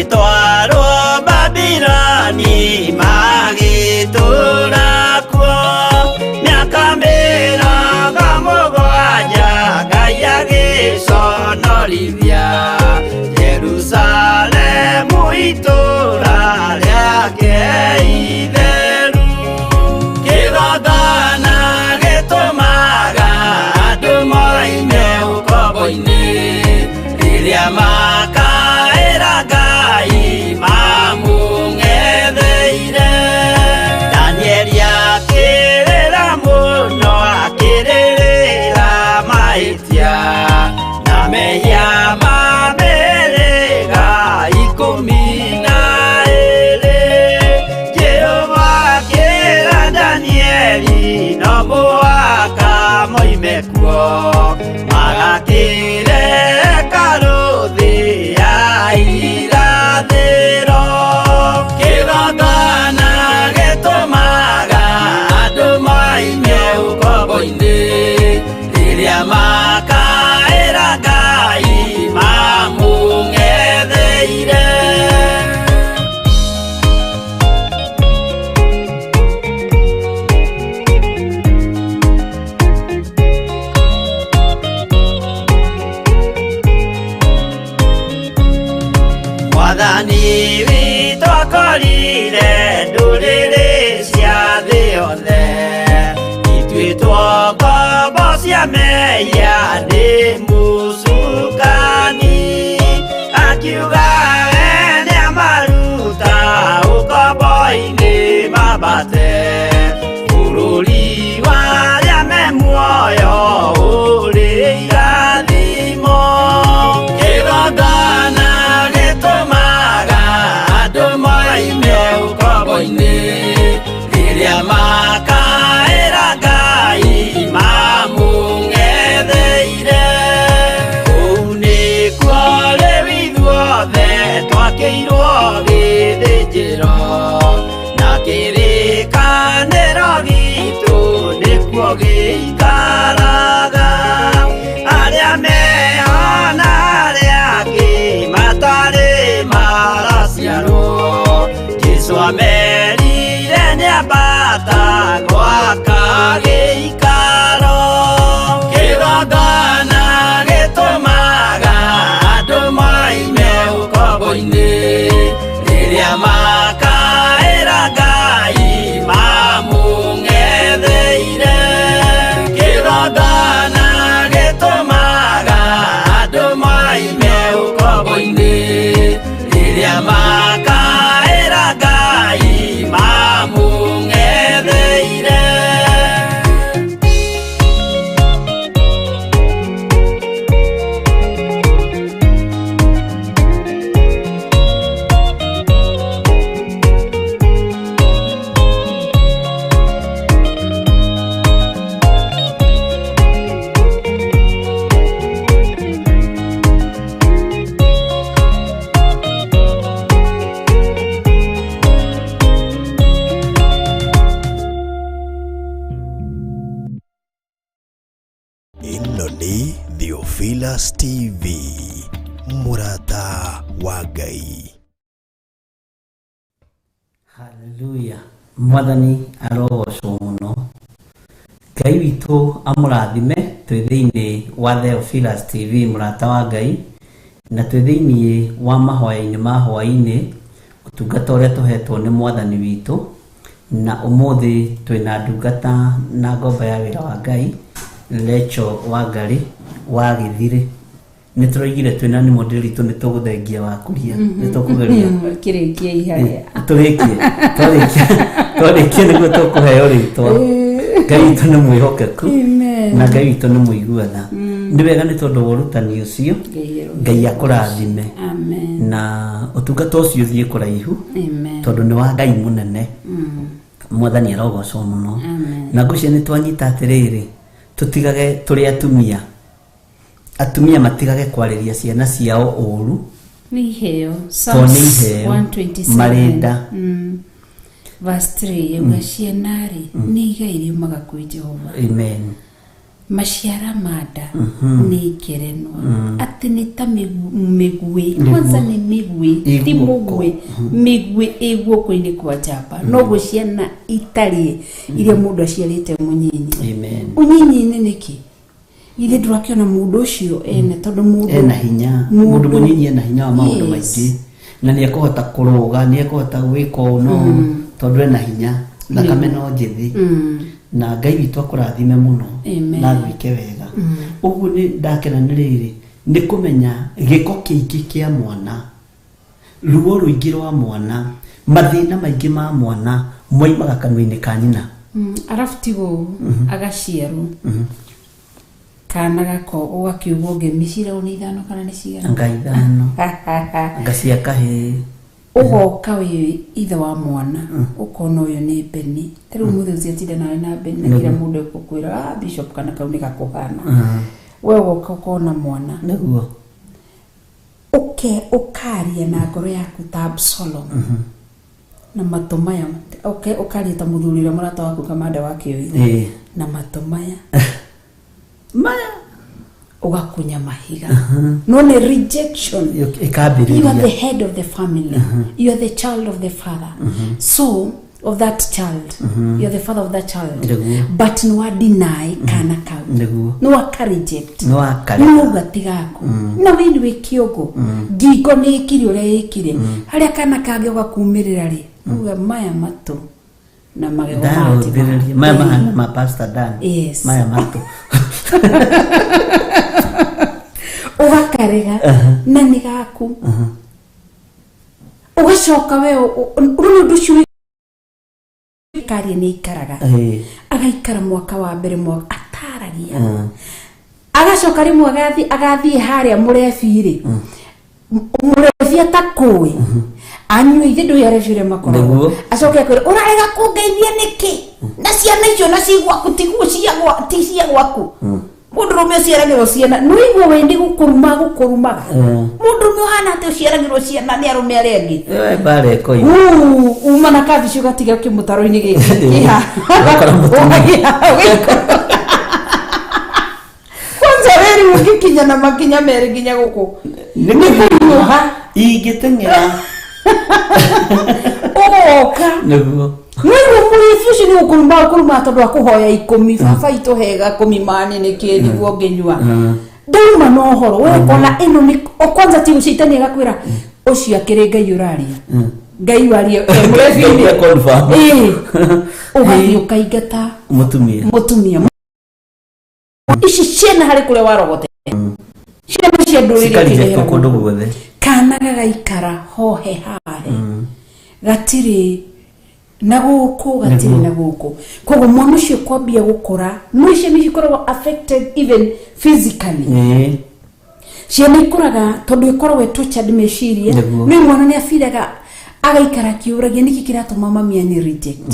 Magĩtwarwo Babiloni magĩtũũra kuo mĩaka 70, Ngai agĩconorithia Jerusalemu itũũra rĩake itheru. Kĩgongona gĩtũmaga andũ moime ũkombo-inĩ rĩrĩa makaĩra Ngai mamũng'etheire. Danieli akĩrĩra mũno, akĩrĩrĩra mahĩtia na mehia ma mĩhĩrĩga 12. Jehova akĩra Danieli no mũhaka moime kuo, magakĩre hekarũ thĩ ya irathĩro. Kĩgongona gĩtũmaga andũ moime ũkombo-inĩ rĩrĩa makaĩra Ngai mamũng'etheire. Mwathani witũ akorire ndũrĩrĩ cia thĩ yothe ituĩtwo ngombo cia mehia nĩ mũcukani, akiuga we nĩamaruta ũkombo-inĩ mambate bũrũri wa arĩa me muoyo ũrĩ irathimo. Kĩgongona gĩtũmaga andũ moime ũkombo-inĩ rĩrĩa makaĩra Ngai mamũng'etheire. Kũu nĩkuo rĩu ithuothe twakĩirwo gĩthĩnjĩro na kĩrĩkanĩro gitũ nĩkuo gĩikaraga. Arĩa meho na arĩa angĩ matarĩ maraciarwo, Jesũ amerire nĩambata gwaka gĩikaro. Kĩgongona gĩtũmaga andũ moime ũkombo-inĩ rĩrĩa makaĩra Ngai mamũng'etheire. Kĩgongona gĩtũmaga andũ moime ũkombo-inĩ rĩrĩa makaĩra Ngai mamũng'etheire. Ĩno nĩ Theophilus TV, mũrata wa Ngai. Haleluya, mwathani arogocwo mũno. Ngai witũ amũrathime. Twĩ thĩinĩ wa Theophilus TV, mũrata wa Ngai, na twĩ thĩinĩ wa mahoya-inĩ ma hwaĩ-inĩ, ũtungata ũrĩa tũhetwo nĩ mwathani witũ. Na ũmũthĩ twĩna ndungata na ngombo ya wĩra wa Ngai, Rachel Wangari wa Gĩthirĩ. Nĩ tũroigire twĩna nĩ mũndĩritũ nĩ tũgũthengia wa kũria, nĩ tũkũgeria Kĩrĩkie harĩa. Tũrĩkie, twarĩkia twarĩkia nĩguo tũkũheo rĩtwa. Ngai witũ nĩ mwĩhokeku. Amen. Na Ngai witũ nĩ mũigua tha. Nĩ wega nĩ tondũ wa ũrutani ũcio. Ngai Ngai akũrathime. Amen. Na ũtungata ũcio ũthiĩ kũraihu. Amen. Tondũ nĩ wa Ngai mũnene. Mwathani arogocwo mũno. Amen. Na ngũcia nĩ twanyita atĩrĩrĩ, tũtigage tũrĩ atumia, atumia matigage kwarĩria ciana ciao ũru. Nĩ iheo. Tondũ nĩ iheo. 127. Marĩ nda. Verse 3 yauga ciana rĩ nĩ igai riumaga kwĩ Jehova. Amen. Maciara ma nda nĩ ngerenwa atĩ nĩ ta mĩguĩ kwanza nĩ mĩguĩ ti mũguĩ mĩguĩ ĩ guoko-inĩ kwa njamba noguo ciana itariĩ iria mũndũ aciarĩte mũnyinyi. Amen. Ũnyinyi-inĩ nĩkĩ ithe ndũrakĩona mũndũ ũcio ene tondũ mũndũ ena hinya mũndũ mũnyinyi ena hinya wa maũndũ maingĩ na nĩ ekũhota kũrũga nĩ ekũhota gwĩka ũũ no tondũ ena hinya thakame no njĩthĩ na Ngai witũ akũrathime mũno na gwĩke wega. Ũguo nĩ ndakena nĩ rĩrĩ nĩ kũmenya gĩko kĩingĩ kĩa mwana, ruo rũingĩ rwa mwana, mathĩna maingĩ ma mwana moimaga kanua-inĩ ka nyina. Arabu tigo agaciarwo kana gako ũgakiugwo ngemi ciragwo nĩ ithano kana nĩ cigana? Anga ithano anga cia kahĩĩ. Ũgoka wĩ ithe wa mwana ũkona ũyũ nĩ Beni ta rĩu mũthĩ ũcio atinda nawe na Beni na kila mũndũ ekũkwĩra ah bishop kana kau nĩ gakũhana. We ũgoka ũkona mwana nĩguo ũkaria na ngoro yaku ta Absalom na matũ maya ũkaria ta mũthuri ũrĩa mũrata waku kamanda wa kĩũi na matũ maya maya ugakunya mahiga. No ni rejection. You are the head of the family. You are the child of the father. So of that child. You are the father of that child. But no deny kana kau. No aka reject. No aka. No gatigaku. Na we ni kiogo. Ngingo ni ikire uria ikire. Haria kana kangi ugakumirira ri. Uga maya matu na magego mati. Maya mahana ma Pastor Dan. Yes. Maya matu. Ugakarega na nĩ gaku. Ugacoka we rĩu ũndũ ũcio karia nĩ ikaraga. Agaikara mwaka wa mbere mwaka ataragia. Agacoka rĩmwe agathiĩ harĩa mũrebi rĩ. Mũrebi atakũĩ. Anyue ithe ndũĩ arebi ũrĩa makoragwo. Acoke akwĩre ũrarega kũngeithia nĩkĩ? Na ciana icio na ci gwaku tiguo ti cia gwaku. Mũndũrũme ũciaragĩrwo ciana nĩũigua we nĩ gũkũruma gũkũrumaga. Mũndũrũme ũhana atĩ ũciaragĩrwo ciana nĩ arũme arĩa angĩ. Mbara ĩkoima. Uma na kabici ũgatiga kĩmũtaro-inĩ gĩkĩ kĩha. Kwanza we rĩu ũngĩkinya na makinya merĩ nginya gũkũ. Nĩ kũhiũha. Ingĩteng'era. Ũgoka. Nĩguo. Nĩguo mũrĩbi ũcio nĩ gũkũruma gũkũruma tondũ akũhoya ikũmi baba itũhega kũmi mani nĩkĩ nĩguo ngĩnyua. Ndauma na ũhoro we ũkona ĩno nĩ kwanza ti gũcitania agakwĩra ũcio akĩrĩ Ngai ũraria. Ngai warie mũrebi-inĩ. Ũgathiĩ ũkaingata mũtumia. Ici ciana harĩ kũrĩa warogote. Ciana cia ndũrĩrĩ Cikarejectwo kũndũ guothe. Kana gagaikara hohe hahe. Gatirĩ na gũkũ gatirĩ na gũkũ. Koguo mwana ũcio kwambia gũkũra no ciana ici ikoragwo affected even physically. Ciana ikũraga tondũ ikoragwo tortured meciria. Nĩ mwana nĩ abiraga agaikara akĩũragia nĩkĩ kĩratũma mami ani reject.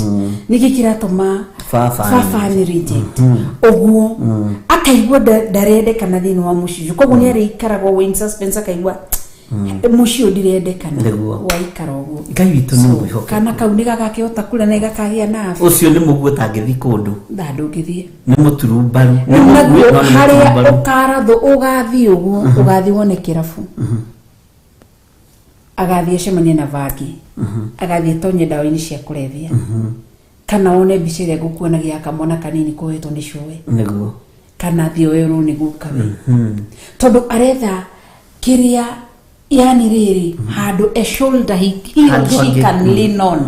Nĩkĩ kĩratũma baba ani reject. Ũguo akaigua ndarendekana thĩinĩ wa mũciĩ ũcio. Koguo nĩ arĩikaragwo in suspense akaigua mũciĩ ũyũ ndirendekana. Waikara ũguo. Ngai witũ nĩ mwĩhokeku. Kana kau nĩ gagakĩhota kũrĩa na gakagĩa na afya. Ũcio nĩ mũguo ũtangĩthiĩ kũndũ. Ndũngĩthiĩ. Nĩ mũturumbaru. Naguo harĩa ũkarathwo ũgathiĩ ũguo ũgathiĩ wone kĩrabu. Agathiĩ acemanie na bangi. Agathiĩ atonye ndawa-inĩ cia kũrebia. Kana wone mbica ĩrĩa ngũkuonagia ya kamwana kanini kohetwo nĩ cũwe. Nĩguo. Kana athiĩ oerwo nĩ gukawe. Tondũ aretha kĩrĩa yani rĩrĩ handũ a shoulder he or she can lean on.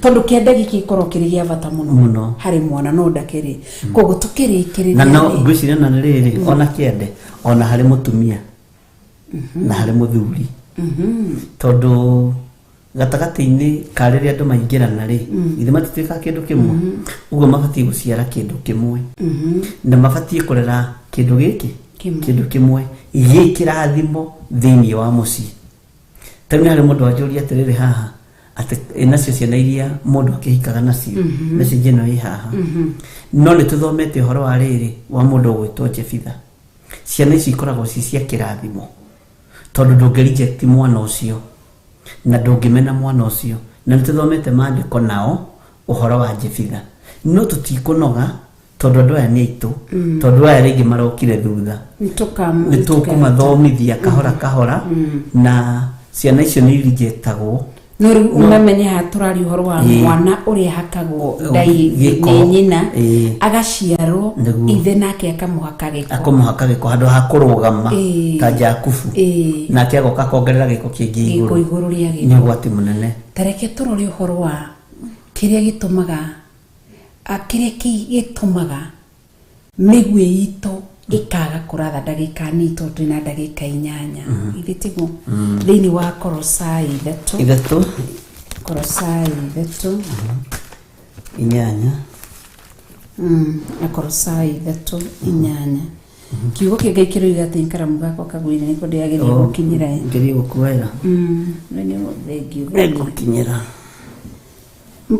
Tondũ kĩanda gĩkĩ gĩkorwo kĩrĩ gĩa bata mũno harĩ mwana no ndakĩrĩ. Koguo tũkĩrĩkĩrĩria na no ngwĩciria na rĩrĩ ona kĩende ona harĩ mũtumia na harĩ mũthuri. Tondũ gatagatĩ-inĩ ka rĩrĩa andũ maingĩrana rĩ ithe matituĩkaga kĩndũ kĩmwe. Ũguo mabatiĩ gũciara kĩndũ kĩmwe na mabatiĩ kũrera kĩndũ gĩkĩ kĩndũ kĩmwe gĩkĩrathimo thĩinĩ wa mũciĩ. Ta rĩu nĩ harĩ mũndũ wanjũria atĩrĩrĩ haha atĩ nacio ciana iria mũndũ akĩhikaga nacio message ĩno ĩ haha. No nĩ tũthomete ũhoro wa rĩrĩ wa mũndũ ũgwĩtwo Jefitha. Ciana ici ikoragwo ci cia kĩrathimo tondũ ndũngĩ reject mwana ũcio na ndũngĩmena mwana ũcio. Na nĩ tũthomete maandĩko nao ũhoro wa Jefitha. No tũtikũnoga Tondũ andũ aya nĩ aitũ, tondũ aya rĩngĩ marokire thutha, nĩ tũkũmathomithia kahora kahora, na ciana icio nĩ irinjetagwo. No rĩu ũmamenye haha tũraria ũhoro wa mwana ũrĩa hakagwo ndai Gĩko. nĩ nyina, agaciarwo, ithe nake akamũhaka gĩko. Akamũhaka gĩko handũ ha kũrũgama ta Jakubu, nake agoka akongerera gĩko kĩngĩ gĩko igũrũ. Igũrũ rĩa Nĩ gĩko. ũgwati mũnene. Ta reke tũrore ũhoro wa kĩrĩa gĩtũmaga kĩrĩa gĩtũmaga mĩguĩ itũ ĩkaga kũratha. Ndagĩka nini, tondũ twĩna ndagĩka 8, ithe tiguo? Thĩinĩ wa Korosai 3. 3. Korosai 3. 8. Na Korosai 3:8, kiugo kĩa Ngai kĩroiga atĩ karamu gakwa kagwĩre nĩko ndĩrageria gũkinyĩra ĩ. Ngerie gũkuoera. We nĩ thengiũ. Nĩngũkinyĩra.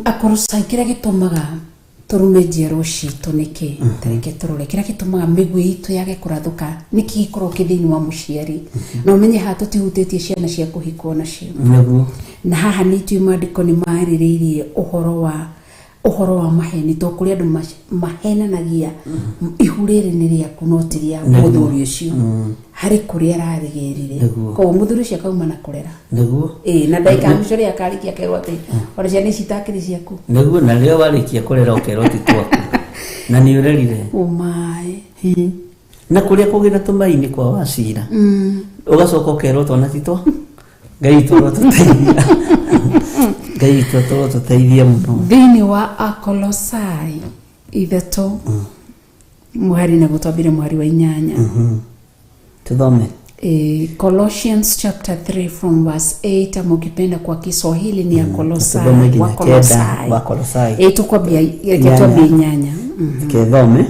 Akorosai, kĩrĩa gĩtũmaga tũrume njiarwo citũ nĩkĩ? Ta reke tũrore kĩrĩa gĩtũmaga mĩguĩ itũ yage kũrathũka, nĩkĩ gĩkoragwo kĩ thĩinĩ wa mũciari. Na ũmenye haha tũtihutĩtie ciana cia kũhikwo nacio. Na haha nĩ ithuĩ maandĩko nĩ marĩrĩirie ũhoro wa maheni, to kũrĩ andũ mahenanagia ihu rĩrĩ nĩ rĩaku no ti rĩa mũthuri ũcio, harĩ kũrĩa ararĩgĩrire. Koguo mũthuri ũcio akauma na kũrera. Ĩĩ, na ndagĩka ya mũico rĩrĩa akarĩkia akerwo atĩ ona ciana ici itakĩrĩ ciaku. Nĩguo, na rĩrĩa warĩkia kũrera ũkerwo ti twaku na nĩ ũrerire. Ũmaĩ. Na kũrĩa kũgĩra tũmai-inĩ kwa wacira, ũgacoka ũkerwo twana ti twa Ngai witũ. Ũrotũteithia, Ngai witũ ũrotũteithia mũno. Thĩinĩ wa Akolosai 3 mũhari, naguo twambire mũhari wa 8. Tũthome. Colossians chapter 3 from verse 8, ama ukipenda kwa Kiswahili ni Akolosai. Tũthome nginya 9. Wakolosai. Wakolosai. Tukwambia, reke 8. Twambie 8. Kethome.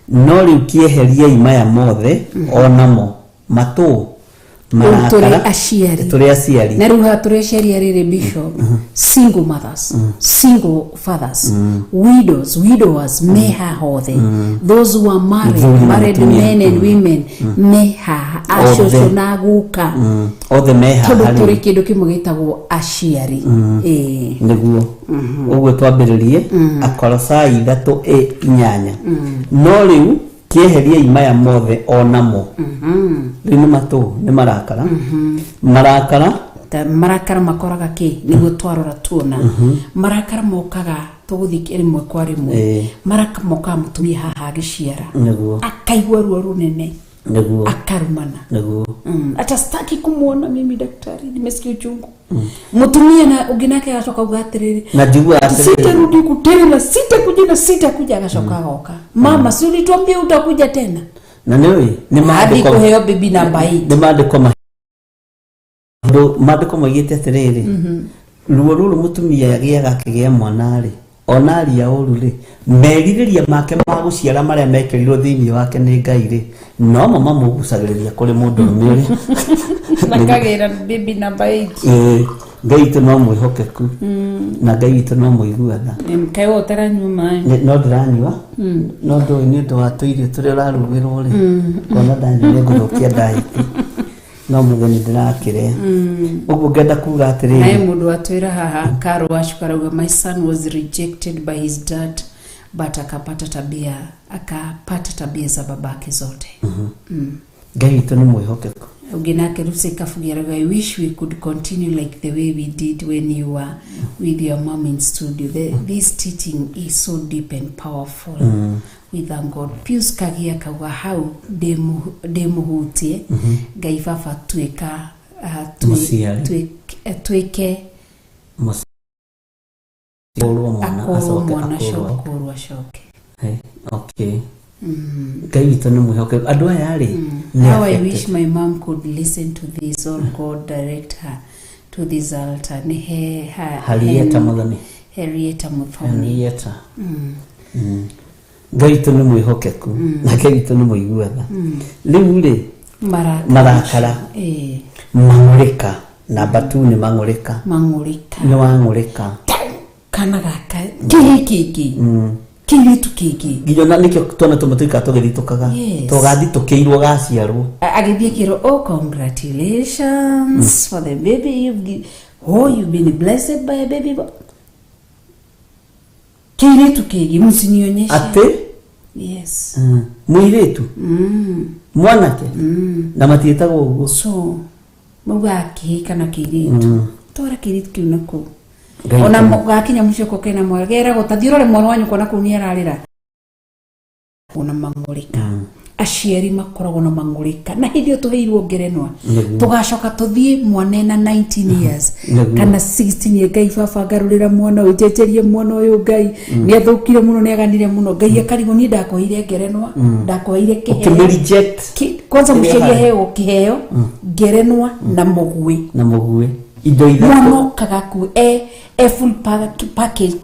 No rĩu kĩeheriei maya mothe onamo matũ, Rĩu tũrĩ marakara. Aciari. Tũrĩ aciari. Na rĩu haha tũrĩ aciari arĩrĩ, bishop, single mothers, single fathers, widows, widowers, me haha hothe, those who are married, Mũthuri na married mũtumia. men and women me haha, acũcũ Othe. na guka. Othe me haha. Tondũ tũrĩ Rĩu kĩndũ kĩmwe gĩtagwo aciari. Ĩĩ. Nĩguo ũguo twambĩrĩrie Akolosai 3:8, no rĩu kĩeheriei maya mothe onamo. Rĩu nĩ matũ, nĩ marakara, marakara. Ta marakara makoraga kĩ? Nĩguo twarora tuona marakara mokaga, tũgũthiĩ rĩmwe kwa rĩmwe. Marakara mokaga mũtumia haha agĩciara, akaigua ruo rũnene, akarumana. Hata sitaki kumwona mimi daktari, nimesikia uchungu. Mutumia na ũngĩ nake agacoka auga atĩrĩrĩ, Na njiguaga atĩrĩrĩ, sitarudi tena, sitakuja na sitakuja. Agacoka agoka, mama, si ulituambia utakuja tena? Na nĩũĩ nĩ Athi maandĩko kũheo baby number 8. Nĩ maandĩko maandĩko maugĩte atĩrĩrĩ, ruo rũrũ mũtumia agĩaga akĩgĩa mwana rĩ, ona aria ũru rĩ, merirĩria make ma gũciara marĩa mekĩrirwo thĩinĩ wake nĩ Ngai rĩ, nomo mamũgucagĩrĩria kũrĩ mũndũrũme ũrĩa Nakagĩra baby number 8. Ĩĩ, Ngai witũ no mwĩhokeku na Ngai witũ no mũigua tha. Kaĩ we ũtaranyua maĩ? No ndĩranyua, no ndũĩ nĩ ũndũ wa tũirio tũrĩa ũrarugĩrwo rĩ, ngona ndanyua nĩ ngũthũkia diet, no mũthenya ndĩrakĩrĩa ũguo ngenda kuga Naye atĩrĩrĩ. mũndũ watwĩra haha, Karo Wacuka arauga, my son was rejected by his dad but akapata tabia za babake zote. Ngai witũ nĩ mwĩhokeku. Ũngĩ nake Lucy Kabugi arauga, I wish we could continue like the way we did when you were with your mom in studio. This teaching is so deep and powerful. We thank God. Pius Kagia kauga hau ndĩmũhutie. Ngai baba tuĩka Mũciari. Tuĩke Mũciarwo mwana akũrwo acoke mwana akũrwo. Akũrwo acoke. Hey, okay, Ngai witũ nĩ mwĩhokeku. Andũ aya rĩ nĩ How I affected. wish my mom could listen to this, or God direct her to this altar. Nĩ he ha, Harrieta Muthoni. Henrietta Muthoni. Henrietta. Ngai witũ nĩ mwĩhokeku na Ngai witũ nĩ mũigua tha. Rĩu rĩ, Marakara. Marakara. Mang'ũrĩka, namba tu nĩ mang'ũrĩka. Mang'ũrĩka. Nĩ wang'ũrĩka. Kana gaka kĩhĩ kĩngĩ, kĩirĩtu kĩngĩ. Nginya ona nĩkĩo twana tũmwe tũikara tũgĩthitũkaga, tũgathitũkĩirwo gaciarwo. Agĩthiĩ kĩrwo, oh, congratulations for the baby oh, you've been blessed by a baby boy. Kĩirĩtu kĩngĩ msinionyeshe. Atĩ Yes. Mũirĩtu mwanake na matiĩtagwo ũguo. So maugaga kĩhĩ kana kĩirĩtu, twara kĩirĩtu kĩu nakũu. Ngai Ona tũma. gakinya mũciĩ ũko kena mwana geragwo tathiĩ ũrore mwana wanyu kona kũu nĩ ararĩra ona mang'ũrĩka. Aciari makoragwo na mang'ũrĩka na hĩndĩ ĩyo tũheirwo ngerenwa. Tũgacoka tũthiĩ mwana ena 19 years kana 16 years, Ngai baba ngarũrĩra mwana ũyũ, njenjerie mwana ũyũ, Ngai nĩ athũkire mũno, nĩ aganire mũno. Ngai akarigwo niĩ ndakũheire ngerenwa, ndakũheire kĩheo. Ũkĩmĩ-reject. Kwanza Kĩrĩa mũciari harĩ. aheo kĩheo, ngerenwa na mũguĩ. Na mũguĩ indo ithatũ. Mwana okaga ku e full package,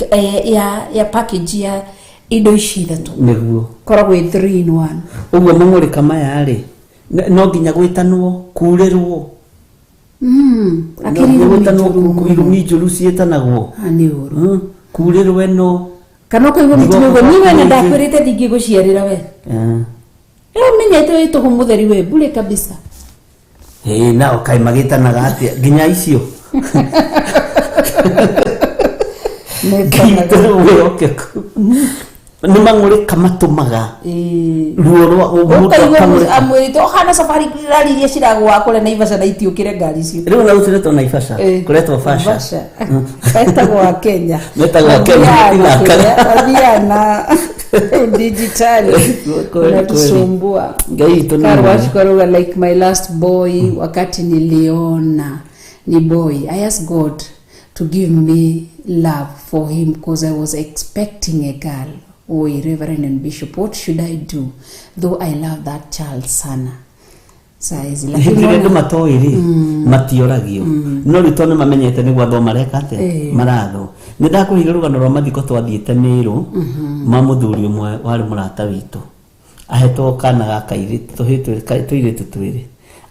ya package ya indo ici ithatũ. Nĩguo. Koragwo ĩ 3 in 1. Ũguo mang'ũrĩka maya rĩ, no nginya gwĩtanwo kurĩrwo. Akĩrĩ irumi gwĩtanwo njũru mũno. Irumi njũru ciĩtanagwo. Ah, nĩ ũru. Kurĩrwo ĩno. Kana ũkaigua Nĩguo mũtumia ũguo niĩ wene kũhota ndakwĩrĩte ndingĩgũciarĩra we. Rĩu menyete wĩ tũhũ mũtheri we bure kabisa. Ĩĩ, nao kaĩ magĩtanaga atĩa nginya icio Metanaga. wĩhokeku nĩ mang'ũrĩka matũmaga ruo rwa mũndũ Ũkaigua akang'ũrĩka. amwĩrĩte ũhana safari rari iria ciragũa kũrĩa Naivasha na itiũkĩre ngari icio. Rĩu na gũtiretwo Naivasha, kũretwo Fasha. Fasha. Metagwo wa Kenya. Metagwo wa Kenya, Mathiaga na matinakaga. kũrĩa, mathiaga na dijitali. Kweli, kweli. Unatusumbua. Ngai witũ nĩ Karl mwega. Wachiko arauga like my last boy wakati niliona ni boy, I asked God to give me love for him because I was expecting a girl. Oi, Reverend and Bishop, what should I do? Though I love that child sana. Saizi Hĩndĩ lakini ĩrĩa andũ ona- matoĩ rĩ, matioragio, no rĩu tondũ nĩmamenyete nĩ gwathwo mareka atĩa, marathwo. Nĩ ndakũheire rũgano rwa mathiko twathiĩte Mĩrũ ma mũthuri ũmwe warĩ mũrata witũ, ahetwo kana ga kairĩtu, tũhĩĩ tũirĩtu twĩrĩ,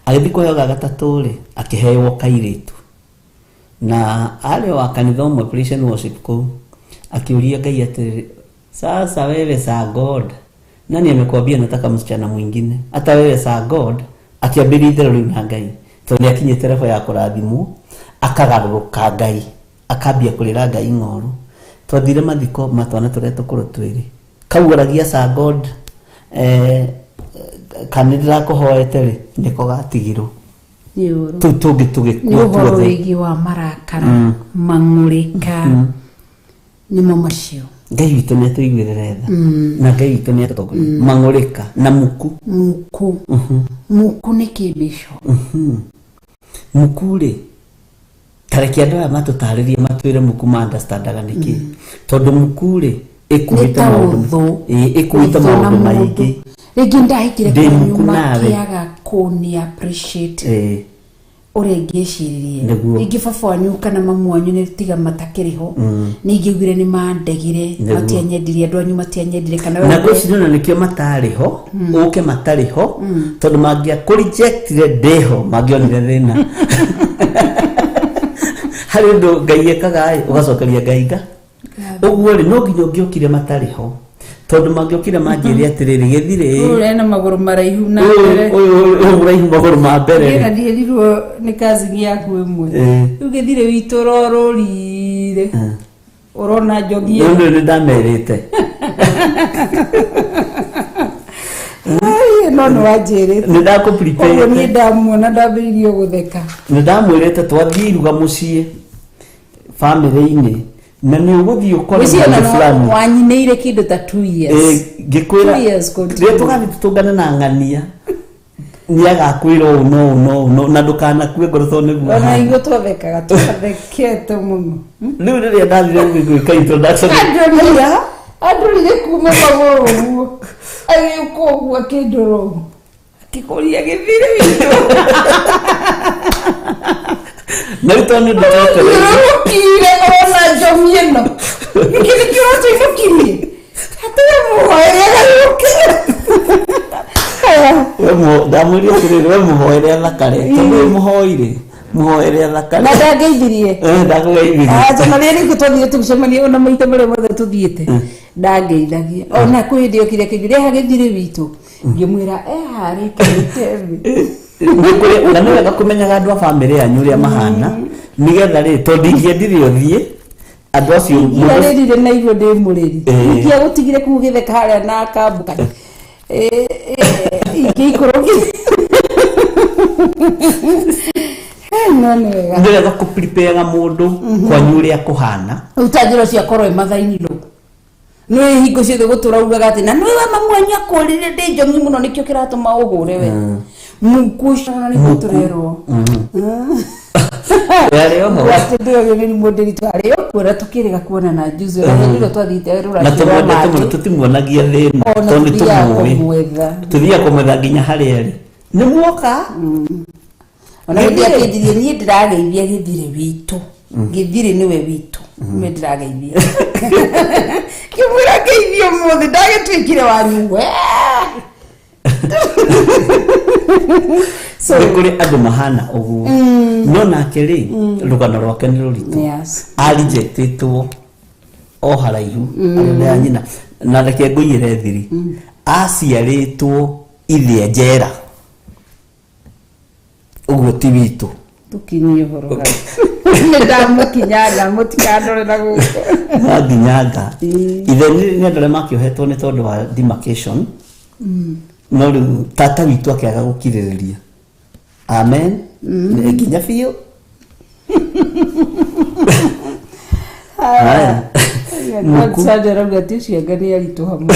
agĩthiĩ kũheo ga gatatũ rĩ, akĩheo kairĩtu, na arĩ wa kanitha ũmwe Praise and Worship kũu, akĩũria Ngai atĩrĩrĩ, sasa wewe sa God, nani amekwambia nataka msichana mwingine? Hata wewe sa God. Akĩambĩrĩria itherũ rĩu na Ngai tondũ nĩ akinyĩte level ya kũrathimwo, akagarũrũka Ngai, akambia kũrĩra Ngai ng'oru. Twathire mathiko ma twana tũrĩa tũkũrũ twĩrĩ, kau oragia sa God, kana nĩ ndĩrakũhoete rĩ, nĩko gatigirwo. Nĩ ũru. Tũu tũngĩ Nĩ tũgĩkua ũhoro tuothe. wĩgiĩ wa marakara, mang'ũrĩka nĩmo macio. Ngai witũ nĩ atũiguĩrĩre tha na Ngai witũ nĩ atũtongoria. Mang'ũrĩka na muku. Muku. Muku nĩ kĩ, Bishop? Muku rĩ, tareke andũ aya matũtarĩrie, matwĩre muku ma understandaga nĩkĩ, tondũ muku rĩ Nĩ ĩkuĩte ta maũndũ ũthũ. Ĩĩ, ĩkuĩte Ũthũ na maũndũ mũndũ. maingĩ. Rĩngĩ ndahikire Ndĩ kwanyu muku nawe. makĩaga kũni appreciate ũrĩa ingĩciririe. Nĩguo. Rĩngĩ baba wanyu kana mamu wanyu nĩ tiga matakĩrĩ ho, nĩ ingĩaugire nĩ mandegire. Matianyendirie, andũ anyu matianyendire kana we Na ngwĩciria ona nĩkĩo matarĩ ho ũke matarĩ ho, tondũ mangĩakũrejectire ndĩho mangĩonire thĩna harĩ ũndũ Ngai ekaga ĩ, ũgacokeria Ngai nga ũguo rĩ, no nginya ũngĩokire matarĩ ho, tondũ mangĩokire manjĩre atĩrĩrĩ, gĩthirĩ Ũyũ ena magũrũ maraihu na ũyũ mbere. ũyũ mũraihu magũrũ ma mbere Ngĩra rĩ. ndiĩrirwo nĩ cousin yaku ĩmwe. Rĩu gĩthirĩ witũ ũrorũrire ũrona njogi. Rĩu nĩ ndamerĩte. Ai, no nĩ wanjĩrĩte. Nĩ Koguo niĩ ndakũprepare. Ndamuona ndambĩrĩirie gũtheka. Nĩ ndamwĩrĩte twathiĩ iruga mũciĩ bamĩrĩ-inĩ na nĩ ũgũthiĩ ũkore Gwĩciria mũndũ ona fulani. wanyinĩire kĩndũ ta 2 years. Ngĩkwĩra 2 years continue. rĩrĩa tũgathiĩ tũtũngane na ng'ania nĩ agakwĩra ũũ no ũũ no ũũ no na ndũkanakue ngoro tondũ nĩguo Ona ahana. ithuĩ twathekaga, twathekete mũno. Rĩu rĩrĩa ndathire gwĩka introduction Andũrire kuma magũrũ ũguo agĩũka ũguo akĩndora ũguo akĩkũria gĩthirĩ witũ. Na rĩu tondũ nĩ ũndũ twetereire. Ũkire ona njomi ĩno nĩkĩ nĩkĩo ũratuinũkirie atĩ mũhoere agarũrũke. We ndamwĩrire atĩrĩrĩ, we mũhoere athakare, tondũ wĩ mũhoire mũhoere athakare. Na ndangeithirie. Ndakũgeithirie. Aca na rĩrĩa rĩngĩ twathire tũgĩcemania, ona maita marĩa mothe tũthiĩte ndangeithagia, ona kwĩ hĩndĩ okire akĩnjũria eha gĩthirĩ witũ, ngĩmwĩra eharĩ kĩrĩte thĩ. Nĩ na nĩ wega kũmenyaga andũ a bamĩrĩ yanyu ũrĩa mahana, nĩgetha rĩ, tondũ ingĩendire ũthiĩ Andũ acio rĩrire na igua ndĩ mũrĩri nginya gũtigire kũu gĩtheka harĩa na kambuka ingĩikũrũkire no nĩ wega nĩ wega kũ-prepare mũndũ kwanyu ũrĩa kũhana rĩu ta njĩra ũcio akorwo e mathainirwo nĩ hingo ciothe gũtũra ugaga atĩ na nĩ we mamu wanyu akũrire ndĩ njongi mũno nĩkĩo kĩratũma ũhũre we mũkũ ũcio ona nĩguo tũrerwo yarĩ oho atĩ ndĩorio mĩrimũ ndĩritũ arĩ okuo na tũkĩrĩga kuonana juzi ona hĩndĩ ĩrĩa twathiĩte rũracio na rwa tũmwendete mũno matũ tũtimuonagia thĩna ona tondũ nĩ tũthiaga tũmũĩ kũmwetha tũthiaga kũmwetha nginya harĩa arĩ nĩ muoka ona hĩndĩ akĩnjirie niĩ ndĩrageithia gĩthirĩ witũ gĩthirĩ nĩwe witũ nĩwe ndĩrageithia kĩmwĩra ngeithio ũmũthĩ ndagĩtuĩkire wanyu we so nĩ kũrĩ andũ mahana ũguo no nake rĩ rũgano rwake nĩ rũritũ yes arejectĩtwo o haraihu arĩ ya nyina na reke ngũiyĩre thiri aciarĩtwo ithe njera ũguo ti witũ tũkinyie ũhoro hau nĩ ndamũkinyanga mũtikandore na gũkũ nginyanga ithe nĩ andũ arĩa makĩohetwo nĩ tondũ wa demarcation no rĩu tata witũ akĩaga gũkirĩrĩria amen nginya biũ Haya. Sande arauga atĩ ũcio anga nĩ aritũha mũno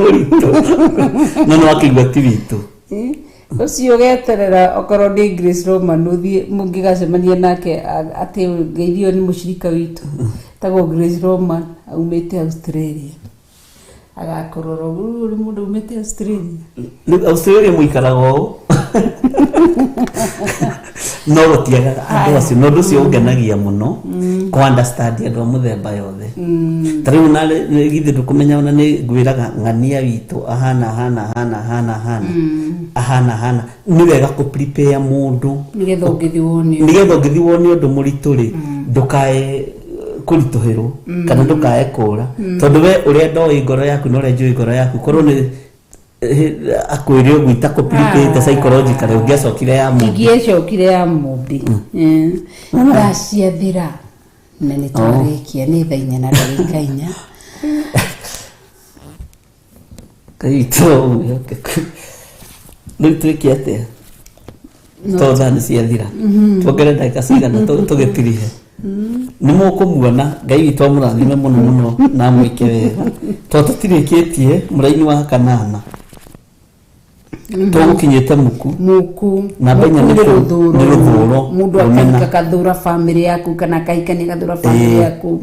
Ũritũ. No nĩ wakĩigua ti witũ ũcio ũgeterera okorwo nĩ Grace Roman ũthiĩ mũngĩgacemania nake atĩ ngeithio nĩ mũcirika witũ tagwo Grace Roman aumĩte Australia agakũrora ũguo ũrĩ mũndũ umĩte Australia Rĩu Australia mũikaraga ũũ no gũtiagaga andũ acio na ũndũ ũcio ũngenagia mũno kũ understand andũ a mũthemba yothe ta rĩu na githĩ ndũkũmenya ona nĩ ngwĩraga ng'ania witũ ahana ahana ahana ahana ahana ahana ahana nĩ wega kũ prepare mũndũ nĩgetha ũngĩthiĩ wone nĩgetha ũngĩthiĩ wone ũndũ mũritũ rĩ ndũkae kũritũhĩrwo kana ndũkae kũra tondũ we ũrĩa ndoĩ ngoro yaku na ũrĩa njũĩ ngoro yaku korwo nĩ akwĩre ũguo itakũ-prepare psychologically ũngĩacokire ya mũmbi ingĩecokire ya mũmbi thaa ciathira na nĩ twarĩkia nĩ thaa 4 na ndagĩka 4 kaitũ mwĩhokeku rĩu twĩke atĩa to thaa nĩ ciathira tuongere ndagĩka cigana tũgĩtirihe nĩ mũkũmuona Ngai witũ amũrathime mũno mũno na amwĩke wega to tũtirĩkĩtie mũraini wa kanana tũgũkinyĩte muku muku Namba inya nĩ nĩ rũthũro nĩ rũthũro, mũndũ rũmena. akahika akathũra bamĩrĩ yaku kana akahikania agathũra bamĩrĩ yaku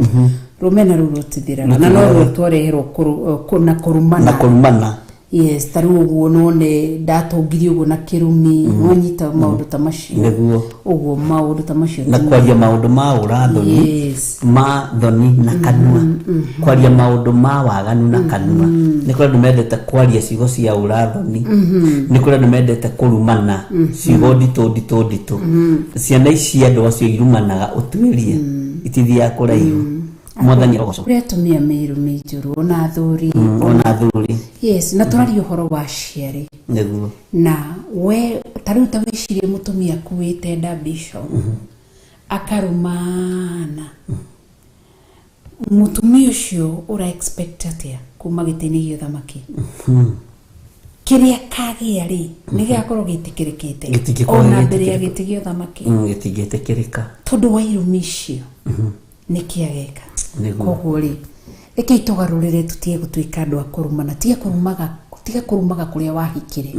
rũmena rũu rũtithiraga na no ruo twareherwo na kũrumana na kũrumana yes ta rĩu ũguo none ndatongirie ũguo na kĩrumi wanyita maũndũ ta macio nĩguo ũguo maũndũ ta macio na kwaria maũndũ ma ũrathoni yes ma thoni na kanua kwaria maũndũ ma waganu na kanua nĩ kũrĩ andũ mendete kwaria ciugo cia ũrathoni nĩ kũrĩ andũ mendete kũrumana ciugo nditũ nditũ nditũ ciana ici andũ acio irumanaga ũtuĩrie itithiaga kũraihu mwathani arogocwo kũrĩ atumia mĩrũ mĩnjũru ona athuri ona athuri yes na tũraria ũhoro wa aciari nĩguo na we ta rĩu ta wĩcirie mũtumia akuĩte nda bishop akarumana mũtumia ũcio ũra expect atĩa kuma gĩtĩ-inĩ gĩa ũthamaki kĩrĩa kagĩa rĩ nĩ gĩgakorwo gĩtĩkĩrĩkĩte Gĩtingĩkorwo ona mbere ya gĩtĩkĩrĩka. gĩtĩ gĩa ũthamaki Gĩtingĩtĩkĩrĩka tondũ wa irumi icio nĩkĩ ageka Nĩguo. koguo rĩ rekei tũgarũrĩre tũtige gũtuĩka andũ a kũrumana tiga kũrumaga kũrĩa wahikire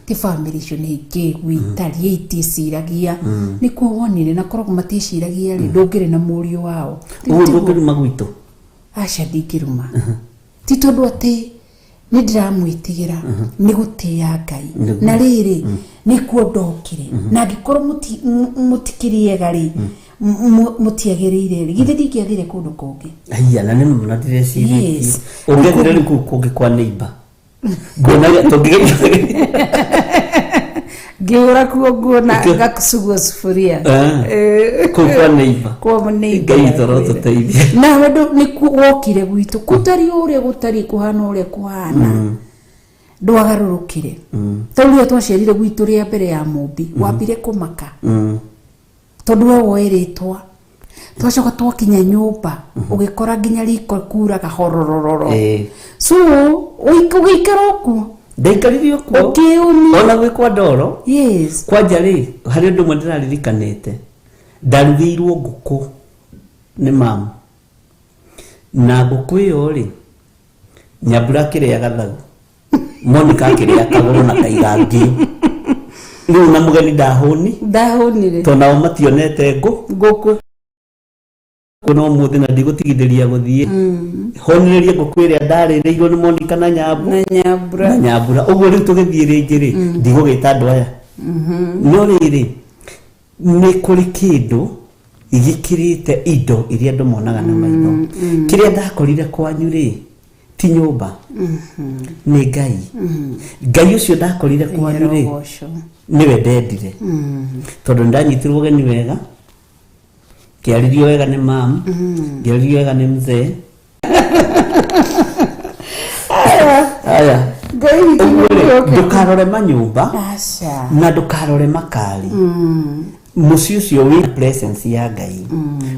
ti bamĩrĩ icio nĩ ngĩgu itariĩ itiĩciragia nĩkuo wonire na korwo matiĩciragia rĩ ndũngĩrĩ na mũriũ wao ũguo ndũngĩruma gwitũ aca ndingĩruma ti tondũ atĩ nĩ ndĩramwĩtigĩra nĩ gũtĩĩa Ngai na rĩrĩ nĩkuo ndokire na angĩkorwo mũtikĩrĩega rĩ mũtiagĩrĩire rĩ githĩ ndingĩathire kũndũ kũngĩ haiya na nĩ mũno ndĩrecirĩtie Yes. ũngĩathire rĩu kũu kũngĩ kwa neighbor nguona tũngĩgeria ngĩhũra kuo nguona ngacugua sufuria kũu kwa neighbor kwa neighbor Ngai witũ arotũteithia nawe nĩkuo wokire gwitũ gũtariĩ ũrĩa gũtariĩ kũhana ũrĩa kũhana ndwagarũrũkire ta rĩu rĩrĩa twaciarire gwitũ rĩa mbere ya mũmbi wambire kũmaka tondũ we woe rĩtwa Twacoka twakinya nyũmba, ũgĩkora nginya riko kuraga hororororo. So ũgĩikara okuo? Ndaikaririo kuo. Ũkĩũmia. Ona gwĩ kwa ndoro. Kwanja rĩ, harĩ ũndũ ũmwe ndĩraririkanĩte, ndarugĩirwo ngũkũ nĩ mamu, na ngũkũ ĩyo rĩ, Nyambura akĩrĩa gathagu, Monica akĩrĩa kagũrũ na kaiga ngĩũ. Rĩu na mũgeni ndahũni. Ndahũnire. Tondũ nao mationete ngũ ngũkũ. No mũthĩ na ndigũtigithĩria gũthiĩ honĩrĩrie ngũkũ ĩrĩa ndarĩrĩirwo nĩ Monica na Nyambu. Na Nyambura. Na Nyambura. Ũguo rĩu tũgĩthiĩ rĩngĩ rĩ, ndigũgĩta andũ aya. No rĩrĩ, nĩ kũrĩ kĩndũ gĩkĩrĩte indo iria andũ monaga na maitho. Kĩrĩa ndakorire kwanyu rĩ, ti nyũmba, nĩ Ngai. Ngai ũcio ndakorire kwanyu rĩ, Rũgocwo. nĩwe ndendire, tondũ ndanyitirwo ũgeni wega, ngĩarĩrio wega nĩ mamu, ngĩarĩrio wega nĩ mzee. Aya. Ngai witũ Ũguo rĩ, nĩ mwĩhokeku. Ndũkarore manyũmba Aca. na ndũkarore makari. Mũciĩ ũcio wĩna presence ya Ngai,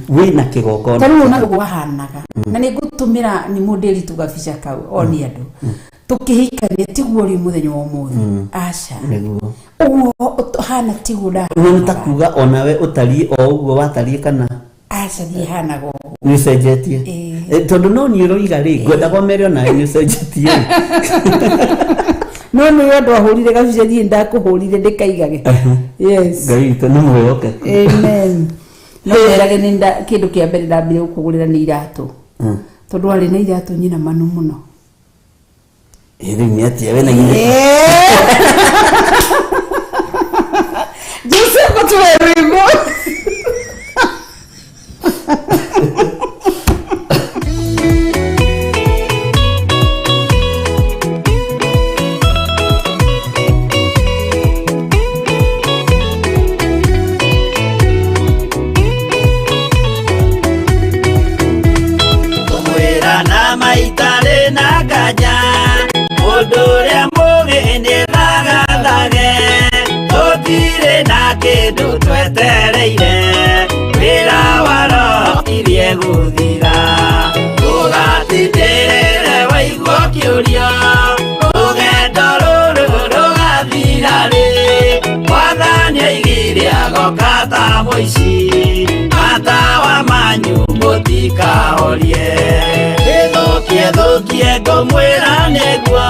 wĩna kĩgongona. Ta rĩu ona ũguo wahanaga, na nĩ ngũtũmĩra nĩ mũndĩri gabica kau onie andũ tũkĩhikania, tiguo rĩu mũthenya wa ũmũthĩ, aca. Nĩguo. Ũguo hana tiguo Nĩ ta ndahanaga. Kuga onawe ũtariĩ o ũguo watariĩ kana? Aca, ndihanaga ũguo. Nĩ ũcenjetie. Ĩĩ. Tondũ no niĩ ũroiga rĩ, ngwendaga ũmere onawe nĩ ũcenjetie. No nĩ andũ ahũrire gabica, niĩ ndakũhũrire ndĩkaigage. Yes. Ngai witũ nĩ mwĩhokeku. Amen. No merage nĩ kĩndũ kĩa mbere ndambire gũkũgũrĩra nĩ iratũ, tondũ warĩ na iratũ nyina manu mũno. Ĩ, rĩu nĩ atĩa we na githĩ? Joseph, tuwe rwĩmbo. Kũmwĩra na maitarĩ na nganja, mũndũ ũrĩa mũgĩ nĩ thagathage. Tũtirĩ na kĩndũ twetereire, wĩra wa roho irie gũthira. Ndũgatindĩrĩre waigua kĩũria, rũgendo rũrũ rũgathira rĩ? Mwathani aigire agoka ta mũici, matawa manyu mũtikahorie. Ĩthũkie thũkie ngũmwĩra nĩguo,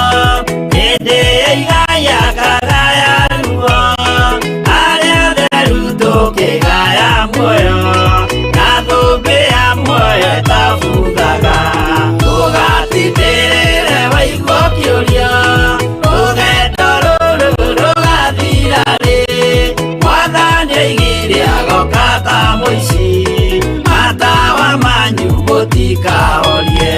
hĩndĩ ĩigaya kagaya ruo, arĩa theru tũkĩgaya muoyo, na thũmbĩ ya muoyo ĩtabuthaga. Ndũgatindĩrĩre waigua kĩũria, rũgendo rũrũ rũgathira rĩ? Mwathani aigire agoka ta mũici, matawa manyu mũtikahorie.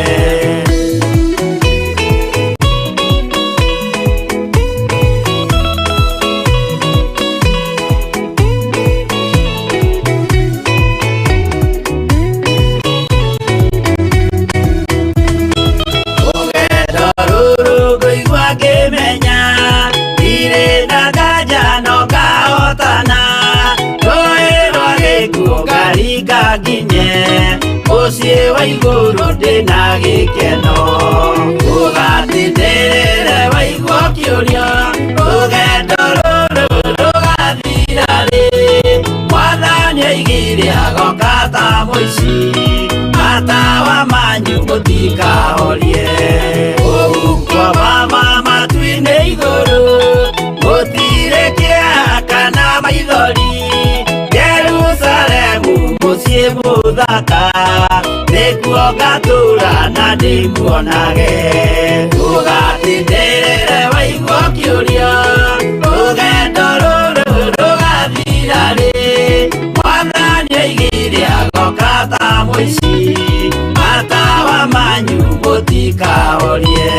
Rũgendo rũrũ ngũigua ngĩmenya, ndirĩ na nganja no ngahotana. Rũĩ rwa gĩkuũ ngaringa nginye, mũciĩ wa igũrũ ndĩna gĩkeno. Ndũgatindĩrĩre waigua kĩũria, rũgendo rũrũ rũgathira rĩ? Mwathani aigire agoka ta mũici, matawa manyu mũtikahorie. Ũhuko mama matu-inĩ igũrũ, gũtirĩ kĩeha kana maithori. Jerusalemu mũciĩ mũthaka, nĩkuo ngatũũra na ndĩmuonage. Ndũgatindĩrĩre waigua kĩũria, rũgendo rũrũ rũgathira rĩ? Mwathani aigire agoka ta mũici, matawa manyu mũtikahorie.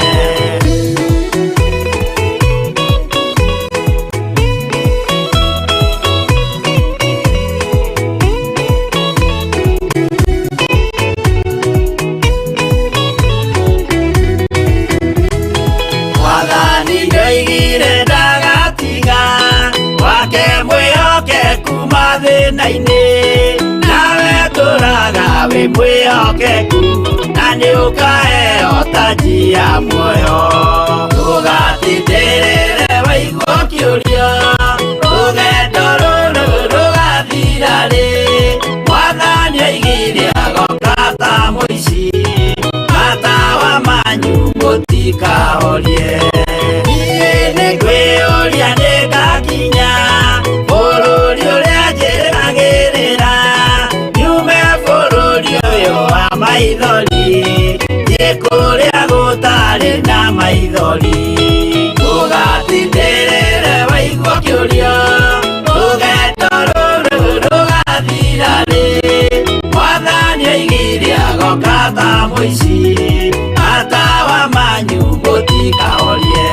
Mwathani ndoigire ndagatiga wake mwĩhokeku mathĩna-inĩ, nawe tũra Mwĩhokeku na nĩ ũkaheo taji ya muoyo. Ndũgatindĩrĩre waigua ũkĩũrio, rũgendo rũrũ rũgathira rĩ? Mwathani oigire agoka ta mũici, matawa manyu mũtikahorie. Niĩ nĩngwĩyũria nĩngakinya bũrũri ũrĩa njĩrĩgagĩrĩra, nyume bũrũri ũyũ wa maithori, thiĩ kũrĩa gũtarĩ na maithori. Ndũgatindĩrĩre waigua ũkĩũrio, rũgendo rũrũ rũgathira rĩ? Mwathani oigire agoka ta mũici, matawa manyu mũtikahorie.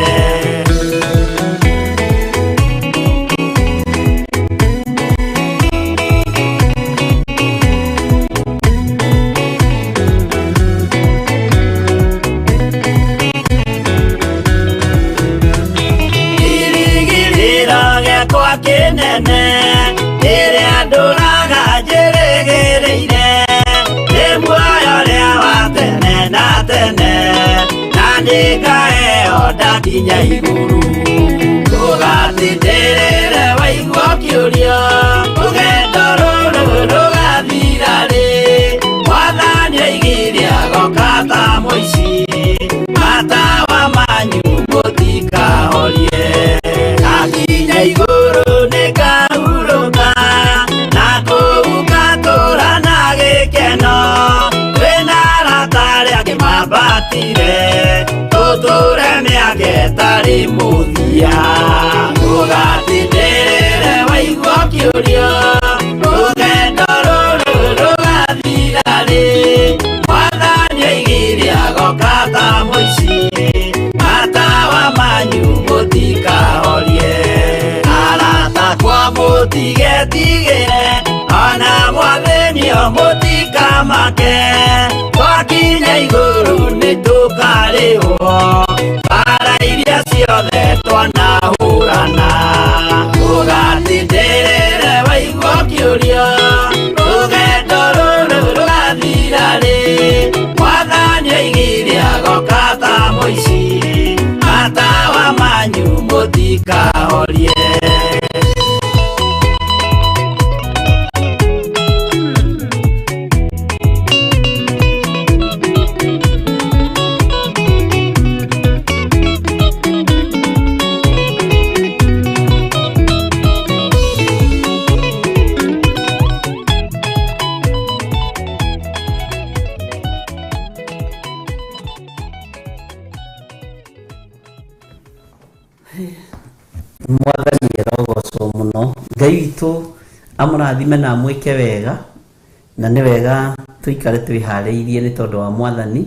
Kĩrĩgĩrĩro gĩakwa kĩnene rĩrĩa ndũraga njĩrĩgĩrĩire, nĩ muoyo ũrĩa wa tene na tene, na nĩngaheo ndakinya igũrũ. Ndũgatindĩrĩre waigua ũkĩũrio, rũgendo rũrũ rũgathira rĩ? Mwathani oigire agoka ta mũici, matawa manyu mũtikahorie. Ndakinya igũrũ nĩngahurũka, na kũu ngatũũra na gĩkeno, twĩna arata arĩa kĩmambatire, tũtũũre mĩaka ĩtarĩ mũthia. Ndũgatindĩrĩre waigua ũkĩũrio, rũgendo rũrũ rũgathira rĩ? Mwathani oigire agoka ta mũici, matawa manyu mũtikahorie. Arata akwa mũtigetigĩre, ona mwathĩnio mũtikamake, twakinya igũrũ nĩtũkarĩhwo mbara iria ciothe twanahũrana. Ndũgatindĩrĩre waigua ũkĩũrio, rũgendo rũrũ rũgathira rĩ? Mwathani oigire agoka ta mũici, matawa manyu mũtikahorie. Mwathani arogocwo mũno. Ngai witũ amũrathime na amwĩke wega, na nĩ wega tũikare twĩharĩirie nĩ tondũ wa mwathani,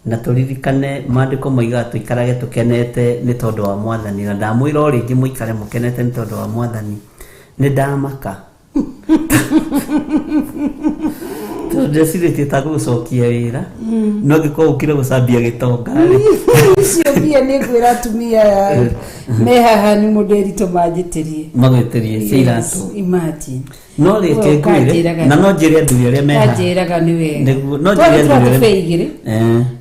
na tũririkane maandĩko moigaga tũikarage tũkenete nĩ tondũ wa mwathani, na ndamwĩra o rĩngĩ mũikare mũkenete nĩ tondũ wa mwathani. Nĩ ndamaka tondũ ndecirĩtie ta gũgũcokia wĩra, no ngĩkorwo ũkire gũcambia gĩtonga rĩ. Icio mbia nĩ ngwĩra atumia aya me haha nĩ mũndũ eritũ manjĩtĩrie. Magwĩtĩrie cia iratũ. Imagine. No reke Ũyũ ngwĩre, ũkanjĩraga na no njĩre athuri arĩa me haha. Kanjĩraga nĩ wega. Nĩguo, no Twarĩ njĩre athuri kĩratũ arĩa bee igĩrĩ.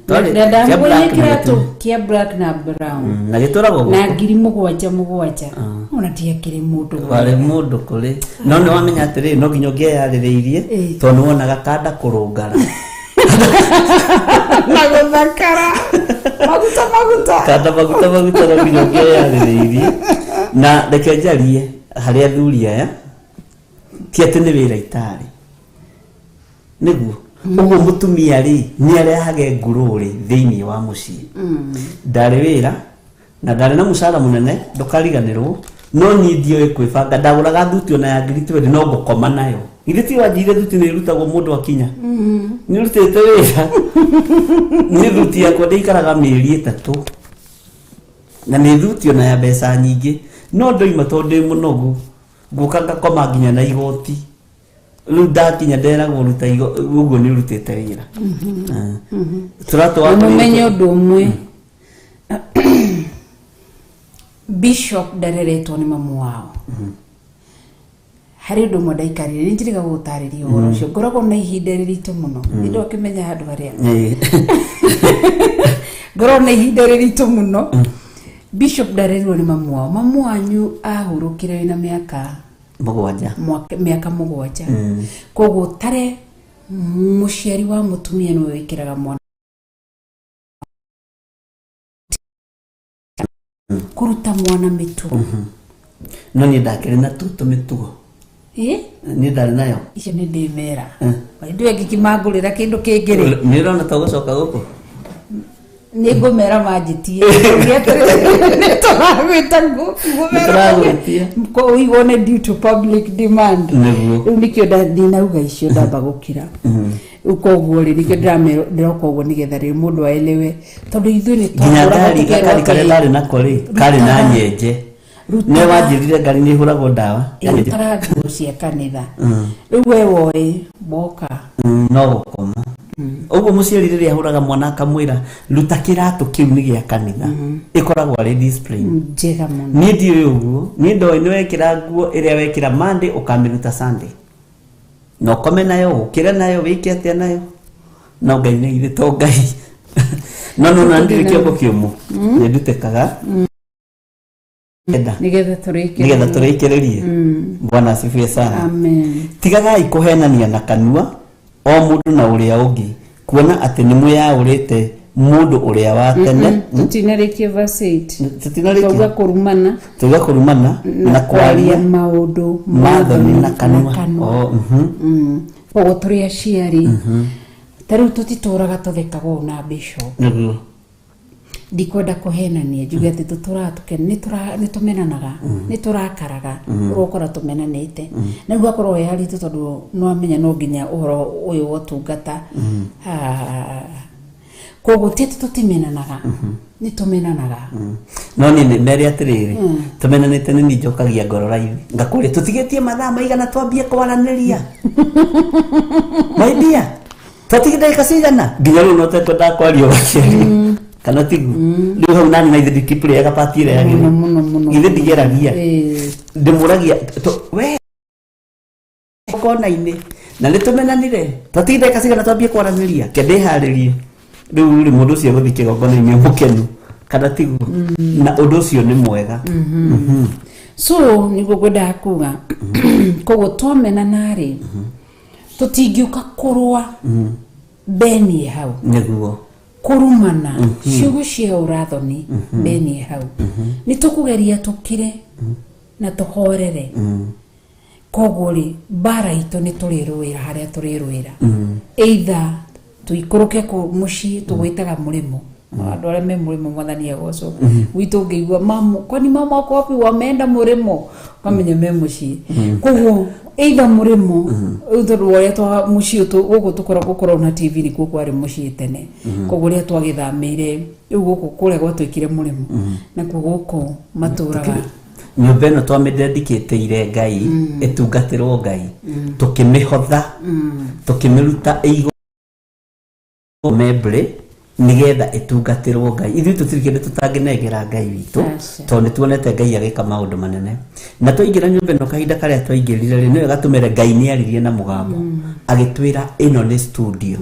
Twarĩ Na kĩa ndamũgũrĩire black na kĩratũ gĩtune. kĩa black na brown. Na gĩtũragwo Na gũkũ. 7,700. Ona ndiakĩrĩ mũndũ Warĩ mwega. mũndũ kũrĩ. No nĩ wamenya atĩrĩrĩ, no nginya ũngĩeyarĩrĩirie, tondũ nĩ wonaga kanda kũrũngara. Na gũthakara. Maguta maguta. Kanda maguta maguta no nginya ũngĩeyarĩrĩirie. Na reke njarie harĩ athuri aya, ti atĩ nĩ wĩra itarĩ. Nĩguo. Ũguo mũtumia rĩ, nĩ arehage ngurũrĩ thĩinĩ wa mũciĩ. Ndarĩ wĩra, na ndarĩ na mũcara mũnene, ndũkariganĩrwo, no niĩ ndioĩ kwĩbanga, ndagũraga thuti ona ya 20,000 no ngũkoma nayo. Githĩ ti wanjĩire thuti nĩ ĩrutagwo mũndũ akinya? Nĩ ũrutĩte wĩra. Niĩ thuti yakwa ndĩikaraga mĩeri 3. Na nĩ thuti ona ya mbeca nyingĩ, no ndoima tondũ ndĩ mũnogu, ngũka ngakoma nginya na igoti. Rĩu ndakinya nderagwo ruta ũguo nĩ ũrutĩte wĩra. Tũratũ wa Mũmenye ũndũ ũmwe. Bishop ndareretwo nĩ mamu wao. Harĩ ũndũ ũmwe ndaikarire nĩ njĩrĩga gũgũtarĩria ũhoro ũcio, ngoragwo na ihinda rĩritũ mũno, nĩ ndokĩmenya handũ harĩa ngoragwo na ihinda rĩritũ mũno. Bishop ndarerirwo nĩ mamu wao, mamu wanyu ahurũkire wĩna mĩaka 7. Mĩaka 7. Koguo tare mũciari wa mũtumia nĩwe wĩkĩraga mwana kũruta mwana mĩtugo. No niĩ ndakĩrĩ na tũtũ mĩtugo. Niĩ ndarĩ nayo. Icio nĩ ndĩmera ndĩ ngĩkimangũrĩra kĩndũ kĩngĩ rĩ. Nĩ ũrona ta ũgũcoka gũkũ? Nĩ ngũmera manjĩtie nĩ tũragwĩta Nĩtũragwĩtia. Ũigwo nĩ due to public demand. Nĩguo. Rĩu nĩkĩo ndinauga icio ndamba gũkira. Rĩu koguo rĩ nĩkĩo ndĩroka ũguo nĩgetha rĩu mũndũ aelewe, tondũ ithuĩ nĩ nginya twatũraga ngari tũkerwo gakari karĩa atĩrĩ, ndarĩ nako rĩ karĩ na nyenje. Nĩ wanjĩrire ngari nĩ ĩhũragwo ndawa. Rutaga nguo cia kanitha. Rĩu we woĩ woka No gũkoma. Ũguo mũciari rĩrĩa ahũraga mwana akamwĩra ruta kĩratũ kĩu nĩ gĩa kanitha, ĩkoragwo arĩ discipline njega mũno. Niĩ ndiũĩ ũguo, niĩ ndoĩ nĩ wekĩra nguo ĩrĩa wekĩra Monday ũkamĩruta Sunday, na ũkome nayo, ũkĩre nayo, wĩke atĩa nayo. No Ngai nĩ ithe to Ngai. No no na ndirĩ kĩongo kĩũmũ, nĩ ndutĩkaga enda nĩgetha tũrĩkĩrĩrie. Nĩgetha tũrĩkĩrĩrie. Bwana asifiwe sana. Amen. Tigagai kũhenania na kanua o mũndũ na ũrĩa ũngĩ, kuona atĩ nĩ mwĩyaũrĩte mũndũ ũrĩa wa tene. Tũtinarĩkia verse 8. Tũtinarĩkia. Twauga kũrumana Tuga kũrumana na kwaria maũndũ ma thoni na kanua. Oh. Koguo tũrĩ aciari ta rĩu tũtitũraga tũthekaga ũũ na bishop. Nĩguo. Ndikwenda kũhenania njuge atĩ tũtũraga nĩ tũmenanaga, nĩ tũrakaraga, ũrokora tũmenanĩte na rĩu gakorwo he haritũ tondũ nĩwamenya no nginya ũhoro ũyũ wa ũtungata. Koguo ti atĩ tũtimenanaga, nĩ tũmenanaga. No niĩ nĩ mere atĩrĩrĩ, tũmenanĩte nĩ niĩ njokagia ngoro raithi ngakũria tũtigĩtie mathaa maigana twambie kwaranĩria. My dear, twatigĩ ndagĩka cigana nginya rĩu no tekwendaga kwaria ũgakĩaria kana tiguo? Rĩu hau nani na ithe ndikipurĩaga pati ĩrĩa yagĩrĩire. Mũno mũno. Ithe ndigeragia ndĩmũragia we kona-inĩ na nĩ tũmenanire twatigĩ ndagĩka cigana twambie kwaranĩria ke ndĩharĩrie. Rĩu rĩ mũndũ ũcio egũthiĩ kĩgongona-inĩ mũkenu kana tiguo? Na ũndũ ũcio nĩ mwega. So nĩguo ngwendaga kuga, koguo twamenana rĩ tũtingiũka kũrũa mbenie hau. Nĩguo. Kũrumana ciugo cia ũrathoni mbenie hau. Nĩ tũkũgeria tũkire na tũhorere. Koguo rĩ mbara itũ nĩ tũrĩrũĩra harĩa tũrĩrũĩra, either tũikũrũke mũciĩ tũgwĩtaga mũrĩmo, andũ arĩa me mũrĩmo mwathani agocwo gwitũ ũngĩigua mamu kwani mama wako wapi wameenda mũrĩmo ũkamenya me mũciĩ. Koguo either mũrĩmo rĩu tondũ wa ũrĩa twa mũciĩ gũkũ tũkoragwo na TV nĩkuo kwarĩ mũciĩ tene, koguo ũrĩa twagĩthamĩire rĩu gũkũ kũrĩa gwatuĩkire mũrĩmo nakuo gũkũ matũraga. Nyũmba ĩno twamĩdedicatĩire Ngai ĩtungatĩrwo Ngai, tũkĩmĩhotha tũkĩmĩruta ĩigũ membre nĩgetha ĩtungatĩrwo Ngai. Ithuĩ tũtirĩ kĩndũ tũtangĩnengera Ngai witũ tondũ nĩ tuonete Ngai agĩka maũndũ manene. Na twaingĩra nyũmba ĩno kahinda karĩa twaingĩrire rĩ, nĩ wega tũmere Ngai nĩ aririe na mũgambo agĩtwĩra ĩno nĩ studio.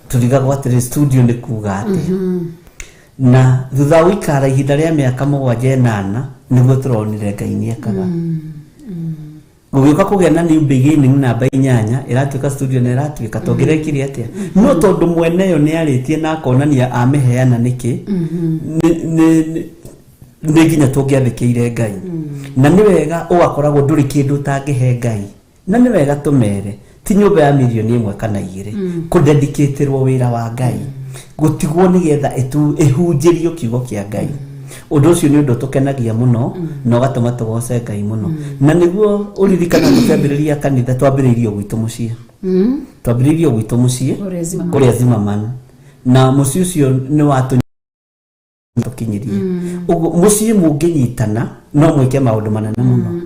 Tũrigagwo atĩrĩ studio nĩ kuga atĩa? Na thutha wa gũikara ihinda rĩa mĩaka 7 8 nĩguo tũronire Ngai nĩ ekaga. Gũgĩũka kũgĩa na new beginning namba 8 ĩratuĩka studio na ĩratuĩka tũngĩrekire atĩa? No tondũ mwene yo nĩ arĩtie na akonania amĩheana nĩkĩ, nĩ nginya tũngĩathĩkĩire Ngai. Na nĩ wega ũgakoragwo ndũrĩ kĩndũ ũtangĩhe Ngai. Na nĩ wega tũmere ti nyũmba ya mirioni 1 kana 2 kũdedicatĩrwo wĩra wa Ngai, gũtigwo nĩgetha ĩhunjĩrio kiugo kĩa Ngai. Ũndũ ũcio nĩ ũndũ tũkenagia mũno na ũgatũma tũgoce Ngai mũno. Na nĩguo ũririkana tũkĩambĩrĩria kanitha twambĩrĩirio gwitũ mũciĩ. Twambĩrĩirio gwitũ mũciĩ kũrĩa Zimmerman, na mũciĩ ũcio nĩ watũkinyirie. Ũguo mũciĩ mũngĩnyitana no mwĩke maũndũ manene mũno.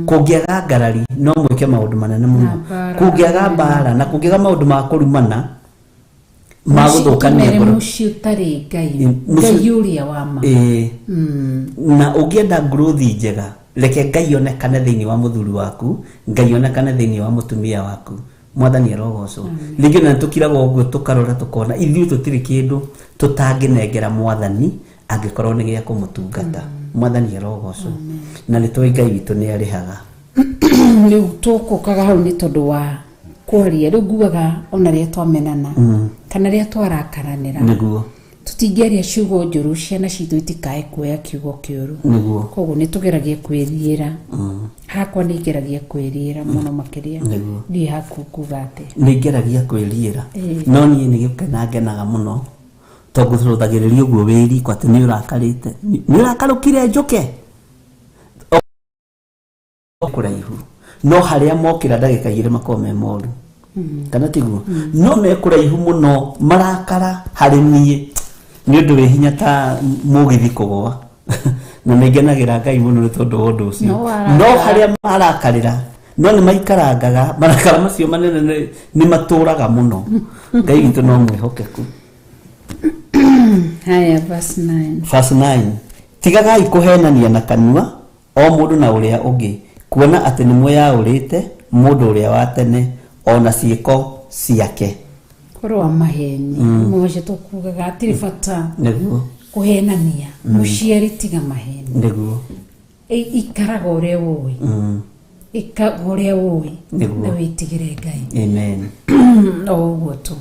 Kũngĩaga ngarari no mwĩke maũndũ manene mũno. Kũngĩaga mbara na kũngĩaga maũndũ ma kũrumana ma gũthũkania ngoro. Mũciĩ ũtarĩ Ngai, Ngai ũrĩa wa ma. Na ũngĩenda growth njega Reke Ngai onekane thĩinĩ wa mũthuri waku, Ngai onekane thĩinĩ wa mũtumia waku. Mwathani arogocwo. Rĩngĩ ona nĩtũkiraga ũguo tũkarora tũkona ithuĩ tũtirĩ kĩndũ tũtangĩnengera Mwathani angĩkorwo nĩ gĩa kũmũtungata. Mwathani arogocwo. Na nĩtũĩ Ngai witũ nĩ arĩhaga. Rĩu tũkũkaga hau nĩ tondũ wa kwaria. Rĩu ngugaga ona rĩrĩa twamenana kana rĩrĩa twarakaranĩra, Nĩguo. tũtingĩaria ciugo njũru, ciana citũ itikae kuoya kiugo kĩũru. Nĩguo. Koguo nĩ tũgeragia kwĩriĩra. Hakwa nĩ ngeragia kwĩriĩra mũno makĩria. Nĩguo. Ndiĩ haku kuga atĩ Nĩ ngeragia kwĩriĩra, no niĩ nĩ gũkena ngenaga mũno tondũ ngũcũthagĩrĩria ũguo wĩ riko atĩ nĩ ũrakarĩte, nĩ ũrakarũkire njũke kũraihu, no harĩa mokĩra ndagĩka igĩrĩ makorwo me moru, kana tiguo? No me kũraihu mũno marakara harĩ niĩ nĩ ũndũ wĩ hinya ta mũgithi kũgũa, na nĩ ngenagĩra Ngai mũno nĩ tondũ wa ũndũ ũcio. No warakara. No harĩa marakarĩra, no nĩ maikarangaga marakara macio manene, nĩ matũraga mũno. Ngai witũ no mwĩhokeku. Haya, verse 9. Verse 9: Tigagai kũhenania na kanua o mũndũ na ũrĩa ũngĩ, kuona atĩ nĩ mwĩyaũrĩte mũndũ ũrĩa wa tene o na ciĩko ciake. Ũhoro wa maheni macio tũkugaga hatirĩ bata kũhenania. Mũciari, tiga maheni. Ikaraga ũrĩa ũĩ, ĩka ũrĩa ũĩ na wĩtigĩre Ngai. Amen. O ũguo tu.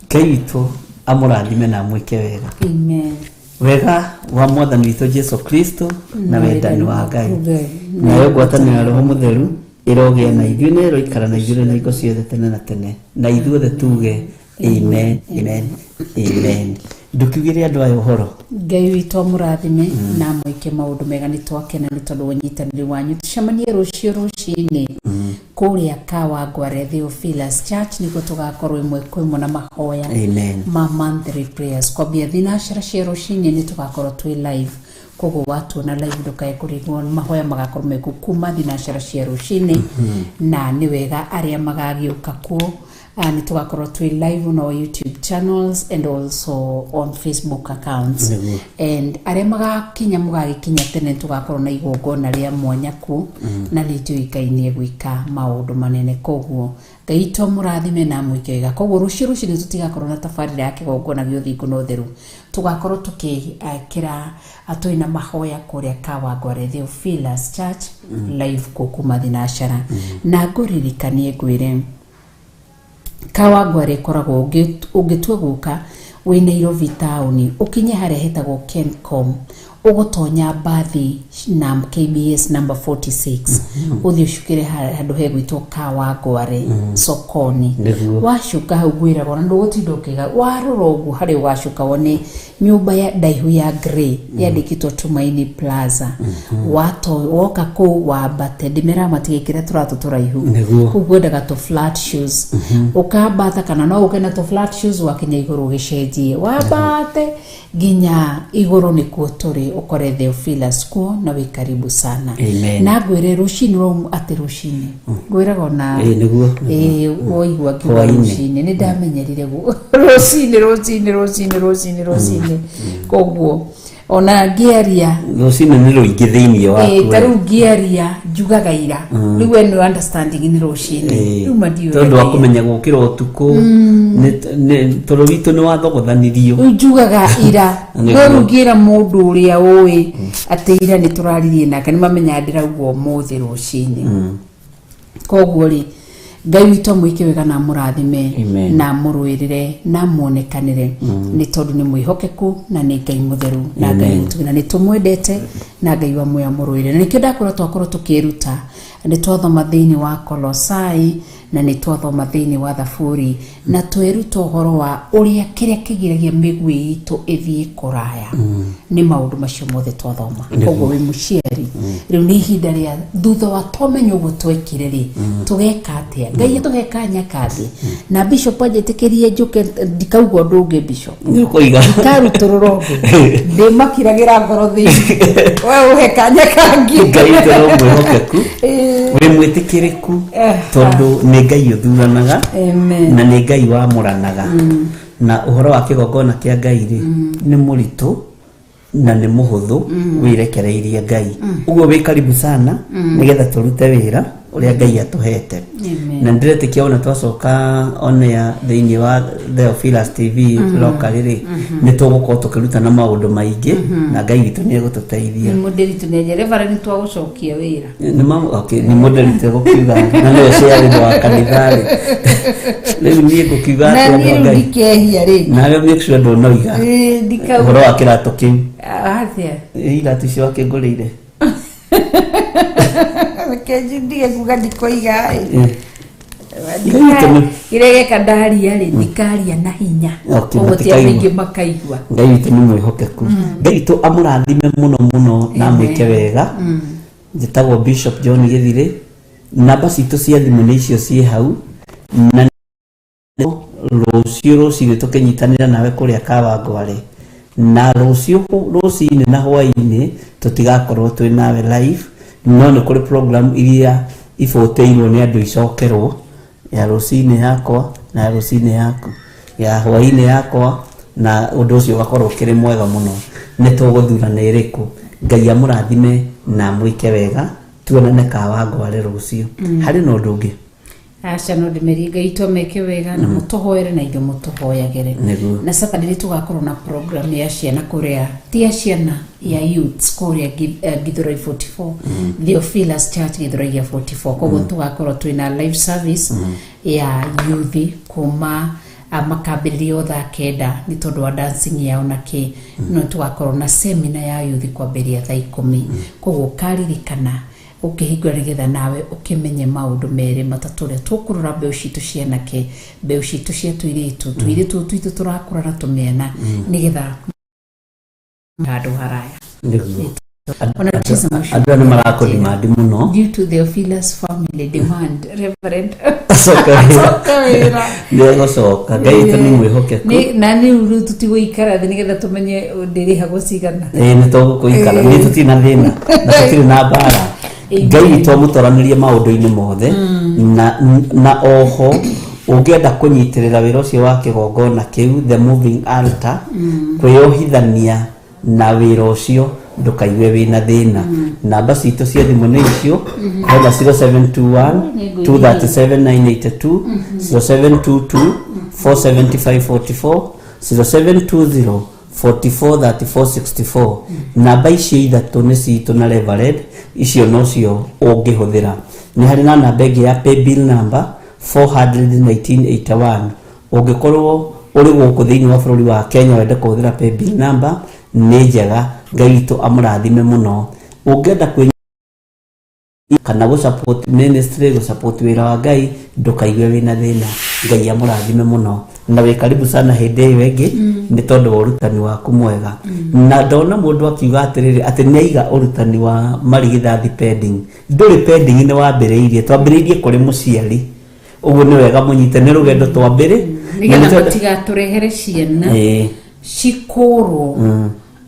Ngai witũ amũrathime na amwĩke wega. Amen. Wega wa Mwathani witũ Jesu Kristo na wendani wa Ngai Ngai nayo ngwatanĩro ya Roho Mũtheru ĩrogĩa na ithuĩ na ĩroikara na ithuĩ na hingo ciothe tene na tene, na ithuothe tuge amen, amen, amen. Ndũkiugĩre andũ aya ũhoro. Ngai witũ amũrathime na amwĩke maũndũ mega. Nĩ twakena nĩ tondũ wa ũnyitanĩri wanyu. Tũcemanie rũciũ rũcinĩ kũrĩa Kawangware Theophilus Church, nĩguo tũgakorwo ĩmwe kwa ĩmwe na mahoya Amen. ma monthly prayers kwambia thinacara cia rũcinĩ. Nĩ tũgakorwo twĩ live, koguo watuona live ndũkae kũrigwo. Mahoya magakorwo mekuo kuma thinacara cia rũcinĩ, na nĩ wega arĩa magagĩũka kuo. Nĩ tũgakorwo twĩ live on our YouTube channels and also on Facebook accounts. And arĩa magakinya, mũgagĩkinya tene, tũgakorwo na igongona rĩa mwanya kuo, na nĩ njũĩ Ngai nĩ egwĩka maũndũ manene. Koguo Ngai to mũrathime na amwĩke wega. Koguo rũciũ rũcinĩ tũtigakorwo na tabarĩra ya kĩgongona gĩa ũthingu na ũtheru, tũgakorwo tũkĩkĩra twĩna mahoya kũrĩa Kawangware Theophilus Church live kũ kuma thinacara. Na ngũririkanie ngwĩre Kawangware ĩkoragwo, ũngĩtua gũka wĩ Nairobi taũni, ũkinye harĩa hetagwo Kencom, ũgũtonya mbathi na KBS number 46, ũthiĩ ũcukĩre handũ hegwĩtwo Kawangware sokoni. Wacuka hau, ngwĩraga ona ndũgũtinda ũkĩga, warora ũguo harĩa ũgacuka wone nyũmba ya ndaihu ya grey yandĩkĩtwo Tumaini Plaza. Wato woka kũu, wambate, ndĩmeraga matigĩkĩre tũratũ tũraihu. Kũu kwendaga tũ flat shoes. Ũkambata, kana no ũke na tũ flat shoes, wakinya igũrũ ũgĩcenjie, wambate nginya igũrũ nĩkuo tũrĩ, ũkore Theophilus kuo na wĩ karibu sana. Amen. Na ngwĩre rũcinĩ rũu atĩ rũcinĩ ngwĩraga ona Ĩĩ, nĩguo. Ĩĩ, woigua ngiuga Hwaĩ-inĩ. rũcinĩ nĩ ndamenyerire rũcinĩ rũcinĩ rũcinĩ rũcinĩ rũcinĩ, koguo ona ngĩaria Rũcinĩ nĩ rũingĩ thĩinĩ waku. Ta rĩu ngĩaria njugaga ira, rĩu we nĩ understanding nĩ rũcinĩ, rĩu mandiũĩ. Tondũ wa kũmenya gũkĩra ũtukũ tondũ witũ nĩ wathogothanirio. Rĩu njugaga ira. No rĩu ngĩra mũndũ ũrĩa ũĩ atĩ ira nĩ tũraririe nake, nĩ mamenya ndĩrauga ũmũthĩ rũcinĩ. Koguo rĩ, Ngai witũ amwĩke wega na amũrathime Amen. na amũrũĩrĩre na amuonekanĩre, nĩ tondũ nĩ mwĩhokeku na nĩ Ngai mũtheru na Ngai Amen. mũtugi, na nĩ tũmwendete, na Ngai wa muoyo amũrũĩrĩre. Na nĩkĩo ndakorwo twakorwo tũkĩruta, nĩ twathoma thĩinĩ wa Kolosai na nĩ twathoma thĩinĩ wa Thaburi, na tweruta ũhoro wa ũrĩa kĩrĩa kĩgiragia mĩguĩ itũ ĩthiĩ kũraya nĩ maũndũ macio mothe twathoma. Koguo wĩ mũciari, rĩu nĩ ihinda rĩa thutha wa twamenya ũguo twekire rĩ, tũgeka atĩa? Ngai atũhe kanya kangĩ na bishop anjĩtĩkĩrie njũke, ndikauga ũndũ ũngĩ, bishop. Nĩ ũkoiga. Ndikarutũrũra ũndũ, ndĩmakiragĩra ngoro thĩinĩ, we ũhe kanya kangĩ. Ngai witũ no mwĩhokeku, wĩ mwĩtĩkĩrĩku, tondũ nĩ Ngai ũthuranaga Amen. na nĩ Ngai wamũranaga. Na ũhoro wa kĩgongona kĩa Ngai rĩ, nĩ mũritũ. Na nĩ mũhũthũ wĩrekereirie Ngai. Ũguo wĩ karibu sana nĩgetha tũrute wĩra ũrĩa Ngai atũhete. Amen. Na ndĩretĩkia ona twacoka on air thĩinĩ wa Theophilus TV locally rĩ, nĩ tũgũkorwo tũkĩrutana maũndũ maingĩ na Ngai witũ nĩ egũtũteithia. Nĩ mũndĩritũ nĩ Reverend, nĩ twagũcokia wĩra. Nĩ ma, okay, nĩ mũndĩritũ gũkiuga na nĩwe chairman wa kanitha rĩ, rĩu niĩ ngũkiuga Na atĩa niĩ andũ a rĩu Ngai? ndikehia rĩngĩ. Nawe make sure ndũnoiga Ĩĩ, ndikauga. ũhoro wa kĩratũ kĩu. Atĩa? Ĩ, iratũ icio wakĩngũrĩire. Reke ndige kuga ndikoiga ĩ. Ngai witũ Kĩrĩa gĩka ndaria rĩ, ndikaria na hinya. Okay, Ũguo ti andũ matikaigua. aingĩ makaigua. Ngai witũ nĩ mwĩhokeku. Ngai witũ amũrathime mũno mũno na amwĩke wega. Njĩtagwo Bishop John Gĩthirĩ. Namba citũ cia thimũ nĩ icio ciĩ hau, na rũciũ rũcinĩ tũkĩnyitanĩra nawe kũrĩa Kawangware, na rũciũ rũcinĩ na hwainĩ tũtigakorwo twĩ nawe live, no nĩ kũrĩ program iria ibũtĩirwo nĩ andũ icokerwo, ya rũcinĩ yakwa na ya rũcinĩ yaku, ya hwainĩ yakwa, na ũndũ ũcio ũgakorwo ũkĩrĩ mwega mũno. Nĩ tũgũthura nĩ ĩrĩkũ. Ngai amũrathime na amwĩke wega. Tuonane Kawangware rũciũ. Harĩ na ũndũ ũngĩ? Aca, no ndĩmerie Ngai itũ ameke wega na mũtũhoere na ithuĩ mũtũhoyagĩre. Nĩguo. Na Saturday nĩ tũgakorwo na program ya ciana kũrĩa, ti ya ciana, ya youths kũrĩa Githurai 44, Theophilus Church, Githurai gĩa 44. Koguo tũgakorwo twĩna live service ya youth kuma makambĩrĩria o thaa 9 nĩ tondũ wa dancing yao na kĩ, no tũgakorwo na semina ya youth kwambĩrĩria thaa 10. Koguo karirikana ũkĩhingũra nĩgetha nawe ũkĩmenye maũndũ merĩ matatũ ũrĩa tũkũrora mbeũ citũ cianake, mbeũ citũ cia tũirĩtu, tũirĩtu twitũ tũrakũra na tũmĩana nĩgetha handũ haraya. Nĩguo. Ona tucheze mwisho. Andũ aya nĩ marakũdimandi mũno. Due to Theophilus family demand, Reverend Acoka wĩra. Acoka wĩra. Nĩ egũcoka. Ngai witũ nĩ mwĩhokeku. Na rĩu rĩu tũtigũikara thĩ nĩgetha tũmenye ndĩrĩhagwo cigana. Ĩĩ, nĩ tũgũkũikara, nĩ tũtirĩ na thĩna na tũtirĩ na mbara. Ngai witũ amũtoranĩrie maũndũ-inĩ mothe. Na oho ũngĩenda kũnyitĩrĩra wĩra ũcio wa kĩgongona kĩu, the moving altar, kwĩyohithania na wĩra ũcio, ndũkaigue wĩna thĩna. Namba citũ cia thimũ nĩ icio: namba 0721 237 982, 0722 475 44, 0720 44 34 64. Namba icio ithatũ nĩ citũ na Reverend, icio nocio ũngĩhũthĩra. Nĩ harĩ na namba ĩngĩ ya paybill number 41981. Ũngĩkorwo ũrĩ gũkũ thĩinĩ wa bũrũri wa Kenya wende kũhũthĩra paybill number, nĩ njega. Ngai witũ amũrathime mũno. Ũngĩenda kwĩ kana gũ support ministry, gũ support wĩra wa Ngai, ndũkaigue wĩna thĩna. Ngai amũrathime mũno na wĩ karibu sana hĩndĩ ĩyo ĩngĩ nĩ tondũ wa ũrutani waku mwega. Na ndona mũndũ akiuga atĩrĩrĩ, atĩ nĩ aiga ũrutani wa marigithathi pending. Ndũrĩ pending, nĩ wambĩrĩirie, twambĩrĩirie kũrĩ mũciari. Ũguo nĩ wega mũnyite nĩ rũgendo twambĩrĩ. Nĩgetha matigatũrehere ciana cikũrwo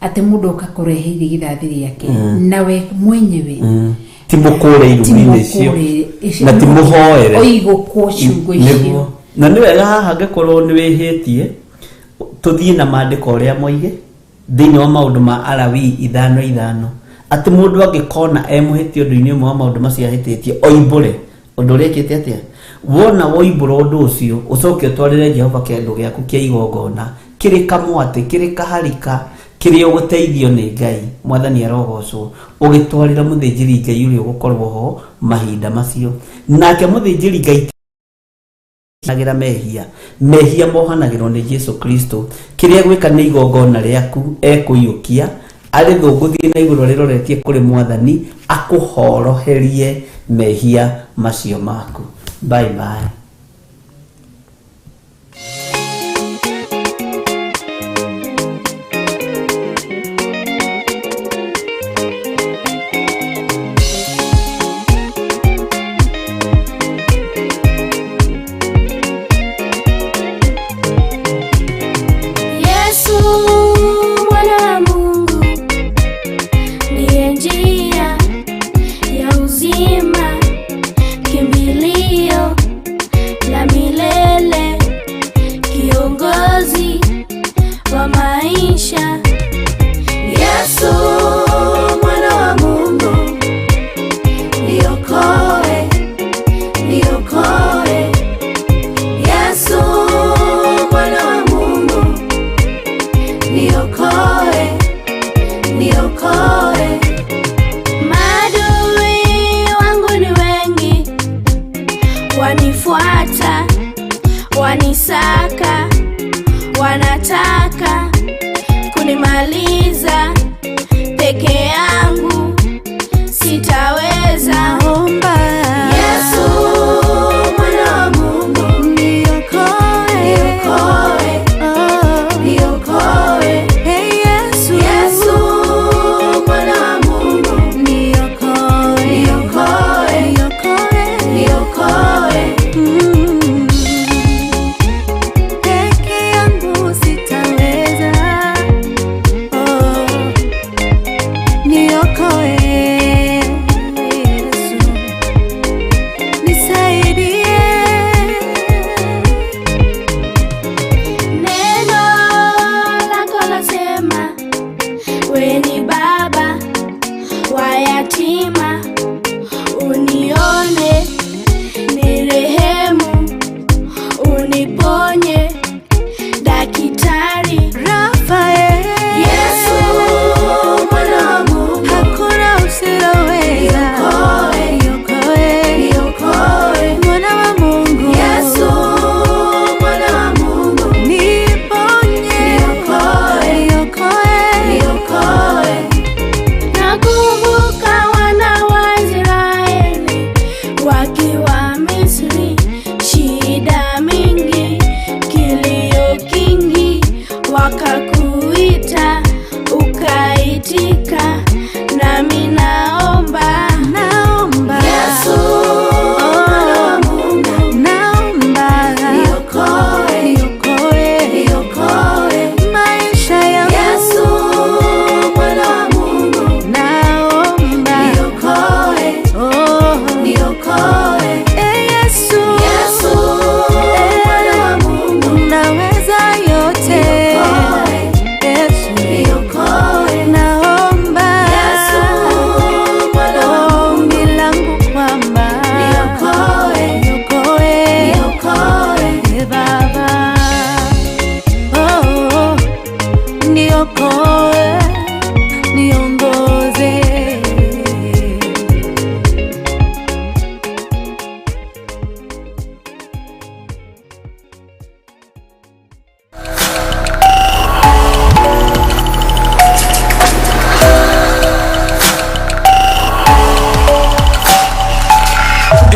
atĩ mũndũ oka kũrehe irigithathi rĩake nawe mwenyewe ti mũkũre irumi-inĩ icio na ti mũhoere. Oigũkwo ciugo Nĩguo. icio. Na nĩ wega haha angĩkorwo nĩ wĩhĩtie, tũthiĩ na maandĩko ũrĩa moige thĩinĩ wa maũndũ ma Alawii 5:5, atĩ mũndũ angĩkona e mũhĩtia ũndũ-inĩ ũmwe wa maũndũ macio ahĩtĩtie, oimbũre ũndũ ũrĩa ekĩte. Atĩa wona woimbũra ũndũ ũcio, ũcoke ũtwarĩre Jehova kĩndũ gĩaku kĩa igongona, kĩrĩ kamwatĩ, kĩrĩ kaharika, kĩrĩa ũgũteithio nĩ Ngai. Mwathani arogocwo. Ũgĩtwarĩra mũthĩnjĩri Ngai ũrĩa ũgũkorwo ho mahinda macio, nake mũthĩnjĩri Ngai agĩra mehia. Mehia mohanagĩrwo nĩ Jesu Kristo. Kĩrĩa gwĩka nĩ igongona rĩaku ekũiyũkia arĩthũngũthie na igũrũ rĩroretie kũrĩ Mwathani, akũhoroherie mehia macio maku. Bye bye. Yesu mwana wa Mungu ndiye njia ya uzima, kimbilio. Wananisaka, wanataka kunimaliza peke yangu sitaweza. Omba Yesu mwana wa Mungu, niokoe, niokoe, oh, niokoe. Hey Yesu, Yesu mwana wa Mungu, niokoe, niokoe, niokoe, niokoe. Peke yangu sitaweza, oh, niokoe Yesu, nisaidie. Neno lako lasema, we ni baba wa yatima, unione nirehemu, uniponye daktari. Rafael, Yesu mwana wa Mungu, hakuna usiloweza, Niokoe, niokoe, niokoe. mwana wa Mungu, Yesu mwana wa Mungu, niponye, Niokoe, niokoe, niokoe. Nakumbuka wana wa Israeli wakiwa Misri, shida mingi, kilio kingi, wakakuita ukaitika, nami naomba naomba Yesu mwana wa Mungu, naomba niokoe, niokoe, niokoe. maisha yangu, Yesu mwana wa Mungu, naomba niokoe, oh, niokoe. eh, Yesu, Yesu mwana wa Mungu, unaweza yote, niokoe, Yesu, niokoe. naomba Yesu mwana wa Mungu, ombi langu kwamba niokoe, niokoe, niokoe. eh, Baba, oh, niokoe, niongoze.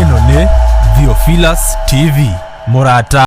Ĩno nĩ Theophilus TV mũrata.